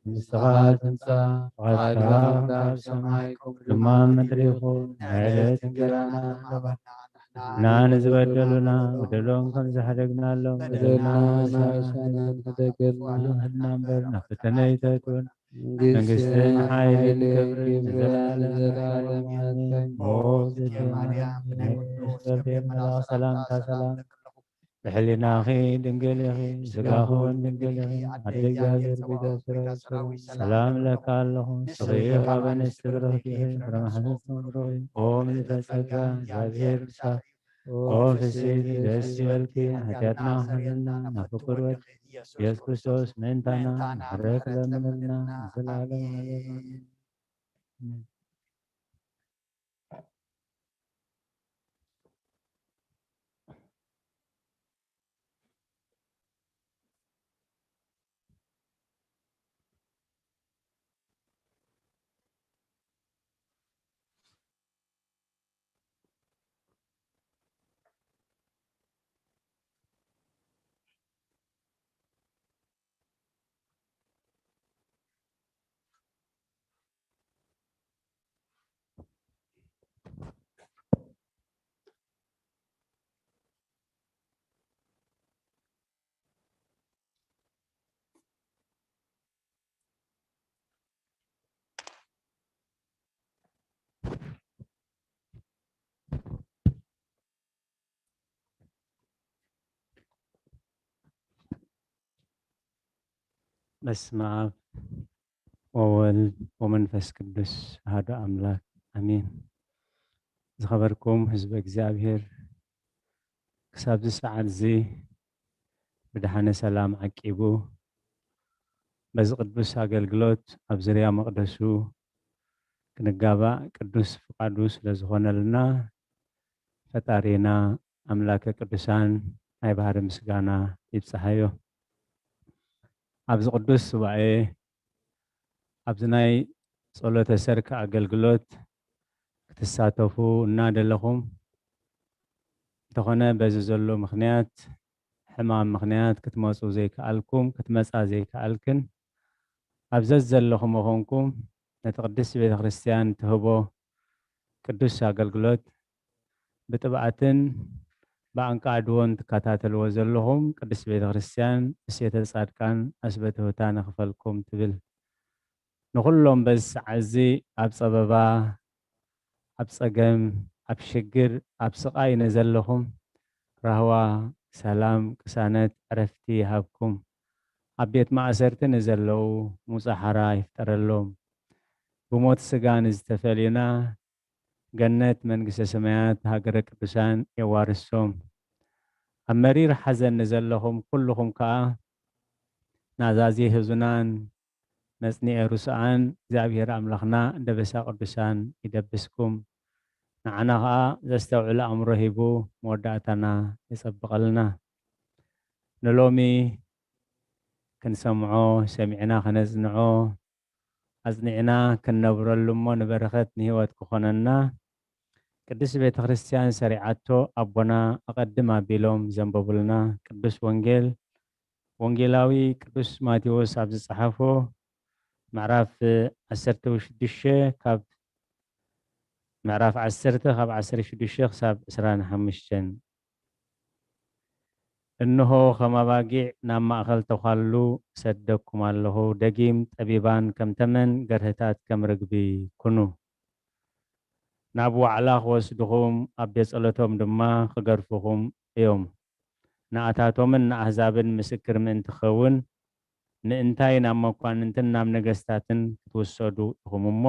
መንግስትኻ ትምጻእ፣ ፍቓድካ ከም ኣብ ሰማይ ከምኡ ድማ ኣብ ምድሪ ይኹን። ናይ ዕለት እንጀራና ሃበና፣ ንሕና ንዝበደሉና በደሎም ከም ዝሓደግናሎም በደልና ንዓና እምበር ናብ ፈተነ ኣይተእትወና። መንግስትን ሓይልን ክብርን ንዘለኣለም። ኦ እግዝእትየ ማርያም፣ ብናይ ቅዱስ ገብርኤል መልኣኽ ሰላምታ ሰላም እብለኪ ኣለኹ። ብሕሊናኺ ድንግል ኢኺ፣ ብስጋኺ እውን ድንግል ኢኺ። ኣደ እግዚኣብሔር፣ ጎይታ ሰራዊት፣ ሰላም እብለኪ ኣለኹ። ንስኺ ካብ ኣንስቲ ብርኽቲ ኢኺ፣ ፍረ ማሕፀንኪ እውን ብሩኽ እዩ። ኦ ምልዕተ ጸጋ፣ እግዚኣብሔር ምሳኺ እዩ። ኦ ፍስሕቲ ደስ ይበልኪ፣ ሓጢኣትና ክሕረልና ናብ ፍቁር ወድኺ ኢየሱስ ክርስቶስ ምእንታና ምሕረት ለምንልና ንዘለዓለም ዓለም። ኣሜን። በስመ አብ ወወልድ ወመንፈስ ቅዱስ አሐዱ አምላክ አሜን። ዝኸበርኩም ህዝበ እግዚኣብሔር፣ ክሳብዚ ሰዓት እዚ ብደሓነ ሰላም ዓቂቡ በዚ ቅዱስ ኣገልግሎት ኣብ ዙርያ መቕደሱ ክንጋባእ ቅዱስ ፍቓዱ ስለ ዝኾነልና፣ ፈጣሪና ኣምላከ ቅዱሳን ናይ ባህሪ ምስጋና ይብጽሓዮ። ኣብዚ ቅዱስ ሱባኤ፣ ኣብዚ ናይ ጸሎተ ሰርክ ኣገልግሎት ክትሳተፉ እናደለኹም፣ እንተኾነ በዚ ዘሎ ምኽንያት፣ ሕማም ምኽንያት ክትመጹ ዘይከኣልኩም፣ ክትመጻ ዘይከኣልክን፣ ኣብ ዘዘለኹም ኮንኩም ነቲ ቅድስት ቤተ ክርስቲያን ትህቦ ቅዱስ ኣገልግሎት ብጥብኣትን ብኣንቃዕድዎን ትከታተልዎ ዘለኹም ቅድስት ቤተ ክርስቲያን እሴተ ጻድቃን ኣስበ ትሑታን ይኽፈልኩም ትብል። ንኹሎም በዚ ሰዓት እዚ ኣብ ጸበባ፣ ኣብ ጸገም፣ ኣብ ሽግር፣ ኣብ ስቓይ ንዘለኹም ራህዋ፣ ሰላም፣ ቅሳነት፣ ዕረፍቲ ይሃብኩም። ኣብ ቤት ማእሰርቲ ንዘለዉ ሙጻ ሓራ ይፍጠረሎም። ብሞት ስጋ ንዝተፈልዩና ገነት መንግስተ ሰማያት ሃገረ ቅዱሳን የዋርሶም። ኣብ መሪር ሓዘን ንዘለኹም ኩልኹም ከኣ ናዛዚ ህዙናን መጽንኤ ርሱኣን እግዚኣብሔር ኣምላኽና ደበሳ ቅዱሳን ይደብስኩም። ንዓና ኸኣ ዘስተውዕል ኣእምሮ ሂቡ መወዳእታና የጸብቐልና። ንሎሚ ክንሰምዖ፣ ሰሚዕና ከነጽንዖ፣ ኣጽኒዕና ክንነብረሉ እሞ ንበረኸት ንህይወት ክኾነና ቅድስት ቤተ ክርስቲያን ሰሪዓቶ ኣቦና ኣቐድም ኣቢሎም ዘንበቡልና ቅዱስ ወንጌል፣ ወንጌላዊ ቅዱስ ማቴዎስ ኣብ ዝጸሓፎ ምዕራፍ ዓሰርተ ሽዱሽተ ካብ ምዕራፍ ዓሰርተ ካብ ዓሰርተ ሽዱሽተ ክሳብ ዕስራን ሓሙሽተን። እንሆ፣ ከም ኣባጊዕ ናብ ማእከል ተዃሉ እሰደኩም ኣለኹ። ደጊም ጠቢባን ከም ተመን፣ ገርህታት ከም ርግቢ ኩኑ። ናብ ዋዕላ ክወስድኹም፣ ኣብ ቤት ጸሎቶም ድማ ክገርፍኹም እዮም። ንኣታቶምን ንኣህዛብን ምስክር ምእንቲ ክኸውን፣ ምእንታይ ናብ መኳንንትን ናብ ነገስታትን ክትውሰዱ ኢኹም እሞ፣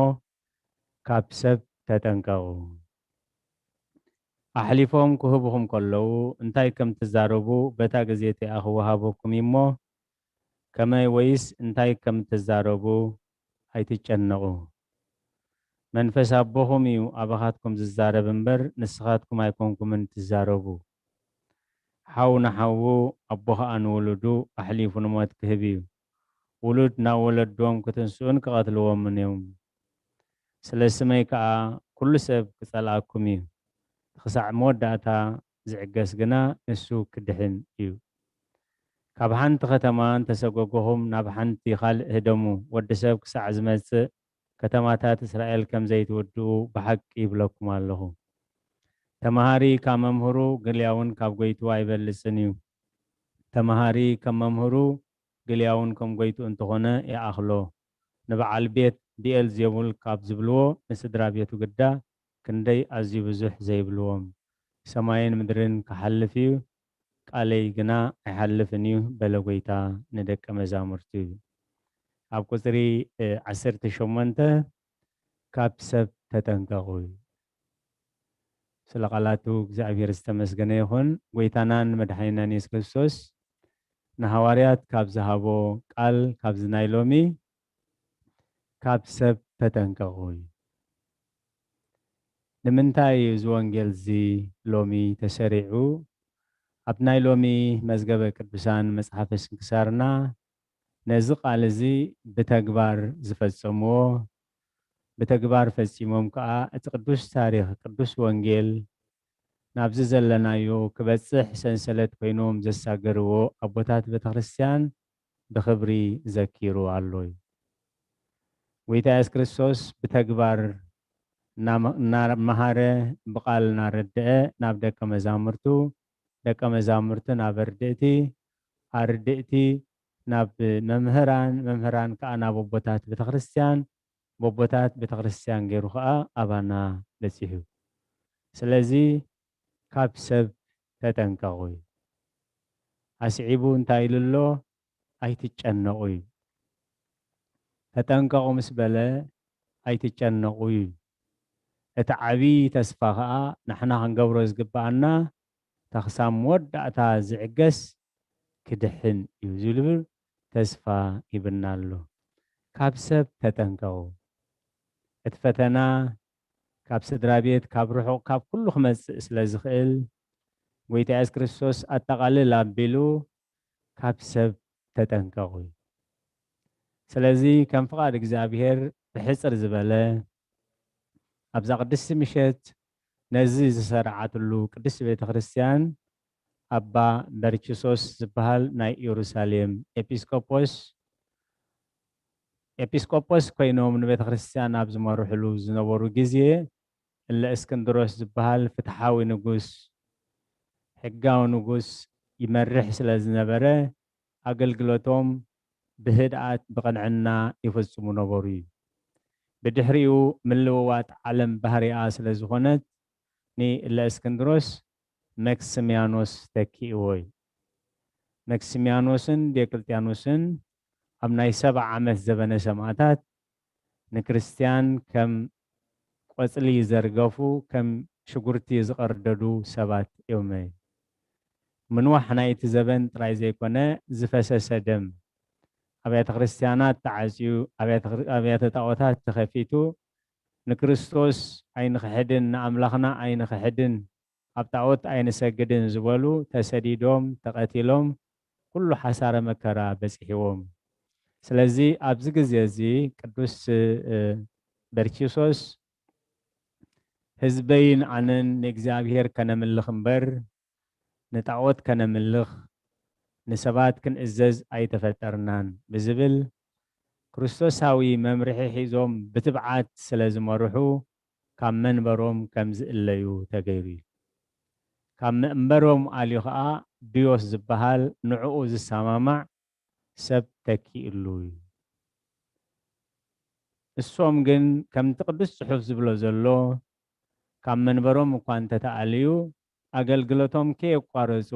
ካብ ሰብ ተጠንቀቑ። ኣሕሊፎም ክህብኹም ከለዉ፣ እንታይ ከም ትዛረቡ በታ ግዜ እቲኣ ክወሃበኩም እዩ እሞ፣ ከመይ ወይስ እንታይ ከም ትዛረቡ ኣይትጨነቑ። መንፈስ ኣቦኹም እዩ ኣባኻትኩም ዝዛረብ እምበር፣ ንስኻትኩም ኣይኮንኩምን ትዛረቡ። ሓው ንሓዉ፣ ኣቦ ኸኣ ንውሉዱ ኣሕሊፉ ንሞት ክህብ እዩ። ውሉድ ናብ ወለዶም ክትንስኡን ክቐትልዎምን እዮም። ስለ ስመይ ከኣ ኩሉ ሰብ ክጸልኣኩም እዩ። ክሳዕ መወዳእታ ዝዕገስ ግና ንሱ ክድሕን እዩ። ካብ ሓንቲ ከተማ እንተሰጎጎኹም ናብ ሓንቲ ካልእ ህደሙ። ወዲ ሰብ ክሳዕ ዝመጽእ ከተማታት እስራኤል ከም ዘይትውድኡ ብሓቂ ይብለኩም ኣለኹ። ተመሃሪ ካብ መምህሩ ግልያውን ካብ ጎይትኡ ኣይበልጽን እዩ። ተመሃሪ ከም መምህሩ ግልያውን ከም ጎይትኡ እንተኾነ ይኣኽሎ። ንበዓል ቤት ብኤል ዜቡል ካብ ዝብልዎ ንስድራ ቤቱ ግዳ ክንደይ ኣዝዩ ብዙሕ ዘይብልዎም። ሰማይን ምድርን ክሓልፍ እዩ፣ ቃለይ ግና ኣይሓልፍን እዩ በለ ጎይታ ንደቀ መዛሙርቱ። ኣብ ቁጽሪ እ፣ ዓሰርተ ሸሞንተ ካብ ሰብ ተጠንቀቑ እዩ። ስለ ቃላቱ እግዚኣብሔር ዝተመስገነ ይኹን። ጎይታናን መድሓኒናን የሱስ ክርስቶስ ንሃዋርያት ካብ ዝሃቦ ቃል ካብዚ ናይ ሎሚ ካብ ሰብ ተጠንቀቑ እዩ። ንምንታይ እዩ እዚ ወንጌል እዚ ሎሚ ተሰሪዑ? ኣብ ናይ ሎሚ መዝገበ ቅዱሳን መጽሓፈ ስንክሳርና ነዚ ቃል እዚ ብተግባር ዝፈጸምዎ፣ ብተግባር ፈጺሞም ከኣ እቲ ቅዱስ ታሪኽ፣ ቅዱስ ወንጌል ናብዚ ዘለናዮ ክበጽሕ ሰንሰለት ኮይኖም ዘሳገርዎ ኣቦታት ቤተክርስትያን ብኽብሪ ዘኪሩ ኣሎ እዩ። ጎይታ የሱስ ክርስቶስ ብተግባር እናመ-፣ እናመሃረ፣ ብቓል እናረድአ ናብ ደቀ መዛሙርቱ፣ ደቀ መዛሙርቱ ናብ ኣርድእቲ፣ ኣርድእቲ ናብ መምህራን፣ መምህራን ከኣ ናብ ኣቦታት ቤተክርስትያን፣ በቦታት ቤተክርስትያን ገይሩ ኸዓ ኣባና በጺሑ። ስለዚ ካብ ሰብ ተጠንቀቑ እዩ። ኣስዒቡ እንታይ ኢሉ ኣሎ? ኣይትጨነቑ እዩ። ተጠንቀቑ ምስ በለ ኣይትጨነቑ እዩ። እቲ ዓብዪ ተስፋ ኸኣ ንሕና ክንገብሮ ዝግብኣና፣ እታ ክሳብ መወዳእታ ዝዕገስ ክድሕን እዩ ዝብል ተስፋ ሂብና ኣሎ። ካብ ሰብ ተጠንቀቑ። እቲ ፈተና ካብ ስድራ ቤት፣ ካብ ርሑቕ፣ ካብ ኩሉ ክመጽእ ስለ ዝኽእል፣ ጎይታ የሱስ ክርስቶስ ኣጠቓልል ኣቢሉ ካብ ሰብ ተጠንቀቑ እዩ። ስለዚ ከም ፍቓድ እግዚኣብሔር ብሕጽር ዝበለ ኣብዛ ቅድስቲ ምሸት ነዚ ዝሰርዓትሉ ቅድስቲ ቤተ ክርስቲያን ኣባ በርኪሶስ ዝበሃል ናይ ኢየሩሳሌም ኤጲስቆጶስ፣ ኤጲስቆጶስ ኮይኖም ንቤተ ክርስቲያን ኣብ ዝመርሕሉ ዝነበሩ ግዜ እለ እስክንድሮስ ዝበሃል ፍትሓዊ ንጉስ፣ ሕጋዊ ንጉስ ይመርሕ ስለ ዝነበረ ኣገልግሎቶም ብህድኣት ብቕንዕና ይፍጽሙ ነበሩ እዩ። ብድሕሪኡ ምልውዋጥ ዓለም ባህሪኣ ስለ ዝኾነት ንእለ እስክንድሮስ መክስሚያኖስ ተኪእዎ እዩ። መክስሚያኖስን ዲዮቅልጥያኖስን ኣብ ናይ ሰብዓ ዓመት ዘበነ ሰማእታት ንክርስትያን ከም ቆጽሊ ይዘርገፉ፣ ከም ሽጉርቲ ዝቐርደዱ ሰባት እዮም። ምንዋሕ ናይቲ ዘበን ጥራይ ዘይኮነ፣ ዝፈሰሰ ደም፣ ኣብያተ ክርስቲያናት ተዓጽዩ፣ ኣብያተ ክር-፣ ኣብያተ ጣዖታት ተኸፊቱ፣ ንክርስቶስ ኣይንኽሕድን፣ ንኣምላኽና ኣይንኽሕድን፣ ኣብ ጣዖት ኣይንሰግድን ዝበሉ ተሰዲዶም፣ ተቐቲሎም፣ ኩሉ ሓሳረ መከራ በጺሕዎም። ስለዚ ኣብዚ ግዜ እዚ ቅዱስ፣ እ፣ በርኪሶስ ህዝበይን ኣነን ንእግዚኣብሔር ከነምልኽ እምበር ንጣዖት ከነምልኽ ንሰባት ክንእዘዝ ኣይተፈጠርናን ብዝብል ክርስቶሳዊ መምርሒ ሒዞም ብትብዓት ስለ ዝመርሑ ካብ መንበሮም ከም ዝእለዩ ተገይሩ እዩ። ካብ መንበሮም ኣልዩ ኸኣ ድዮስ ዝበሃል ንዕኡ ዝሰማማዕ ሰብ ተኪእሉ እዩ። እሶም ግን ከምቲ ቅዱስ ጽሑፍ ዝብሎ ዘሎ ካብ መንበሮም እኳ እንተተኣልዩ ኣገልግሎቶም ከየቋረጹ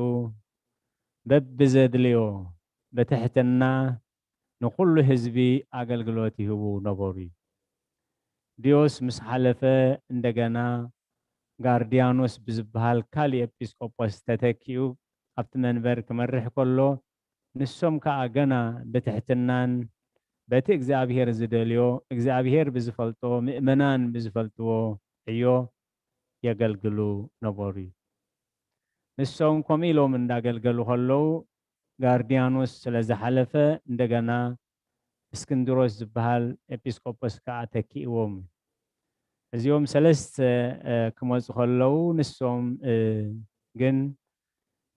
በብዘድልዮ ብትሕትና ንኹሉ ህዝቢ ኣገልግሎት ይህቡ ነበሩ እዩ። ድዮስ ምስ ሓለፈ እንደገና ጋርዲያኖስ ብዝበሃል ካልእ ኤጲስቆጶስ ተተኪኡ ኣብቲ መንበር ክመርሕ ከሎ ንሶም ከኣ ገና ብትሕትናን በቲ እግዚኣብሔር ዝደልዮ እግዚኣብሔር ብዝፈልጦ ምእመናን ብዝፈልጥዎ ዕዮ የገልግሉ ነበሩ እዩ። ንሶም ከምኡ ኢሎም እንዳገልገሉ ከለዉ ጋርዲያኖስ ስለ ዝሓለፈ እንደገና እስክንድሮስ ዝበሃል ኤጲስቆጶስ ከኣ ተኪእዎም። እዚኦም ሰለስተ፣ እ፣ ክመጹ ከለዉ ንሶም፣ እ፣ ግን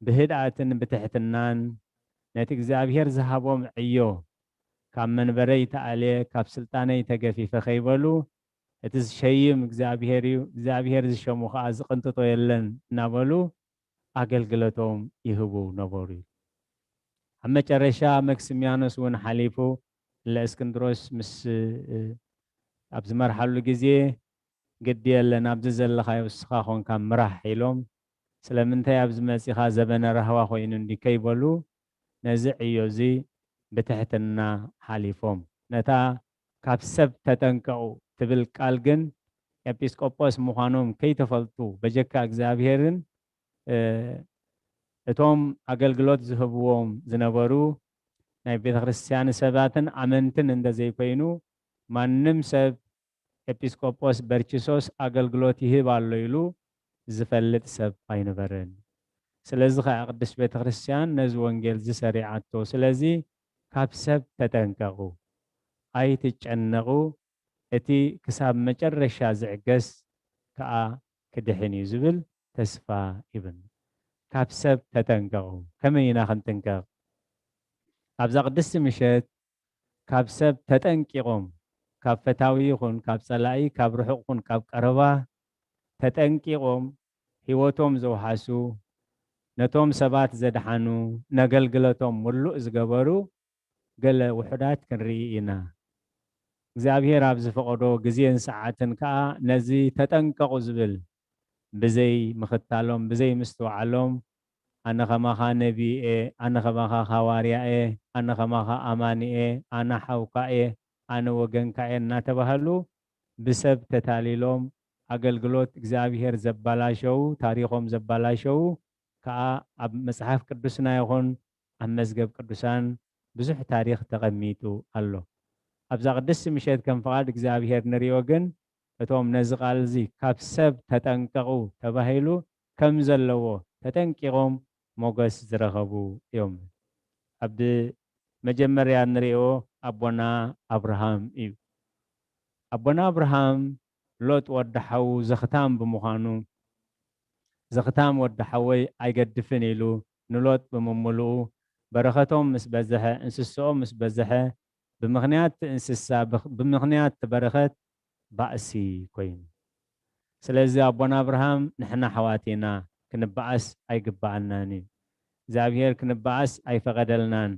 ብህድኣትን ብትሕትናን ነቲ እግዚኣብሔር ዝሃቦም ዕዮ ካብ መንበረይ ተኣልየ ካብ ስልጣነይ ተገፊፈ ከይበሉ እቲ ዝሸይም እግዚኣብሔር እዩ፣ እግዚኣብሔር ዝሸሙ ከኣ ዝቕንጥጦ የለን እናበሉ ኣገልግሎቶም ይህቡ ነበሩ እዩ። ኣብ መጨረሻ መክስሚያኖስ እውን ሓሊፉ ለእስክንድሮስ ምስ፣ እ፣ ኣብ ዝመርሓሉ ግዜ ግዲ የለን ኣብዚ ዘለኻዮ እስኻ ኾንካ ምራሕ ኢሎም ስለምንታይ ኣብዚ መጺኻ ዘበነ ራህዋ ኮይኑ እንዲ ከይበሉ ነዚ ዕዮ እዚ ብትሕትና ሓሊፎም። ነታ ካብ ሰብ ተጠንቀቑ ትብል ቃል ግን ኤጲስቆጶስ ምዃኖም ከይተፈልጡ በጀካ እግዚኣብሔርን፣ እ፣ እቶም ኣገልግሎት ዝህብዎም ዝነበሩ ናይ ቤተ ክርስቲያን ሰባትን ኣመንትን እንደ ዘይኮይኑ ማንም ሰብ ኤጲስቆጶስ በርኪሶስ ኣገልግሎት ይህብ ኣሎ ኢሉ ዝፈልጥ ሰብ ኣይነበረን። ስለዚ ኸኣ ቅድስት ቤተ ክርስቲያን ነዚ ወንጌል ዝሰሪዓቶ። ስለዚ ካብ ሰብ ተጠንቀቑ፣ ኣይትጨነቑ፣ እቲ ክሳብ መጨረሻ ዝዕገስ ከኣ ክድሕን እዩ ዝብል ተስፋ ይብን። ካብ ሰብ ተጠንቀቑ። ከመይ ኢና ክንጥንቀቕ? ኣብዛ ቅድስቲ ምሸት ካብ ሰብ ተጠንቂቖም፣ ካብ ፈታዊ ይኹን ካብ ጸላኢ፣ ካብ ርሑቕ ይኹን ካብ ቀረባ ተጠንቂቖም ህይወቶም ዘውሓሱ፣ ነቶም ሰባት ዘድሓኑ፣ ነገልግለቶም ምሉእ ዝገበሩ ገለ ውሑዳት ክንርኢ ኢና። እግዚኣብሔር ኣብ ዝፈቐዶ ግዜን ሰዓትን ከኣ ነዚ ተጠንቀቑ ዝብል ብዘይ ምኽታሎም፣ ብዘይ ምስትውዓሎም፣ ኣነ ኸማኻ ነቢይ እየ፣ ኣነ ኸማኻ ሃዋርያ እየ፣ ኣነ ኸማኻ ኣማኒ እየ፣ ኣነ ሓውካ እየ፣ ኣነ ወገንካ እየ እናተባህሉ ብሰብ ተታሊሎም ኣገልግሎት እግዚኣብሔር ዘባላሸዉ፣ ታሪኾም ዘባላሸዉ ከኣ ኣብ መጽሓፍ ቅዱስና ይኹን ኣብ መዝገብ ቅዱሳን ብዙሕ ታሪኽ ተቐሚጡ ኣሎ። ኣብዛ ቅድስቲ ምሸት ከም ፍቓድ እግዚኣብሔር ንሪኦ ግን እቶም ነዚ ቃል እዚ ካብ ሰብ ተጠንቀቑ ተባሂሉ ከም ዘለዎ ተጠንቂቖም ሞገስ ዝረኸቡ እዮም። ኣብ መጀመርያ ንሪኦ ኣቦና ኣብርሃም እዩ። ኣቦና ኣብርሃም ሎጥ ወዲ ሓዉ ዘኽታም ብምዃኑ፣ ዘኽታም ወዲ ሓወይ ኣይገድፍን ኢሉ ንሎጥ ብምምልኡ፣ በረኸቶም ምስ በዝሐ፣ እንስስኦም ምስ በዝሐ፣ ብምኽንያት እቲ እንስሳ፣ ብኽ-፣ ብምኽንያት እቲ በረኸት ባእሲ ኮይኑ። ስለዚ ኣቦና ኣብርሃም ንሕና ኣሕዋት ኢና፣ ክንበኣስ ኣይግብኣናን እዩ። እግዚኣብሔር ክንበኣስ ኣይፈቐደልናን።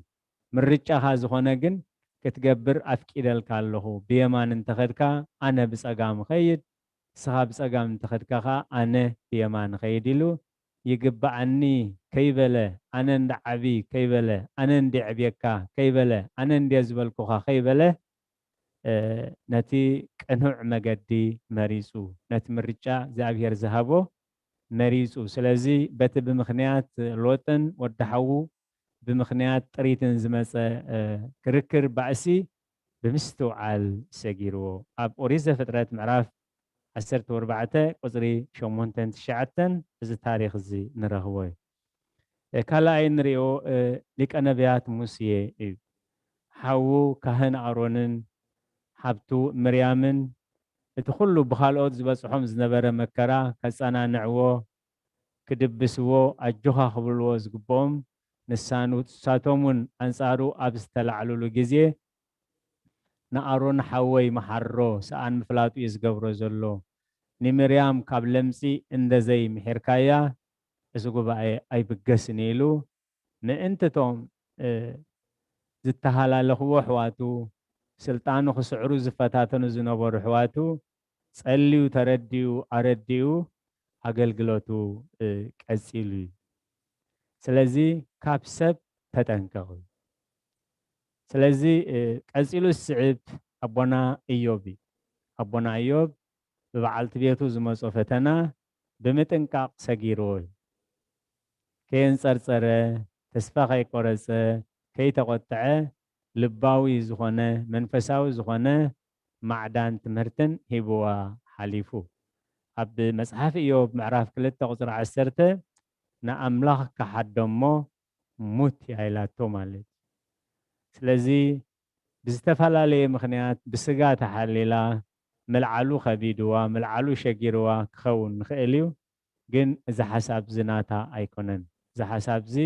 ምርጫኻ ዝኾነ ግን ክትገብር ኣፍቂደልካ ኣለኹ። ብየማን እንተኸድካ ኣነ ብጸጋም እኸይድ፣ ንስኻ ብጸጋም እንተኸድካ ኸኣ ኣነ ብየማን እኸይድ ኢሉ ይግብኣኒ ከይበለ፣ ኣነ እንዳ ዓቢ ከይበለ፣ ኣነ እንደ ዕብየካ ከይበለ፣ ኣነ እንደ ዝበልኩኻ ከይበለ፣ እ፣ ነቲ ቅኑዕ መገዲ መሪጹ፣ ነቲ ምርጫ እግዚኣብሔር ዝሃቦ መሪጹ። ስለዚ በቲ ብምኽንያት ሎጥን ወዲ ሓዉ ብምኽንያት ጥሪትን ዝመጸ፣ እ፣ ክርክር ባእሲ ብምስትውዓል ሰጊርዎ። ኣብ ኦሪት ዘፍጥረት ምዕራፍ ዓሰርተ ኣርባዕተ ቁጽሪ ሸሞንተን ትሽዓተን እዚ ታሪኽ እዚ ንረኽቦ እዩ። እ፣ ካልኣይ ንሪኦ፣ እ፣ ሊቀ ነቢያት ሙሴ እዩ። ሓዉ ካህን ኣሮንን ሓብቱ ምርያምን እቲ ኩሉ ብኻልኦት ዝበጽሖም ዝነበረ መከራ ከጸናንዕዎ፣ ክድብስዎ፣ ኣጆኻ ክብልዎ ዝግብኦም ንሳን ንሳቶም እውን ኣንጻሩ ኣብ ዝተላዕልሉ ግዜ ንኣሮን ሓወይ መሓሮ፣ ሰኣን ምፍላጡ እዩ ዝገብሮ ዘሎ። ንምርያም ካብ ለምጺ እንደ ዘይምሒርካያ እዚ ጉባኤ ኣይብገስን ኢሉ ምእንቲ እቶም፣ እ፣ ዝተሃላለኽዎ ኣሕዋቱ፣ ስልጣኑ ክስዕሩ ዝፈታተኑ ዝነበሩ ኣሕዋቱ ጸልዩ ተረዲኡ ኣረዲኡ ኣገልግሎቱ፣ እ፣ ቀጺሉ እዩ። ስለዚ ካብ ሰብ ተጠንቀቑ። ስለዚ፣ እ፣ ቀጺሉ ዝስዕብ ኣቦና እዮብ እዩ። ኣቦና እዮብ ብበዓልቲ ቤቱ ዝመጾ ፈተና ብምጥንቃቕ ሰጊርዎ እዩ። ከየንጸርጸረ፣ ተስፋ ከይቆረጸ፣ ከይተቖጥዐ፣ ልባዊ ዝኾነ፣ መንፈሳዊ ዝኾነ ማዕዳን ትምህርትን ሂብዋ ሓሊፉ። ኣብ መጽሓፍ እዮብ ምዕራፍ ክልተ ቁጽሪ ዓሰርተ፣ "ንኣምላኽ ከሓዶ እሞ ሙት እያ" ኢላቶ ማለት እዩ። ስለዚ ብዝተፈላለየ ምኽንያት ብስጋ ተሓሊላ፣ ምልዓሉ ከቢድዋ፣ ምልዓሉ ሸጊርዋ ክኸውን ንኽእል እዩ። ግን እዚ ሓሳብ እዚ ናታ ኣይኮነን። እዚ ሓሳብ እዚ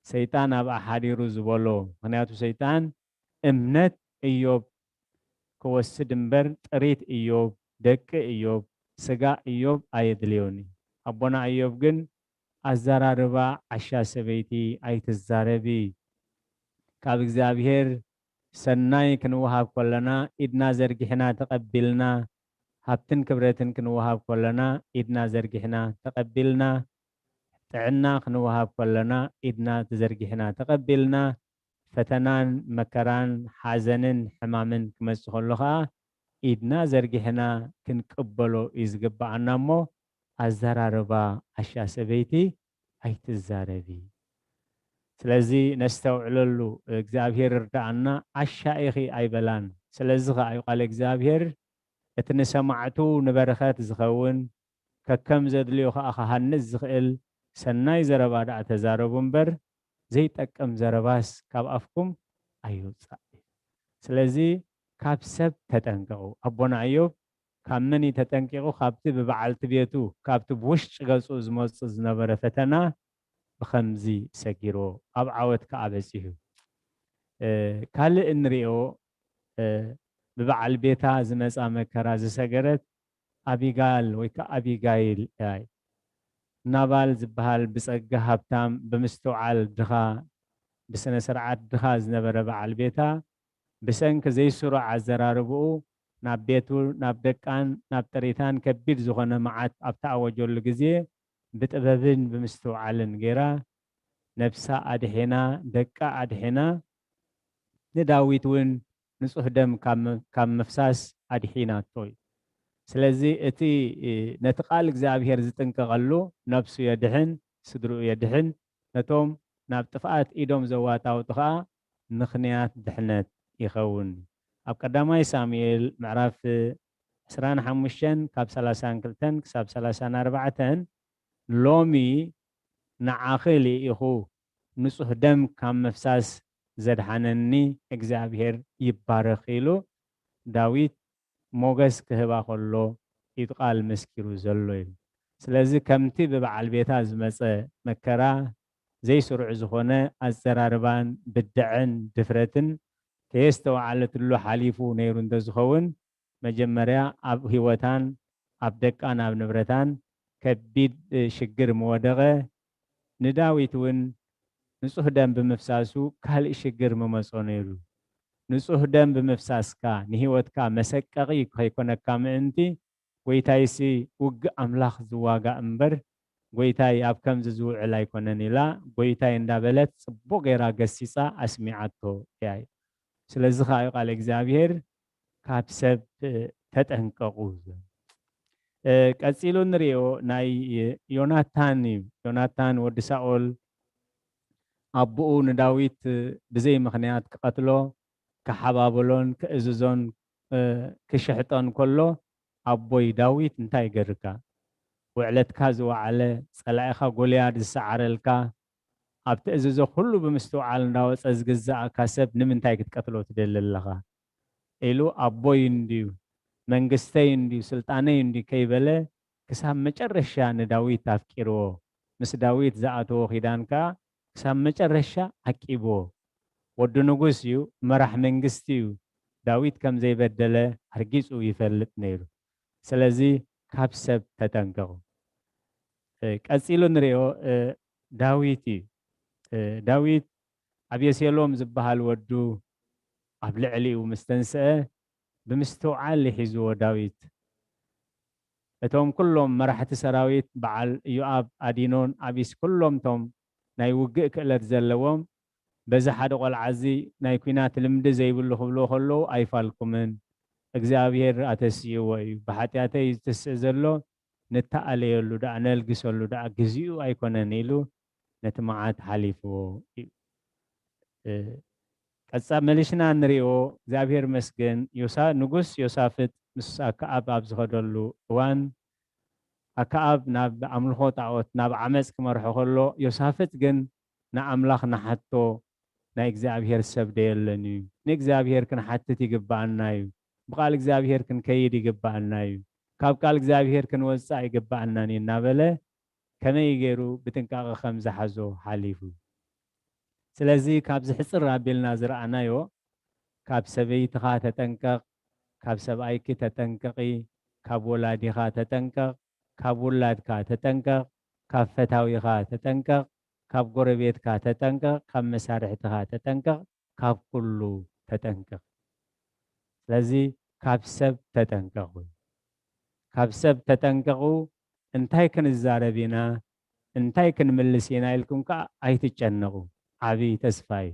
ሰይጣን ኣብኣ ሓዲሩ ዝበሎ። ምኽንያቱ ሰይጣን እምነት እዮብ ክወስድ እምበር ጥሪት እዮብ፣ ደቂ እዮብ፣ ስጋ እዮብ ኣየድልዮን እዩ። ኣቦና እዮብ ግን ኣዘራርባ ዓሻ ሰበይቲ ኣይትዛረቢ። ካብ እግዚኣብሔር ሰናይ ክንወሃብ ከለና ኢድና ዘርጊሕና ተቐቢልና፣ ሃብትን ክብረትን ክንወሃብ ከለና ኢድና ዘርጊሕና ተቐቢልና፣ ጥዕና ክንወሃብ ከለና ኢድና ተዘርጊሕና ተቐቢልና፣ ፈተናን መከራን ሓዘንን ሕማምን ክመጽእ ከሎ ኸኣ ኢድና ዘርጊሕና ክንቅበሎ እዩ ዝግብኣና እሞ፣ ኣዘራርባ ዓሻ ሰበይቲ ኣይትዛረቢ። ስለዚ ነስተውዕለሉ፣ እግዚኣብሔር ይርድኣና። ዓሻ ኢኺ ኣይበላን። ስለዚ ኸኣ እዩ ቃል እግዚኣብሔር፣ እቲ ንሰማዕቱ ንበረኸት ዝኸውን፣ ከከም ዘድልዮ ኸኣ ክሃንጽ ዝኽእል ሰናይ ዘረባ ደኣ ተዛረቡ እምበር፣ ዘይጠቅም ዘረባስ ካብ ኣፍኩም ኣይውጻእ። ስለዚ ካብ ሰብ ተጠንቀቑ። ኣቦና እዮብ ካብ መን እዩ ተጠንቂቑ? ካብቲ ብበዓልቲ ቤቱ፣ ካብቲ ብውሽጢ ገጹ ዝመጽእ ዝነበረ ፈተና ብኸምዚ ሰጊርዎ፣ ኣብ ዓወት ከኣ በጺሑ። እ፣ ካልእ እንሪኦ፣ እ፣ ብበዓል ቤታ ዝመጻ መከራ ዝሰገረት ኣቢጋል ወይ ከኣ ኣቢጋይል እያ። ናባል ዝበሃል ብጸጋ ሃብታም፣ ብምስትውዓል ድኻ፣ ብስነ ስርዓት ድኻ ዝነበረ በዓል ቤታ፣ ብሰንኪ ዘይስሩዕ ኣዘራርብኡ ናብ ቤቱ፣ ናብ ደቃን ናብ ጥሪታን ከቢድ ዝኾነ መዓት ኣብ ተኣወጀሉ ግዜ፣ ብጥበብን ብምስትውዓልን ገይራ ነብሳ ኣድሒና፣ ደቃ ኣድሒና፣ ንዳዊት እውን ንጹህ ደም ካብ ም- ካብ ምፍሳስ ኣድሒናቶ እዩ። ስለዚ እቲ እ፣ ነቲ ቃል እግዚኣብሔር ዝጥንቀቐሉ ነብሱ የድሕን፣ ስድርኡ የድሕን፣ ነቶም ናብ ጥፍኣት ኢዶም ዘዋጣውጡ ኸኣ ምኽንያት ድሕነት ይኸውን። ኣብ ቀዳማይ ሳሙኤል ምዕራፍ ዕስራን ሓሙሽተን ካብ ሰላሳን ክልተን ክሳብ ሰላሳን ኣርባዕተን፣ ሎሚ ንዓኺ ልኢኹ ንጹህ ደም ካብ ምፍሳስ ዘድሓነኒ እግዚኣብሔር ይባረኽ ኢሉ ዳዊት ሞገስ ክህባ ከሎ እዩ ቃል መስኪሩ ዘሎ እዩ። ስለዚ ከምቲ ብበዓል ቤታ ዝመጸ መከራ ዘይስሩዕ ዝኾነ ኣዘራርባን ብድዐን ድፍረትን ከየስተውዓለትሉ ሓሊፉ ነይሩ እንተዝኸውን መጀመርያ ኣብ ህይወታን ኣብ ደቃን ኣብ ንብረታን ከቢድ ሽግር ምወደቐ። ንዳዊት እውን ንጹህ ደም ብምፍሳሱ ካልእ ሽግር ምመጾ ነይሩ። ንጹህ ደም ብምፍሳስካ ንህይወትካ መሰቀቒ ከይኮነካ ምእንቲ ጎይታይሲ ውግእ ኣምላኽ ዝዋጋእ እምበር ጎይታይ ኣብ ከምዚ ዝውዕል ኣይኮነን ኢላ ጎይታይ እንዳበለት ጽቡቕ ገይራ ገሲጻ ኣስሚዓቶ እያ። ስለዚ ከዓ እዩ ቃል እግዚኣብሔር ካብ ሰብ ተጠንቀቑ። ቀፂሉ ንሪኦ ናይ ዮናታን እዩ። ዮናታን ወዲ ሳኦል ኣቦኡ ንዳዊት ብዘይ ምኽንያት ክቐትሎ ክሓባበሎን ክእዝዞን ክሽሕጦን ከሎ ኣቦይ ዳዊት እንታይ ይገርካ? ውዕለትካ ዝወዓለ ጸላኢኻ ጎልያድ ዝሰዓረልካ ኣብ ትእዝዞ ኩሉ ብምስትውዓል እንዳወጸ ዝግዛእካ ሰብ ንምንታይ ክትቀትሎ ትደሊ ኣለኻ? ኢሉ ኣቦይ እንድዩ መንግስተይ እንድዩ ስልጣነይ እንድዩ ከይበለ ክሳብ መጨረሻ ንዳዊት ኣፍቂርዎ። ምስ ዳዊት ዝኣተዎ ኪዳን ከኣ ክሳብ መጨረሻ ዓቂብዎ። ወዲ ንጉስ እዩ፣ መራሕ መንግስቲ እዩ። ዳዊት ከም ዘይበደለ ኣርጊጹ ይፈልጥ ነይሩ። ስለዚ ካብ ሰብ ተጠንቀቑ። ቀጺሉ ንሪኦ ዳዊት እዩ። ዳዊት ኣቤሴሎም ዝበሃል ወዱ ኣብ ልዕሊኡ ምስ ተንስአ ብምስትውዓል ይሒዝዎ ዳዊት። እቶም ኩሎም መራሕቲ ሰራዊት በዓል ኢዮኣብ፣ ኣዲኖን ኣቢስ ኩሎም እቶም ናይ ውግእ ክእለት ዘለዎም በዚ ሓደ ቆልዓ እዚ ናይ ኲናት ልምዲ ዘይብሉ ክብልዎ ከለዉ ኣይፋልኩምን። እግዚኣብሔር ኣተስይዎ እዩ። ብሓጢኣተይ እዩ ዝትስእ ዘሎ፣ ንተኣለየሉ ደኣ፣ ነልግሰሉ ደኣ፣ ግዚኡ ኣይኮነን ኢሉ ነቲ መዓት ሓሊፍዎ እዩ። እ፣ ቀጻ መሊሽና ንሪኦ፣ እግዚኣብሔር መስገን፣ ዮሳ-፣ ንጉስ ዮሳፍጥ ምስ ኣከኣብ ኣብ ዝኸደሉ እዋን፣ ኣከኣብ ናብ ኣምልኾ ጣዖት፣ ናብ ዓመጽ ክመርሖ ከሎ፣ ዮሳፍጥ ግን ንኣምላኽ ንሓቶ ናይ እግዚኣብሔር ሰብ ዶ የለን እዩ? ንእግዚኣብሔር ክንሓትት ይግብኣና እዩ። ብቓል እግዚኣብሔር ክንከይድ ይግብኣና እዩ። ካብ ቃል እግዚኣብሔር ክንወጽእ ኣይግብኣናን እዩ እናበለ ከመይ ገይሩ ብጥንቃቐ ከም ዝሓዞ ሓሊፉ። ስለዚ ካብዚ ሕጽር ኣቢልና ዝረኣናዮ፣ ካብ ሰበይትኻ ተጠንቀቕ፣ ካብ ሰብኣይኪ ተጠንቀቒ፣ ካብ ወላዲኻ ተጠንቀቕ፣ ካብ ውላድካ ተጠንቀቕ፣ ካብ ፈታዊኻ ተጠንቀቕ፣ ካብ ጎረቤትካ ተጠንቀቕ፣ ካብ መሳርሕትኻ ተጠንቀቕ፣ ካብ ኩሉ ተጠንቀቕ። ስለዚ ካብ ሰብ ተጠንቀቑ። ካብ ሰብ ተጠንቀቑ፣ እንታይ ክንዛረብ ኢና፣ እንታይ ክንምልስ ኢና ኢልኩም ከኣ ኣይትጨነቑ። ዓቢ ተስፋ እዩ።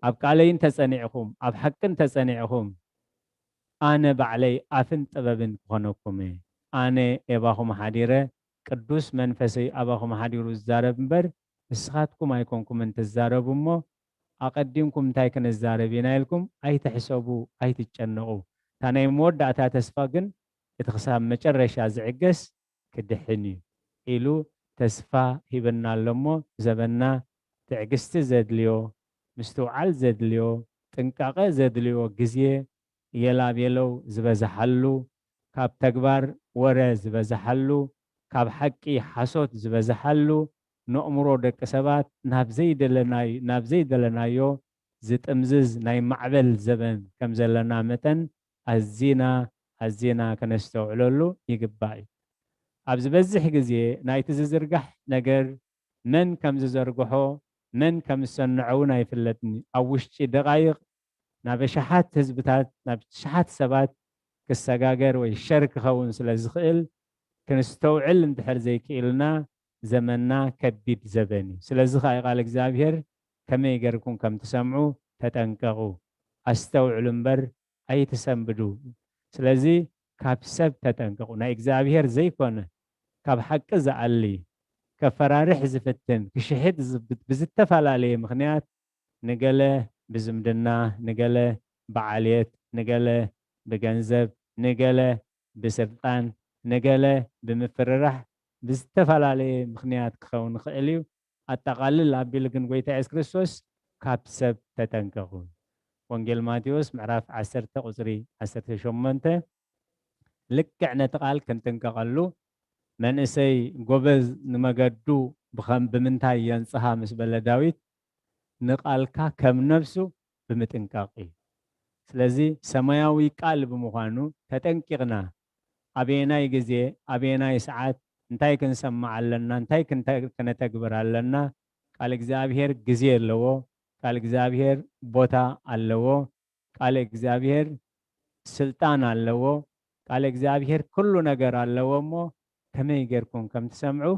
ኣብ ቃለይ እንተጸኒዕኹም፣ ኣብ ሓቂ እንተጸኒዕኹም፣ ኣነ ባዕለይ ኣፍን ጥበብን ክኾነኩም እየ። ኣነ ኤባኹም ሓዲረ፣ ቅዱስ መንፈሰይ ኣባኹም ሓዲሩ ዝዛረብ እምበር፣ ንስኻትኩም ኣይኮንኩምን ትዛረቡ እሞ፣ ኣቐዲምኩም እንታይ ክንዛረብ ኢና ኢልኩም ኣይትሕሰቡ፣ ኣይትጨነቑ። እታ ናይ መወዳእታ ተስፋ ግን፣ እቲ ክሳብ መጨረሻ ዝዕገስ ክድሕን እዩ ኢሉ ተስፋ ሂብና ኣሎ እሞ፣ ዘበንና ትዕግስቲ ዘድልዮ፣ ምስትውዓል ዘድልዮ፣ ጥንቃቐ ዘድልዮ ግዜ የላቤለው ዝበዝሓሉ፣ ካብ ተግባር ወረ ዝበዝሓሉ፣ ካብ ሓቂ ሓሶት ዝበዝሓሉ፣ ነእምሮ ደቂ ሰባት ናብ ዘይደለናይ-፣ ናብ ዘይደለናዮ ዝጥምዝዝ ናይ ማዕበል ዘበን ከም ዘለና መጠን፣ ኣዚና፣ ኣዚና ከነስተውዕለሉ ይግባእ እዩ። ኣብ ዝበዝሕ ግዜ ናይቲ ዝዝርጋሕ ነገር መን ከም ዝዘርግሖ፣ መን ከም ዝሰንዖ እውን ኣይፍለጥን እዩ። ኣብ ውሽጢ ደቓይቕ ናብ ኣሽሓት ህዝብታት፣ ናብ ኣሽሓት ሰባት ክሰጋገር ወይ ሸር ክኸውን ስለ ዝኽእል፣ ክንስተውዕል እንድሕር ዘይክኢልና፣ ዘመንና ከቢድ ዘበን እዩ። ስለዚ ኸኣ ቃል እግዚኣብሔር ከመይ ጌርኩም ከም ትሰምዑ ተጠንቀቑ። ኣስተውዕሉ እምበር ኣይትሰንብዱ። ስለዚ ካብ ሰብ ተጠንቀቑ። ናይ እግዚኣብሔር ዘይኮነ፣ ካብ ሓቂ ዝኣሊ፣ ከፈራርሕ ዝፍትን፣ ክሽሕጥ ዝብ-፣ ብዝተፈላለየ ምኽንያት ንገለ ብዝምድና፣ ንገለ ብዓልየት፣ ንገለ ብገንዘብ፣ ንገለ ብስልጣን፣ ንገለ ብምፍርራሕ፣ ብዝተፈላለየ ምኽንያት ክኸውን ይኽእል እዩ። ኣጠቓልል ኣቢሉ ግን ጎይታ የሱስ ክርስቶስ ካብ ሰብ ተጠንቀቑ። ወንጌል ማቴዎስ ምዕራፍ ዓሰርተ ቁጽሪ ዓሰርተ ሸሞንተ። ልክዕ ነቲ ቃል ክንጥንቀቐሉ፣ መንእሰይ ጎበዝ ንመገዱ ብኸም-፣ ብምንታይ የንጽሃ ምስ በለ ዳዊት፣ ንቃልካ ከም ነፍሱ ብምጥንቃቕ እዩ። ስለዚ ሰማያዊ ቃል ብምዃኑ ተጠንቂቕና፣ ኣበየናይ ግዜ፣ ኣበየናይ ሰዓት እንታይ ክንሰምዕ ኣለና፣ እንታይ ክንተ-፣ ክነተግብር ኣለና። ቃል እግዚኣብሔር ግዜ ኣለዎ። ቃል እግዚኣብሔር ቦታ ኣለዎ። ቃል እግዚኣብሔር ስልጣን ኣለዎ። ቃል እግዚኣብሔር ኩሉ ነገር ኣለዎ። እሞ ከመይ ጌርኩም ከም ትሰምዑ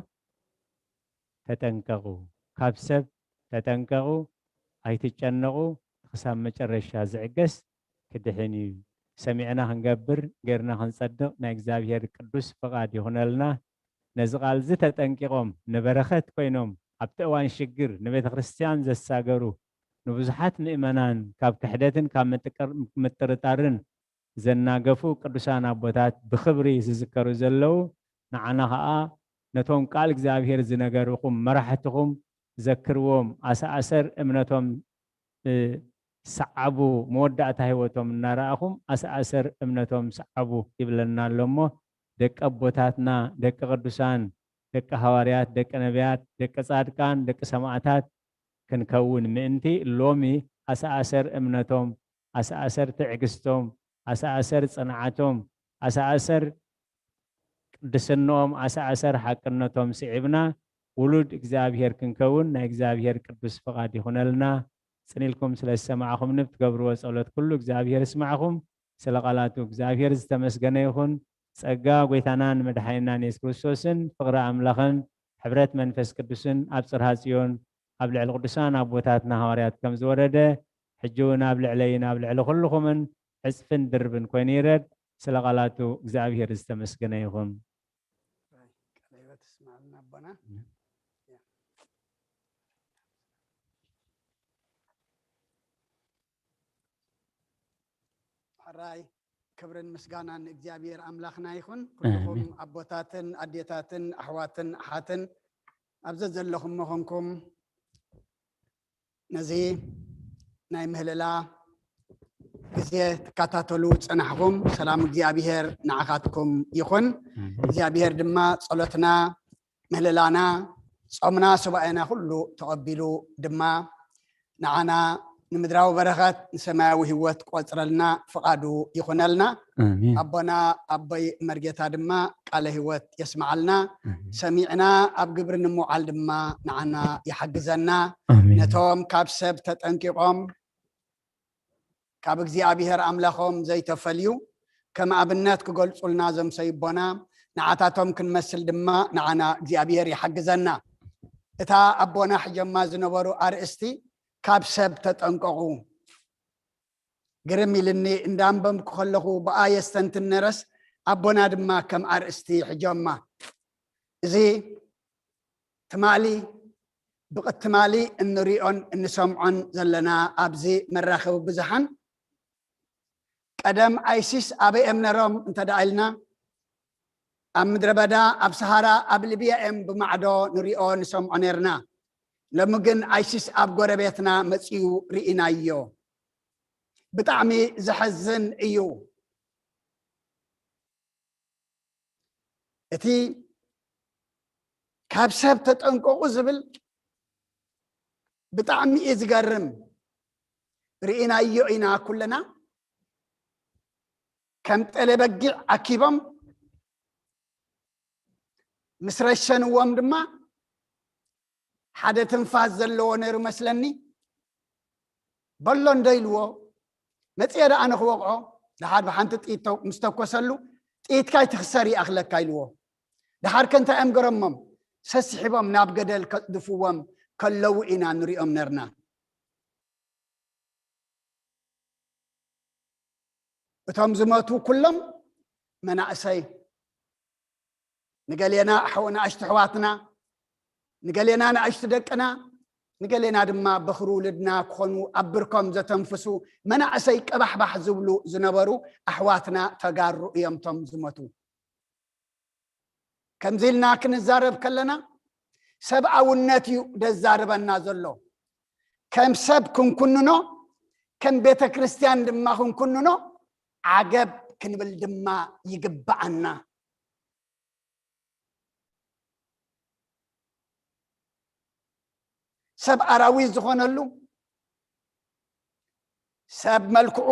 ተጠንቀቑ። ካብ ሰብ ተጠንቀቑ፣ ኣይትጨነቑ። ክሳብ መጨረሻ ዝዕገስ ክድሕን እዩ። ሰሚዕና ክንገብር፣ ጌርና ክንጸድቕ ናይ እግዚኣብሔር ቅዱስ ፍቓድ ይኹነልና። ነዚ ቃል እዚ ተጠንቂቖም ንበረኸት ኮይኖም ኣብቲ እዋን ሽግር ንቤተ ክርስቲያን ዘሳገሩ ንብዙሓት ምእመናን ካብ ክሕደትን ካብ ምጥቅር-፣ ምጥርጣርን ዘናገፉ ቅዱሳን ኣቦታት ብኽብሪ ዝዝከሩ ዘለዉ፣ ንዓና ኸኣ ነቶም ቃል እግዚኣብሔር ዝነገርኹም መራሕትኹም ዘክርዎም፣ ኣሰኣሰር እምነቶም፣ እ፣ ሰዓቡ፣ መወዳእታ ህይወቶም እናረኣኹም ኣሰኣሰር እምነቶም ሰዓቡ ይብለና ኣሎ እሞ፣ ደቂ ኣቦታትና፣ ደቂ ቅዱሳን፣ ደቂ ሃዋርያት፣ ደቂ ነቢያት፣ ደቂ ጻድቃን፣ ደቂ ሰማዕታት ክንከውን ምእንቲ፣ ሎሚ ኣሰኣሰር እምነቶም፣ ኣሰኣሰር ትዕግስቶም፣ ኣሰኣሰር ጽንዓቶም፣ ኣሰኣሰር ቅድስንኦም፣ ኣሰኣሰር ሓቅነቶም ስዒብና፣ ውሉድ እግዚኣብሔር ክንከውን ናይ እግዚኣብሔር ቅዱስ ፍቓድ ይኹነልና። ጽን ኢልኩም ስለ ዝሰማዕኹምኒ፣ ብትገብርዎ ጸሎት ኩሉ እግዚኣብሔር ይስማዕኹም። ስለ ቃላቱ እግዚኣብሔር ዝተመስገነ ይኹን። ጸጋ ጎይታናን መድሓኒናን የሱስ ክርስቶስን ፍቕሪ ኣምላኽን ሕብረት መንፈስ ቅዱስን ኣብ ጽርሃ ጽዮን ኣብ ልዕሊ ቅዱሳን ኣቦታትና ሃዋርያት ከም ዝወረደ፣ ሕጂ እውን ኣብ ልዕለይን ኣብ ልዕሊ ኩልኹምን ዕጽፍን ድርብን ኮይኑ ይረድ። ስለ ቃላቱ እግዚኣብሔር ዝተመስገነ ይኹን። ቃለ ሕይወት ይስማዕልና ኣቦና። ሕራይ ክብርን ምስጋናን ንእግዚኣብሔር ኣምላኽና ይኹን። ኩልኹም ኣቦታትን ኣዴታትን ኣሕዋትን ኣሓትን ኣብ ዘዘለኹም መኾንኩም ነዚ ናይ ምህልላ ግዜ ትከታተሉ ዝጸናሕኩም ሰላም እግዚኣብሔር ንዓኻትኩም ይኹን። እግዚኣብሔር ድማ ጸሎትና፣ ምህልላና፣ ጾምና፣ ሱባኤና ኩሉ ተቐቢሉ ድማ ንዓና ንምድራዊ በረኸት ንሰማያዊ ህይወት ቆጽረልና ፍቓዱ ይኹነልና። ኣቦና ኣቦይ መርጌታ ድማ ቃለ ህይወት የስምዓልና። ሰሚዕና ኣብ ግብሪ ንምውዓል ድማ ንዓና ይሓግዘና። ነቶም ካብ ሰብ ተጠንቂቖም ካብ እግዚኣብሔር ኣምላኾም ዘይተፈልዩ ከም ኣብነት ክገልጹልና ዘምሰዩ ኣቦና ንዓታቶም ክንመስል ድማ ንዓና እግዚኣብሔር ይሓግዘና። እታ ኣቦና ሕጀማ ዝነበሩ ኣርእስቲ ካብ ሰብ ተጠንቀቑ። ግርም ኢልኒ እንዳንበብኩ ከለኹ ብኣ የስተንትን ነረስ ኣቦና ድማ ከም ኣርእስቲ ሕጀማ። እዚ ትማሊ ብቕትማሊ እንሪኦን እንሰምዖን ዘለና ኣብዚ መራኸቢ ብዙሓን ቀደም ኣይሲስ ኣበይ እዮም ነሮም እንተ ደኣ ኢልና ኣብ ምድረ በዳ ኣብ ሰሃራ ኣብ ሊብያ እዮም ብማዕዶ ንሪኦ ንሰምዖ ነርና። ሎሚ ግን ኣይሲስ ኣብ ጎረቤትና መፅዩ ርኢናዮ። ብጣዕሚ ዘሐዝን እዩ። እቲ ካብ ሰብ ተጠንቀቑ ዝብል ብጣዕሚ እዩ ዝገርም። ርኢናዮ ኢና ኩልና። ከም ጠለ በጊዕ ኣኪቦም ምስ ረሸንዎም ድማ ሓደ ትንፋስ ዘለዎ ነይሩ መስለኒ። በሎ እንዶ ኢልዎ መፅየ ደኣ ንክወቕዖ ደሓር ብሓንቲ ጥይት ተው-፣ ምስ ተኮሰሉ ጥይትካ ይትኽሰር ይኣኽለካ ኢልዎ። ደሓር ከ እንታይ እዮም ገረሞም? ሰስሒቦም ናብ ገደል ከፅድፍዎም ከለዉ ኢና ንሪኦም ነርና። እቶም ዝመቱ ኩሎም መናእሰይ፣ ንገሌና ኣሓው-፣ ንኣሽቱ ኣሕዋትና፣ ንገሌና ንኣሽቱ ደቅና፣ ንገሌና ድማ በኹሪ ውልድና ክኾኑ ኣብ ብርኮም ዘተንፍሱ መናእሰይ ቀባሕባሕ ዝብሉ ዝነበሩ ኣሕዋትና ተጋሩ እዮም እቶም ዝሞቱ። ከምዚ ኢልና ክንዛረብ ከለና ሰብኣውነት እዩ ደዛርበና ዘሎ። ከም ሰብ ክንኩንኖ፣ ከም ቤተ ክርስቲያን ድማ ክንኩንኖ ዓገብ ክንብል ድማ ይግብኣና። ሰብ ኣራዊት ዝኾነሉ፣ ሰብ መልክዑ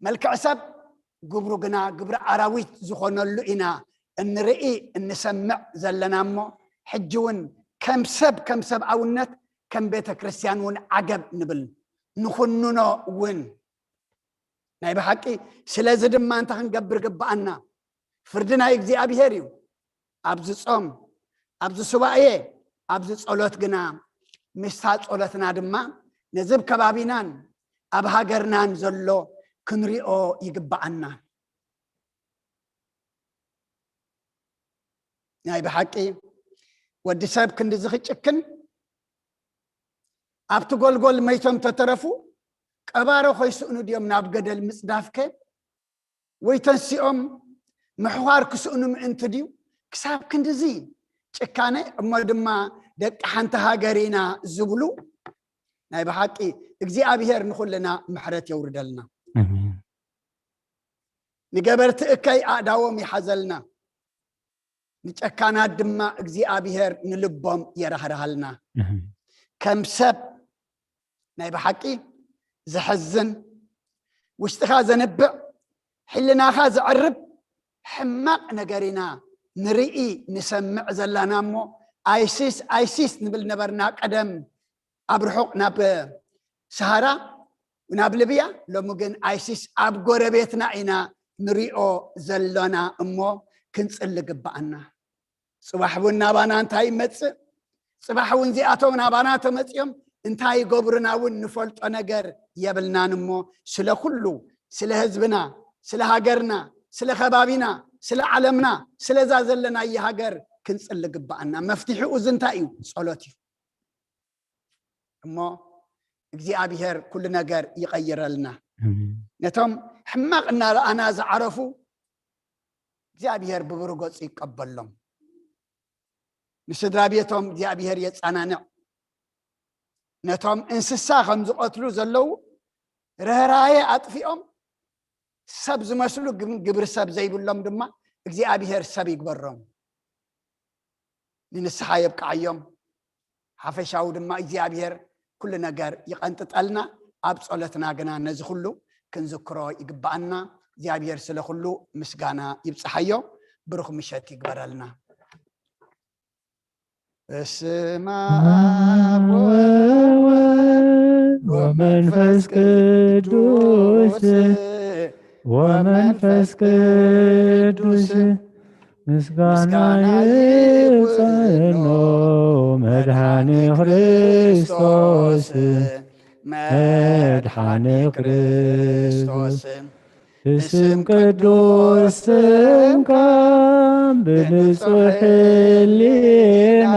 መልክዕ ሰብ፣ ግብሩ ግና ግብሪ ኣራዊት ዝኾነሉ ኢና እንርኢ፣ እንሰምዕ ዘለና እሞ፣ ሕጂ እውን ከም ሰብ፣ ከም ሰብኣውነት፣ ከም ቤተ ክርስቲያን እውን ዓገብ ንብል፣ ንኹንኖ እውን። ናይ ብሓቂ ስለዚ ድማ እንታይ ክንገብር ግብኣና? ፍርዲ ናይ እግዚኣብሔር እዩ። ኣብዚ ጾም፣ ኣብዚ ሱባኤ፣ ኣብዚ ጸሎት ግና ምስታ ጸሎትና ድማ ነዚ ኣብ ከባቢናን ኣብ ሃገርናን ዘሎ ክንሪኦ ይግብኣና። ናይ ብሓቂ ወዲ ሰብ ክንድዚ ክጭክን፣ ኣብቲ ጎልጎል መይቶም ተተረፉ፣ ቀባሮ ከይስእኑ ድዮም ናብ ገደል ምጽዳፍከ? ወይ ተንሲኦም ምሕዃር ክስእኑ ምእንቲ ድዩ? ክሳብ ክንድዚ ጭካነ፣ እሞ ድማ ደቂ ሓንቲ ሃገር ኢና ዝብሉ፣ ናይ ብሓቂ እግዚኣብሔር ንኹልና ምሕረት የውርደልና። ኣሜን። ንገበርቲ እከይ ኣእዳዎም ይሓዘልና፣ ንጨካናት ድማ እግዚኣብሔር ንልቦም የራህርሃልና። ኣሜን። ከም ሰብ ናይ ብሓቂ ዘሕዝን፣ ውሽጥኻ ዘንብዕ፣ ሕልናኻ ዘዕርብ ሕማቕ ነገር ኢና ንርኢ ንሰምዕ ዘላና እሞ፣ ኣይሲስ ኣይሲስ ንብል ነበርና ቀደም ኣብ ርሑቕ ናብ ሰሃራ ናብ ልብያ፣ ሎሚ ግን ኣይሲስ ኣብ ጎረቤትና ኢና ንሪኦ ዘሎና እሞ ክንጽሊ ግብኣና። ጽባሕ እውን ናባና እንታይ ይመጽእ? ጽባሕ እውን እዚኣቶም ናባና ተመጺኦም እንታይ ይገብሩና እውን ንፈልጦ ነገር የብልናን እሞ፣ ስለ ኩሉ፣ ስለ ህዝብና፣ ስለ ሃገርና፣ ስለ ከባቢና፣ ስለ ዓለምና፣ ስለዛ ዘለናየ ሃገር ክንጽሊ ግብኣና። መፍትሒኡ እዚ እንታይ እዩ? ጸሎት እዩ። እሞ እግዚኣብሔር ኩሉ ነገር ይቐይረልና። ኣሜን። ነቶም ሕማቕ እናረኣና ዝዓረፉ እግዚኣብሔር ብብሩህ ገጹ ይቀበሎም። ንስድራ ቤቶም እግዚኣብሔር የጻናንዕ። ነቶም እንስሳ ከም ዝቐትሉ ዘለዉ ርህራሄ ኣጥፊኦም ሰብ ዝመስሉ ግን ግብሪ ሰብ ዘይብሎም ድማ እግዚኣብሔር ሰብ ይግበሮም። ንንስሓ የብቅዓዮም። ሓፈሻዊ ድማ እግዚኣብሔር ኩሉ ነገር ይቐንጥጠልና። ኣብ ጸሎትና ግና ነዚ ኩሉ ክንዝክሮ ይግብኣና። እግዚኣብሔር ስለ ኩሉ ምስጋና ይብጽሓዮ። ብሩኽ ምሸት ይግበረልና። በስመ ኣብ ወወልድ ወመንፈስ ቅዱስ፣ ወመንፈስ ቅዱስ፣ ምስጋና ይብጽሕኖ መድኃኒ ክርስቶስ፣ መድኃኒ ክርስቶስ። ብስም ቅዱስ ስምካ ብንጹሕ ሕሊና፣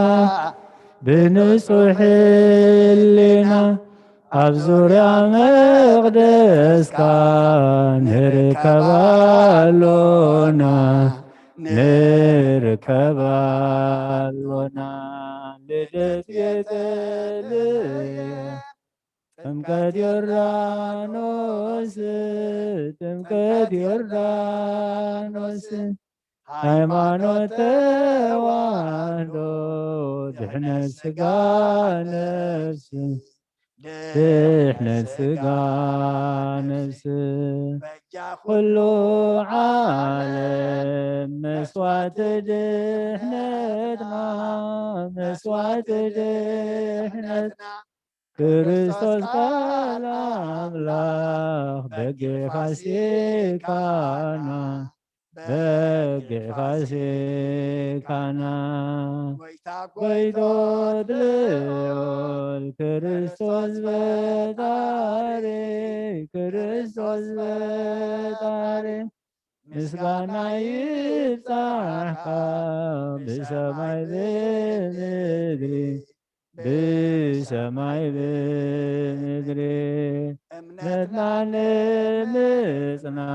ብንጹሕ ሕሊና ኣብ ዙርያ መቕደስካ ንርከብ ኣሎና፣ ንርከብ ኣሎና። ልደት ቤተልሔም፣ ጥምቀት ዮርዳኖስ፣ ጥምቀት ዮርዳኖስ፣ ሃይማኖት ተዋህዶ፣ ድሕነት ሥጋ ነፍስ፣ ድሕነት ሥጋ ነፍስ። በጃ ኩሉ ዓለም መስዋዕቲ ድሕነትና፣ መስዋዕቲ ድሕነትና፣ ክርስቶስ ቃል ኣምላኽ በጊዕ ፋሲካና፣ በጊዕ ፋሲካና። ጎይታ ጎይቶት ልዑል ክርስቶስ ፈጣሪ፣ ክርስቶስ ፈጣሪ፣ ምስጋና ይብጻሕካ ብሰማይ ብምድሪ፣ ብሰማይ ብምድሪ። እምነትና ንምጽናዕ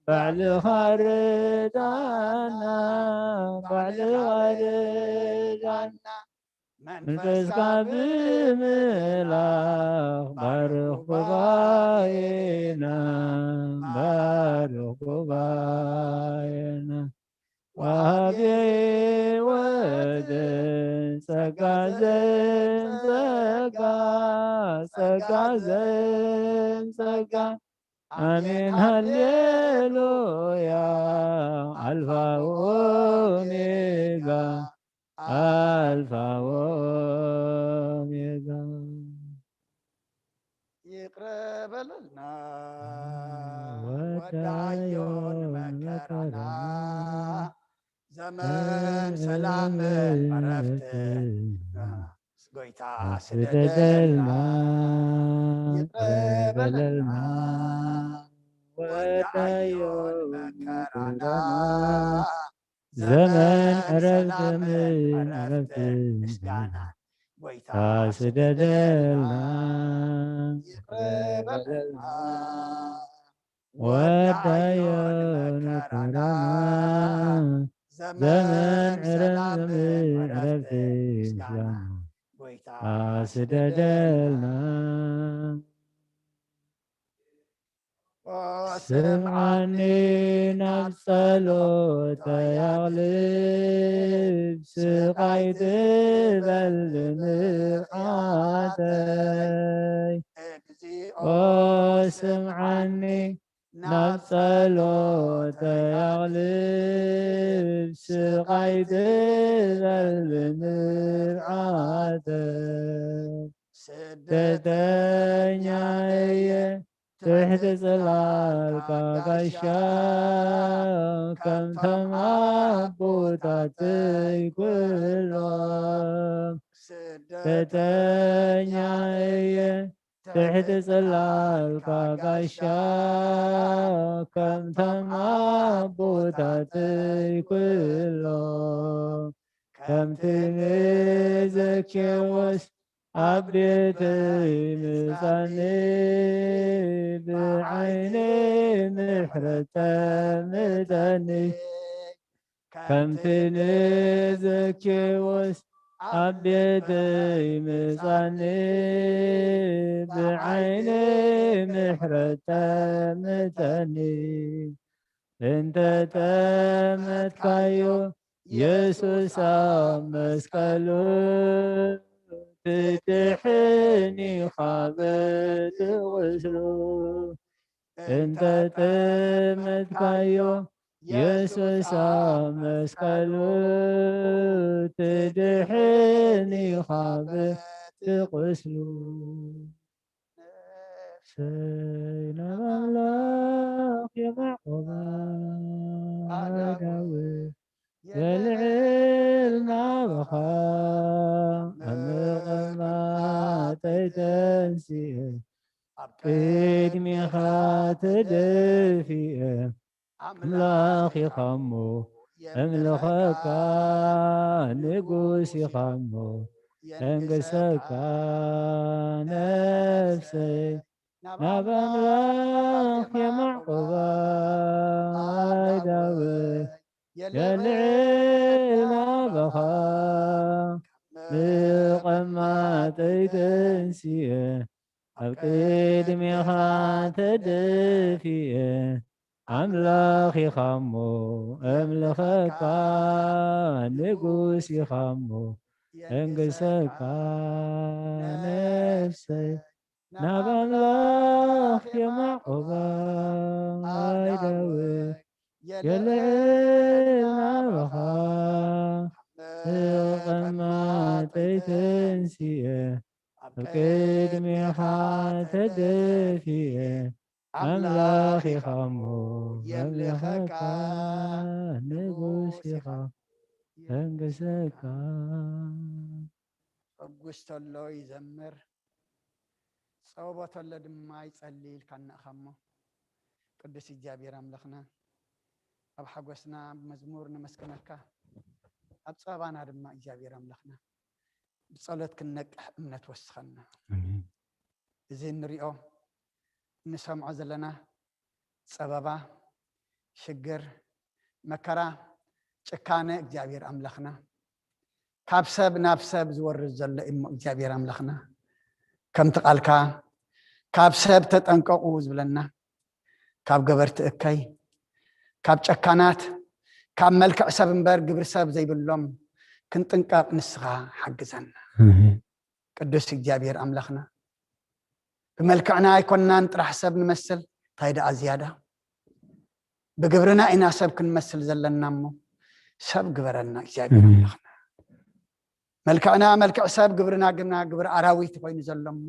ባዕልኻ ርዳና፣ ባዕልኻ ርዳና። መንፈስካ ብምእላኽ ባርኽ ጉባኤና፣ ባርኽ ጉባኤና። ወሃቢ ሕይወት ጸጋ ዘንጸጋ፣ ጸጋ ዘንጸጋ። ኣሜን ሃሌሉያ። ኣልፋ ኦሜጋ፣ ኣልፋ ኦሜጋ። ይቕረ በለልና፣ ወዳዮ ወዳዮ መከራና። መከራና። ዘመን ሰላምን ዕረፍትን ጎይታ ስደደልና፣ ስደደልና። ይቕረ በለልና። ወዳዮ መከራና። ዘመን ዕረፍትን ዕረፍትን ምስጋና ጎይታ ስደደልና። ይቕረ በለልና። ወዳዮ መከራና። ዘመን ዕረፍትን ዕረፍትን ምስጋና ጎይታ ስደደልና። ስምዓኒ ናብ ጸሎተይ ኣቕልብ፣ ስቓይ ትበል ንምርዓተይ። ኦ ስምዓኒ ናብ ጸሎተይ ኣቕልብ፣ ስቓይ ትበል ንምርዓተይ። ስደተኛ እየ ትሕቲ ጽላልካ ጋሻ፣ ከምቶም ኣቦታተይ ኩሎም። ስደተኛ እየ ትሕቲ ጽላልካ ጋሻ፣ ከምቶም ኣቦታተይ ኩሎም። ከምቲ ንዘኬዎስ ኣብ ቤተይ ምጻኒ፣ ብዓይኒ ምሕረት ጠምተኒ። ከምቲ ንዘኬዎስ ኣብ ቤተይ ምጻኒ፣ ብዓይኒ ምሕረት ጠምተኒ። እንተ ጠመትካዮ የሱስ ኣብ መስቀሉ፣ ትድሕን ኢኻ በቲ ቁስሉ። እንተ ጠመትካዮ የሱስ ኣብ መስቀሉ፣ ትድሕን ኢኻ በቲ ቁስሉ። ነፍሰይ ናብ ኣምላኽ የማዕቆባ፣ ኣእዳወይ የልዕል ናባኻ፣ ካብ ምቕማጠይ ተንሲኤ፣ ኣብ ቅድሜኻ ተደፊኤ። ኣምላኽ ኢኻ እሞ የምልኸካ፣ ንጉስ ኢኻ እሞ የንግሰካ። ነፍሰይ ናብ ኣምላኽ የማዕቆባ፣ ኣእዳወይ የልዕል ናባኻ፣ ምቕማጠይ ተንሲኤ፣ ኣብ ቅድሜኻ ተደፊኤ። ኣምላኽ ኢኻ እሞ እምልኸካ፣ ንጉስ ኢኻ እሞ እንግሰካ። ነፍሰይ ናብ ኣምላኽ የማዕቆባ፣ ኣእዳወይ የልዕል ናባኻ፣ ምቕማጠይ ተንሲኤ፣ ኣብ ቅድሜኻ ተደፊኤ። ኣምላኽ ኢኻ እሞ የምልኸካ፣ ንጉስ ኢኻ፣ የንግሰካ። ፈጉስ ተሎ ይዘምር፣ ጸወቦ ተሎ ድማ ይጸሊ ኢልካና ኢኻ እሞ፣ ቅዱስ እግዚኣብሔር ኣምላኽና፣ ኣብ ሓጎስና ብመዝሙር ነመስግነካ፣ ኣብ ጸባና ድማ እግዚኣብሔር ኣምላኽና ብጸሎት ክንነቅሕ እምነት ወስኸና። ኣሜን። እዚ እንሪኦ እንሰምዖ ዘለና ጸበባ፣ ሽግር፣ መከራ፣ ጭካነ እግዚኣብሔር ኣምላኽና ካብ ሰብ ናብ ሰብ ዝወርድ ዘሎ እሞ እግዚኣብሔር ኣምላኽና ከምቲ ቃልካ ካብ ሰብ ተጠንቀቑ ዝብለና ካብ ገበርቲ እከይ ካብ ጨካናት ካብ መልክዕ ሰብ እምበር ግብሪ ሰብ ዘይብሎም ክንጥንቀቕ ንስኻ ሓግዘና። ኣሜን። ቅዱስ እግዚኣብሔር ኣምላኽና ብመልክዕና ኣይኮንናን ጥራሕ ሰብ ንመስል፣ እንታይ ደኣ ዝያዳ ብግብርና ኢና ሰብ ክንመስል ዘለና እሞ ሰብ ግበረና እግዚኣብሔር ኣምላኽና። መልክዕና መልክዕ ሰብ ግብርና ግና ግብሪ ኣራዊት ኮይኑ ዘሎ እሞ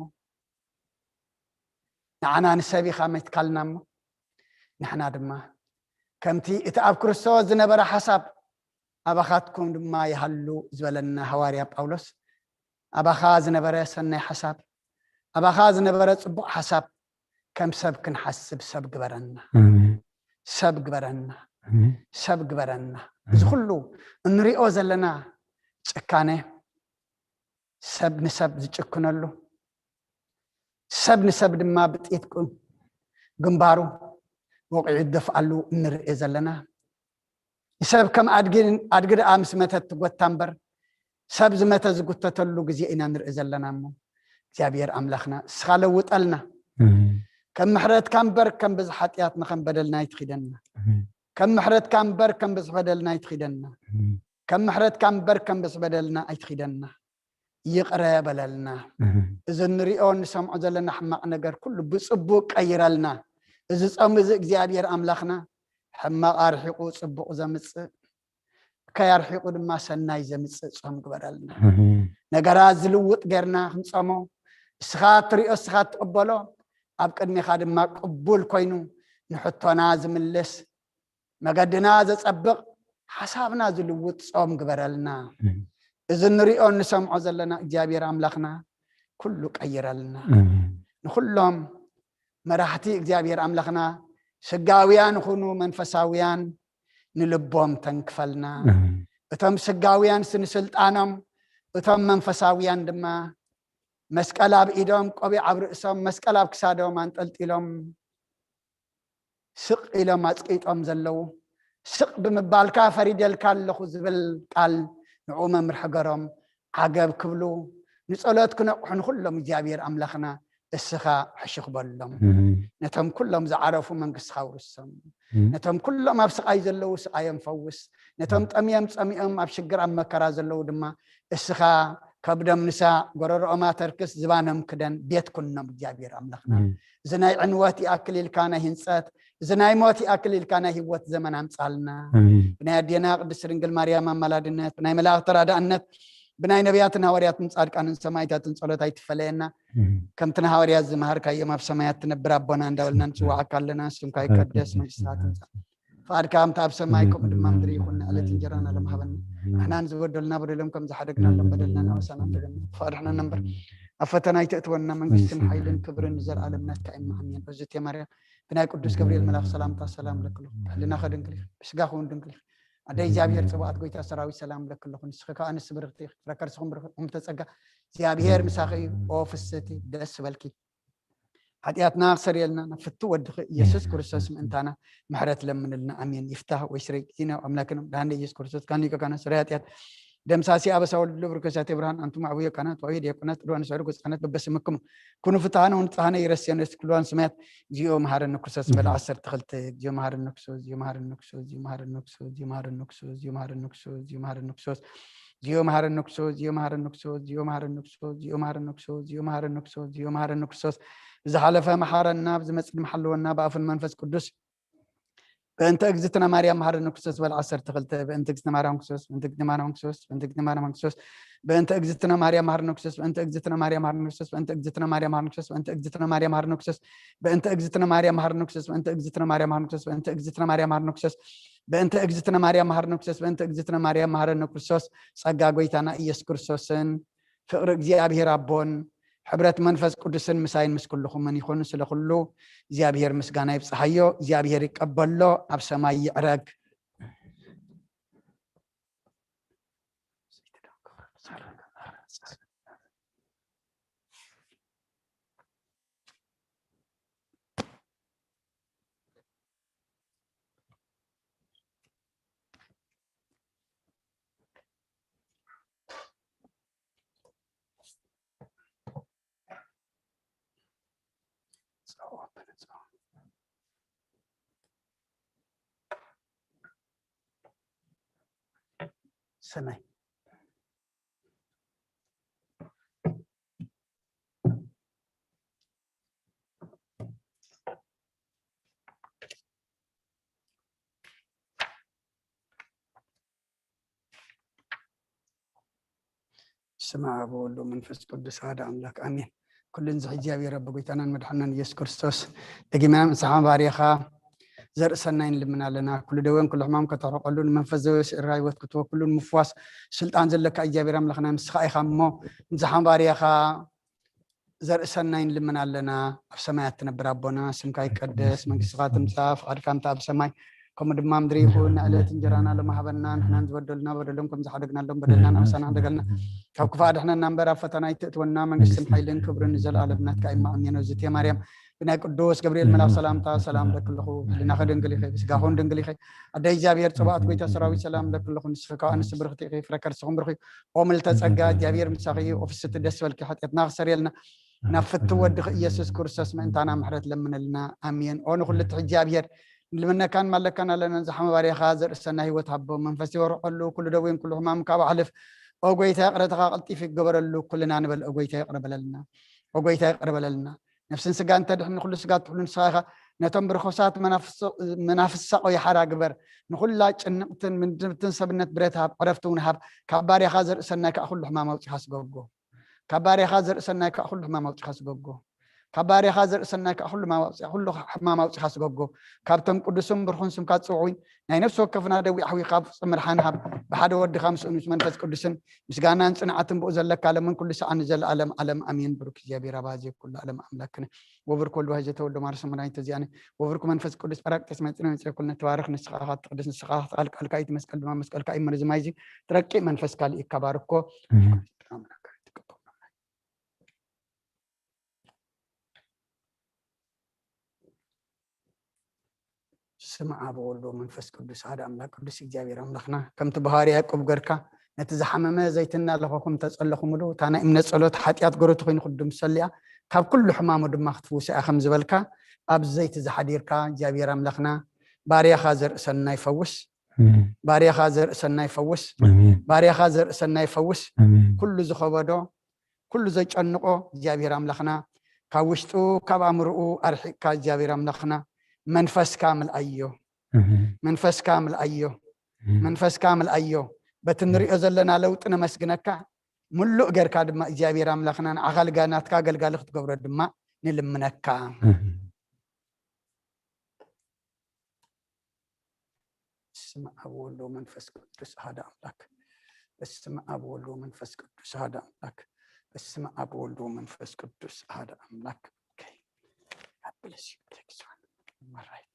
ንዓና ንሰብ ኢኻ መትካልና እሞ ንሕና ድማ ከምቲ እቲ ኣብ ክርስቶስ ዝነበረ ሓሳብ ኣባኻትኩም ድማ ይሃሉ ዝበለና ሃዋርያ ጳውሎስ ኣባኻ ዝነበረ ሰናይ ሓሳብ ኣባኻ ዝነበረ ጽቡቕ ሓሳብ ከም ሰብ ክንሓስብ ሰብ ግበረና። ኣሜን። ሰብ ግበረና። ኣሜን። ሰብ ግበረና። ኣሜን። እዚ ኩሉ እንሪኦ ዘለና ጭካነ ሰብ ንሰብ ዝጭክነሉ ሰብ ንሰብ ድማ ብጥይት ግንባሩ ወቂዑ ዝደፍኣሉ እንርኢ ዘለና ሰብ ከም ኣድጊ ኣድጊ ደኣ ምስ መተት ትጎታ እምበር ሰብ ዝመተ ዝጉተተሉ ግዜ ኢና ንርኢ ዘለና እሞ እግዚኣብሔር ኣምላኽና እስኻ ለውጠልና። ኣሜን። ከም ምሕረትካ እምበር ከም ብዝሒ ሓጢኣትና ከም በደልና ኣይትኺደና። ኣሜን። ከም ምሕረትካ እምበር ከም ብዝሒ በደልና ኣይትኺደና። ኣሜን። ከም ምሕረትካ እምበር ከም ብዝሒ በደልና ኣይትኺደና። ይቕረ በለልና። ኣሜን። እዚ እንሪኦ እንሰምዖ ዘለና ሕማቕ ነገር ኩሉ ብጽቡቕ ቀይረልና። እዚ ጾም እዚ እግዚኣብሔር ኣምላኽና ሕማቕ ኣርሒቑ ጽቡቕ ዘምጽእ ከያርሒቑ ድማ ሰናይ ዘምጽእ ጾም ግበረልና። ኣሜን። ነገራት ዝልውጥ ጌርና ክንጸሞ እስኻ ትሪኦ እስኻ ትቕበሎ ኣብ ቅድሚኻ ድማ ቅቡል ኮይኑ ንሕቶና ዝምልስ መገድና ዘጸብቕ ሓሳብና ዝልውጥ ጾም ግበረልና። ኣሜን። እዚ እንሪኦ እንሰምዖ ዘለና እግዚኣብሔር ኣምላኽና ኩሉ ቀይረልና። ኣሜን። ንኹሎም መራሕቲ እግዚኣብሔር ኣምላኽና ስጋውያን ይኹኑ መንፈሳውያን ንልቦም ተንክፈልና። ኣሜን። እቶም ስጋውያን ስንስልጣኖም እቶም መንፈሳውያን ድማ መስቀል ኣብ ኢዶም ቆቢዕ ኣብ ርእሶም መስቀል ኣብ ክሳዶም ኣንጠልጢሎም ስቕ ኢሎም ኣጽቂጦም ዘለዉ ስቕ ብምባልካ ፈሪደልካ ኣለኹ ዝብል ቃል ንዕኡ መምርሒ ገሮም ዓገብ ክብሉ ንጸሎት ክነቕሑ ንኹሎም እግዚኣብሔር ኣምላኽና እስኻ ሕሽኽ በሎም። ኣሜን። ነቶም ኩሎም ዝዓረፉ መንግስትኻ ኣውርሶም። ኣሜን። ነቶም ኩሎም ኣብ ስቓይ ዘለዉ ስቓዮም ፈውስ። ነቶም ጠምዮም ጸሚኦም ኣብ ሽግር ኣብ መከራ ዘለዉ ድማ እስኻ ከብዶም ንሳ ጎረሮኦም ኣተርክስ ዝባኖም ክደን ቤት ኩኖም እግዚኣብሔር ኣምላኽና። ኣሜን። እዚ ናይ ዕንወት ይኣክል ኢልካ ናይ ህንጸት እዚ ናይ ሞት ይኣክል ኢልካ ናይ ህይወት ዘመን ኣምጻልና። ኣሜን። ብናይ ኣዴና ቅድስት ድንግል ማርያም ኣማላድነት ብናይ መላእኽቲ ተራዳእነት ብናይ ነቢያትን ሃዋርያትን ጻድቃንን ሰማይታትን ጸሎት ኣይትፈለየና። ኣሜን። ከምቲ ንሃዋርያት ዝመሃርካዮም ኣብ ሰማያት ትነብር ኣቦና እንዳበልና ንጽዋዓካ ኣለና። ስምካ ይቀደስ፣ መንግስትካ ትምጻእ፣ ፍቓድካ ከምቲ ኣብ ሰማይ ከምኡ ድማ ምድሪ ይኹን። ንዕለት እንጀራና ሎም ሃበና። ንሕና ንዝበደሉና በደሎም ከም ዝሓደግናሎም በደልና ንኣበሳና ኣይትበል፣ ብፍቕሪ ኣድሕነና እምበር ኣብ ፈተና ኣይተእትወና። መንግስትን ሓይልን ክብርን ንዘለኣለም ናትካ እዩ። ኣሜን። እዝእትየ ማርያም ብናይ ቅዱስ ገብርኤል መልኣኽ ሰላምታ ሰላም እብለኪ ኣለኹ። ብሕልናኺ ድንግል ኢኺ፣ ብስጋኺ እውን ድንግል ኢኺ። ኣደ እግዚኣብሔር ጽባኦት ጎይታ ሰራዊት ሰላም እብለኪ ኣለኹ። ንስኺ ከኣ ኣንስቲ ብርኽቲ ኢኺ፣ ፍረ ከርስኺ እውን ብሩኽ እዩ። እሞ ተጸጋ እግዚኣብሔር ምሳኺ እዩ። ኦ ፍስህቲ ደስ ይበልኪ። ሓጢኣትና ክሰርየልና ናብ ፍቱ ወድኺ ኢየሱስ ኣሜን። ክርስቶስ ምእንታና ምሕረት ለምንልና። ኣሜን። ይፍታህ ወይ ስረይ ጊዜና ኣምላክን መድኃኒነ ኢየሱስ ክርስቶስ ካህን ሊቀ ካህናት ስረይ ሓጢኣት ደምሳሲ ኣበሳ ወልድ ብርከሳቴ ብርሃን ኣንቱም ኣዕቡየ ካህናት ወአብየ ዲያቆናት ቅዱሳን ንስዕዱ ገጻነት በበስምክሙ ኩኑ ፍትሃነ ወንጽሃነ ይረስየነ እስቲ ኩሉ ስማያት እግዚኦ መሐረነ ክርስቶስ በል። ዓሰርተ ክልተ። እግዚኦ መሐረነ ክርስቶስ፣ እግዚኦ መሐረነ ክርስቶስ፣ እግዚኦ መሐረነ ክርስቶስ፣ እግዚኦ መሐረነ ክርስቶስ፣ እግዚኦ መሐረነ ክርስቶስ፣ እግዚኦ መሐረነ ክርስቶስ፣ እግዚኦ መሐረነ ክርስቶስ፣ እግዚኦ መሐረነ ክርስቶስ፣ እግዚኦ መሐረነ ክርስቶስ፣ እግዚኦ መሐረነ ክርስቶስ፣ እግዚኦ መሐረነ ክርስቶስ። ብዝሓለፈ መሓረና፣ ብዝመጽእ ድማ ሓልወና፣ ብኣፉን መንፈስ ቅዱስ በእንተ እግዝእትነ ማርያም መሐረነ ክርስቶስ በል ዓሰርተ ክልተ። በእንተ እግዝእትነ ማርያም ክርስቶስ፣ በእንተ እግዝእትነ ማርያም ክርስቶስ፣ በእንተ እግዝእትነ ማርያም ክርስቶስ፣ በእንተ እግዝእትነ ማርያም መሐረነ ክርስቶስ፣ በእንተ እግዝእትነ ማርያም መሐረነ ክርስቶስ፣ በእንተ እግዝእትነ ማርያም መሐረነ ክርስቶስ፣ በእንተ እግዝእትነ ማርያም መሐረነ ክርስቶስ፣ በእንተ እግዝእትነ ማርያም መሐረነ ክርስቶስ፣ በእንተ እግዝእትነ ማርያም መሐረነ ክርስቶስ፣ በእንተ እግዝእትነ ማርያም መሐረነ ክርስቶስ፣ በእንተ እግዝእትነ ማርያም መሐረነ ክርስቶስ፣ በእንተ እግዝእትነ ማርያም መሐረነ ክርስቶስ፣ ጸጋ ጎይታና ኢየሱስ ክርስቶስን ፍቕሪ እግዚኣብሔር ኣቦን ሕብረት መንፈስ ቅዱስን ምሳይን ምስ ኩልኹምን ይኹን። ስለ ኩሉ እግዚኣብሔር ምስጋና ይብጽሓዮ። እግዚኣብሔር ይቀበሎ፣ ኣብ ሰማይ ይዕረግ። ሰናይ። ስመ ኣብ ወወልድ ወመንፈስ ቅዱስ ኣሐደ ኣምላክ ኣሜን። ኩሉን ዝሕዚ እግዚኣብሔር ኣቦ ጎይታናን መድሓናን ኢየሱስ ክርስቶስ፣ ደጊምና ምሳኻ ባርያኻ ዘርኢ ሰናይ ንልምን ኣለና። ኩሉ ደዌን ኩሉ ሕማም ከተርሕቀሉ፣ ንመንፈስ ዘዌ ስዒርካ ህይወት ክትወክሉ፣ ንምፍዋስ ስልጣን ዘለካ እግዚኣብሔር ኣምላኽና ንስኻ ኢኻ እሞ፣ ምሳኻ ባርያኻ ዘርኢ ሰናይ ንልምን ኣለና። ኣብ ሰማያት ትነብር ኣቦና፣ ስምካ ይቀደስ፣ መንግስትኻ ትምጻእ፣ ፍቓድካ እንተ ኣብ ሰማይ ከምኡ ድማ ምድሪ ይኹን። ንዕለት እንጀራና ሎሚ ሃበና፣ ንሕና ንዝበደሉና በደሎም ከም ዝሓደግናሎም በደልና ንኣምሳና ሓደገልና፣ ካብ ክፉእ ኣድሕነና እምበር ኣብ ፈተና ኣይትእትወና። መንግስትን ሓይልን ክብርን ንዘለኣለም ናትካ እዩ። ኣሜን። እግዝእትየ ማርያም ብናይ ቅዱስ ገብርኤል መልኣክ ሰላምታ ሰላም እብለኪ ኣለኹ። ህሊናኺ ድንግል ኢኺ፣ ብስጋኹን ድንግል ኢኺ። ኣደ እግዚኣብሔር ጽባኦት ጎይታ ሰራዊት ሰላም እብለኪ ኣለኹ። ንስኺ ካብ ኣንስቲ ብርኽቲ ኢኺ፣ ፍረ ከርስኹም ብሩኽ እዩ። ኦ ምልዕተ ጸጋ እግዚኣብሔር ምሳኺ እዩ። ኦ ፍስቲ ደስ በልኪ፣ ሓጢኣትና ክሰርየልና ናብ ፍትው ወድኺ ኢየሱስ ክርስቶስ ምእንታና ምሕረት ለምነልና። ኣሜን። ኦ ንኹሉ ትሕዚ እግዚኣብሔር ንልምነካን ማለካን ኣለና። ንዝሓመ ባርያኻ ዘርኢ ሰናይ ህይወት ሃቦ። መንፈስ ይወርቀሉ፣ ኩሉ ደዌን ኩሉ ሕማም ካብ ኣሕልፍ። ኦ ጎይታ ይቕረታኻ ቀልጢፉ ይገበረሉ ኩልና ንበል። ኦ ጎይታ ይቕረ በለልና። ኦ ጎይታ ይቕረ በለልና። ነፍስን ስጋን ተድሕን ንኹሉ ስጋ ትሕሉ ንስኻ ኢኻ። ነቶም ብርኹሳት መናፍስ-፣ መናፍስ ሳቆ ይሓራ ግበር። ንኹላ ጭንቕትን ምንድብትን ሰብነት ብረት ሃብ፣ ዕረፍቲ እውን ሃብ። ካብ ባርያኻ ዘርኢ ሰናይ ከዓ ኩሉ ሕማም ኣውጺኻ ስጎጎ። ካብ ባርያኻ ዘርኢ ሰናይ ከዓ ኩሉ ሕማም ኣውጺኻ ስጎጎ። ካብ ባርያኻ ዘርኢ ሰናይ ከዓ ኩሉ ሕማም ኣውጺኻ፣ ኩሉ ሕማም ኣውጺኻ ስጎጎ። ካብቶም ቅዱስን ብርኹን ስምካ ዝጽውዑ ናይ ነፍሲ ወከፍና ደዌ ኣሕዊኻ ፍጹም መድሓኒ ሃብ። ብሓደ ወድኻ ምስኡን ምስ መንፈስ ቅዱስን ምስጋናን ጽንዓትን ብኡ ዘለካ ለምን ኩሉ ሰዓት ንዘለኣለም ዓለም ኣሜን። ብሩክ እግዚኣብሔር ኣባዜ ኩሉ ዓለም ኣምላክነ ወብሩክ ወልድ ዋሕድ ዘተወልደ ማርያም መድኃኒተ ዚኣነ ወብሩክ መንፈስ ቅዱስ ጳራቅሊጦስ መጽነ መጽኤ ኩልነ ትባረክ። ንስኻ ኢኻ ትቅድስ፣ ንስኻ ኢኻ ትቃል፣ ቃልካ እዩ እቲ መስቀል ድማ መስቀልካ እዩ መርዚ ማይ እዚ ትረቂ መንፈስ ካልእ ይካባርኮ። ኣሜን። ስም ኣብ ወልድ ወመንፈስ ቅዱስ ሓደ ኣምላክ ቅዱስ እግዚኣብሔር ኣምላክና፣ ከምቲ ብሃዋርያ ያዕቆብ ገርካ ነቲ ዝሓመመ ዘይትና ለኸኹም ተጸለኹምሉ፣ እታ ናይ እምነት ጸሎት ሓጢኣት ገረቱ ኮይኑ ክድምሰሉ እያ፣ ካብ ኩሉ ሕማሙ ድማ ክትፍውሶ እያ ከም ዝበልካ፣ ኣብዚ ዘይቲ ዝሓዲርካ እግዚኣብሔር ኣምላክና፣ ባርያኻ ዘርኢ ሰናይ ፈውስ፣ ኣሜን። ባርያኻ ዘርኢ ሰናይ ፈውስ፣ ኣሜን። ባርያኻ ዘርኢ ሰናይ ፈውስ፣ ኣሜን። ኩሉ ዝኸበዶ፣ ኩሉ ዘጨንቆ እግዚኣብሔር ኣምላኽና ካብ ውሽጡ ካብ ኣእምርኡ ኣርሒቅካ እግዚኣብሔር ኣምላኽና መንፈስካ ምልኣዮ። ኣሜን። መንፈስካ ምልኣዮ። ኣሜን። መንፈስካ ምልኣዮ። በቲ ኣሜን። ንሪኦ ዘለና ለውጢ ነመስግነካ። ምሉእ ገርካ ድማ እግዚኣብሔር ኣምላኽና ንዓኻ ልጋ-፣ ናትካ ኣገልጋሊ ክትገብሮ ድማ ንልምነካ። ኣሜን። በስመ ኣብ ወወልድ ወመንፈስ ቅዱስ ኣሐደ ኣምላክ። በስመ ኣብ ወወልድ ወመንፈስ ቅዱስ ኣሐደ ኣምላክ። በስመ ኣብ ወወልድ ወመንፈስ ቅዱስ ኣሐደ ኣምላክ። ኦኬ። God bless you. Take this one. All right.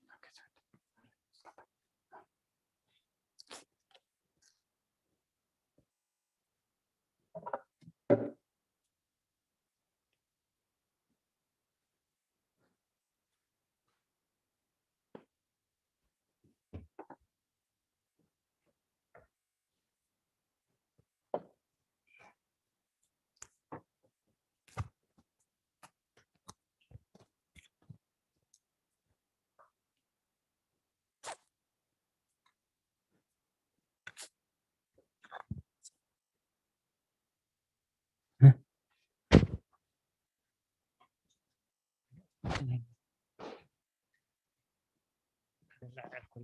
Okay.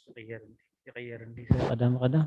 ይቕየር እንዲ ይቕየር እንዲ ቀዳም ቀዳም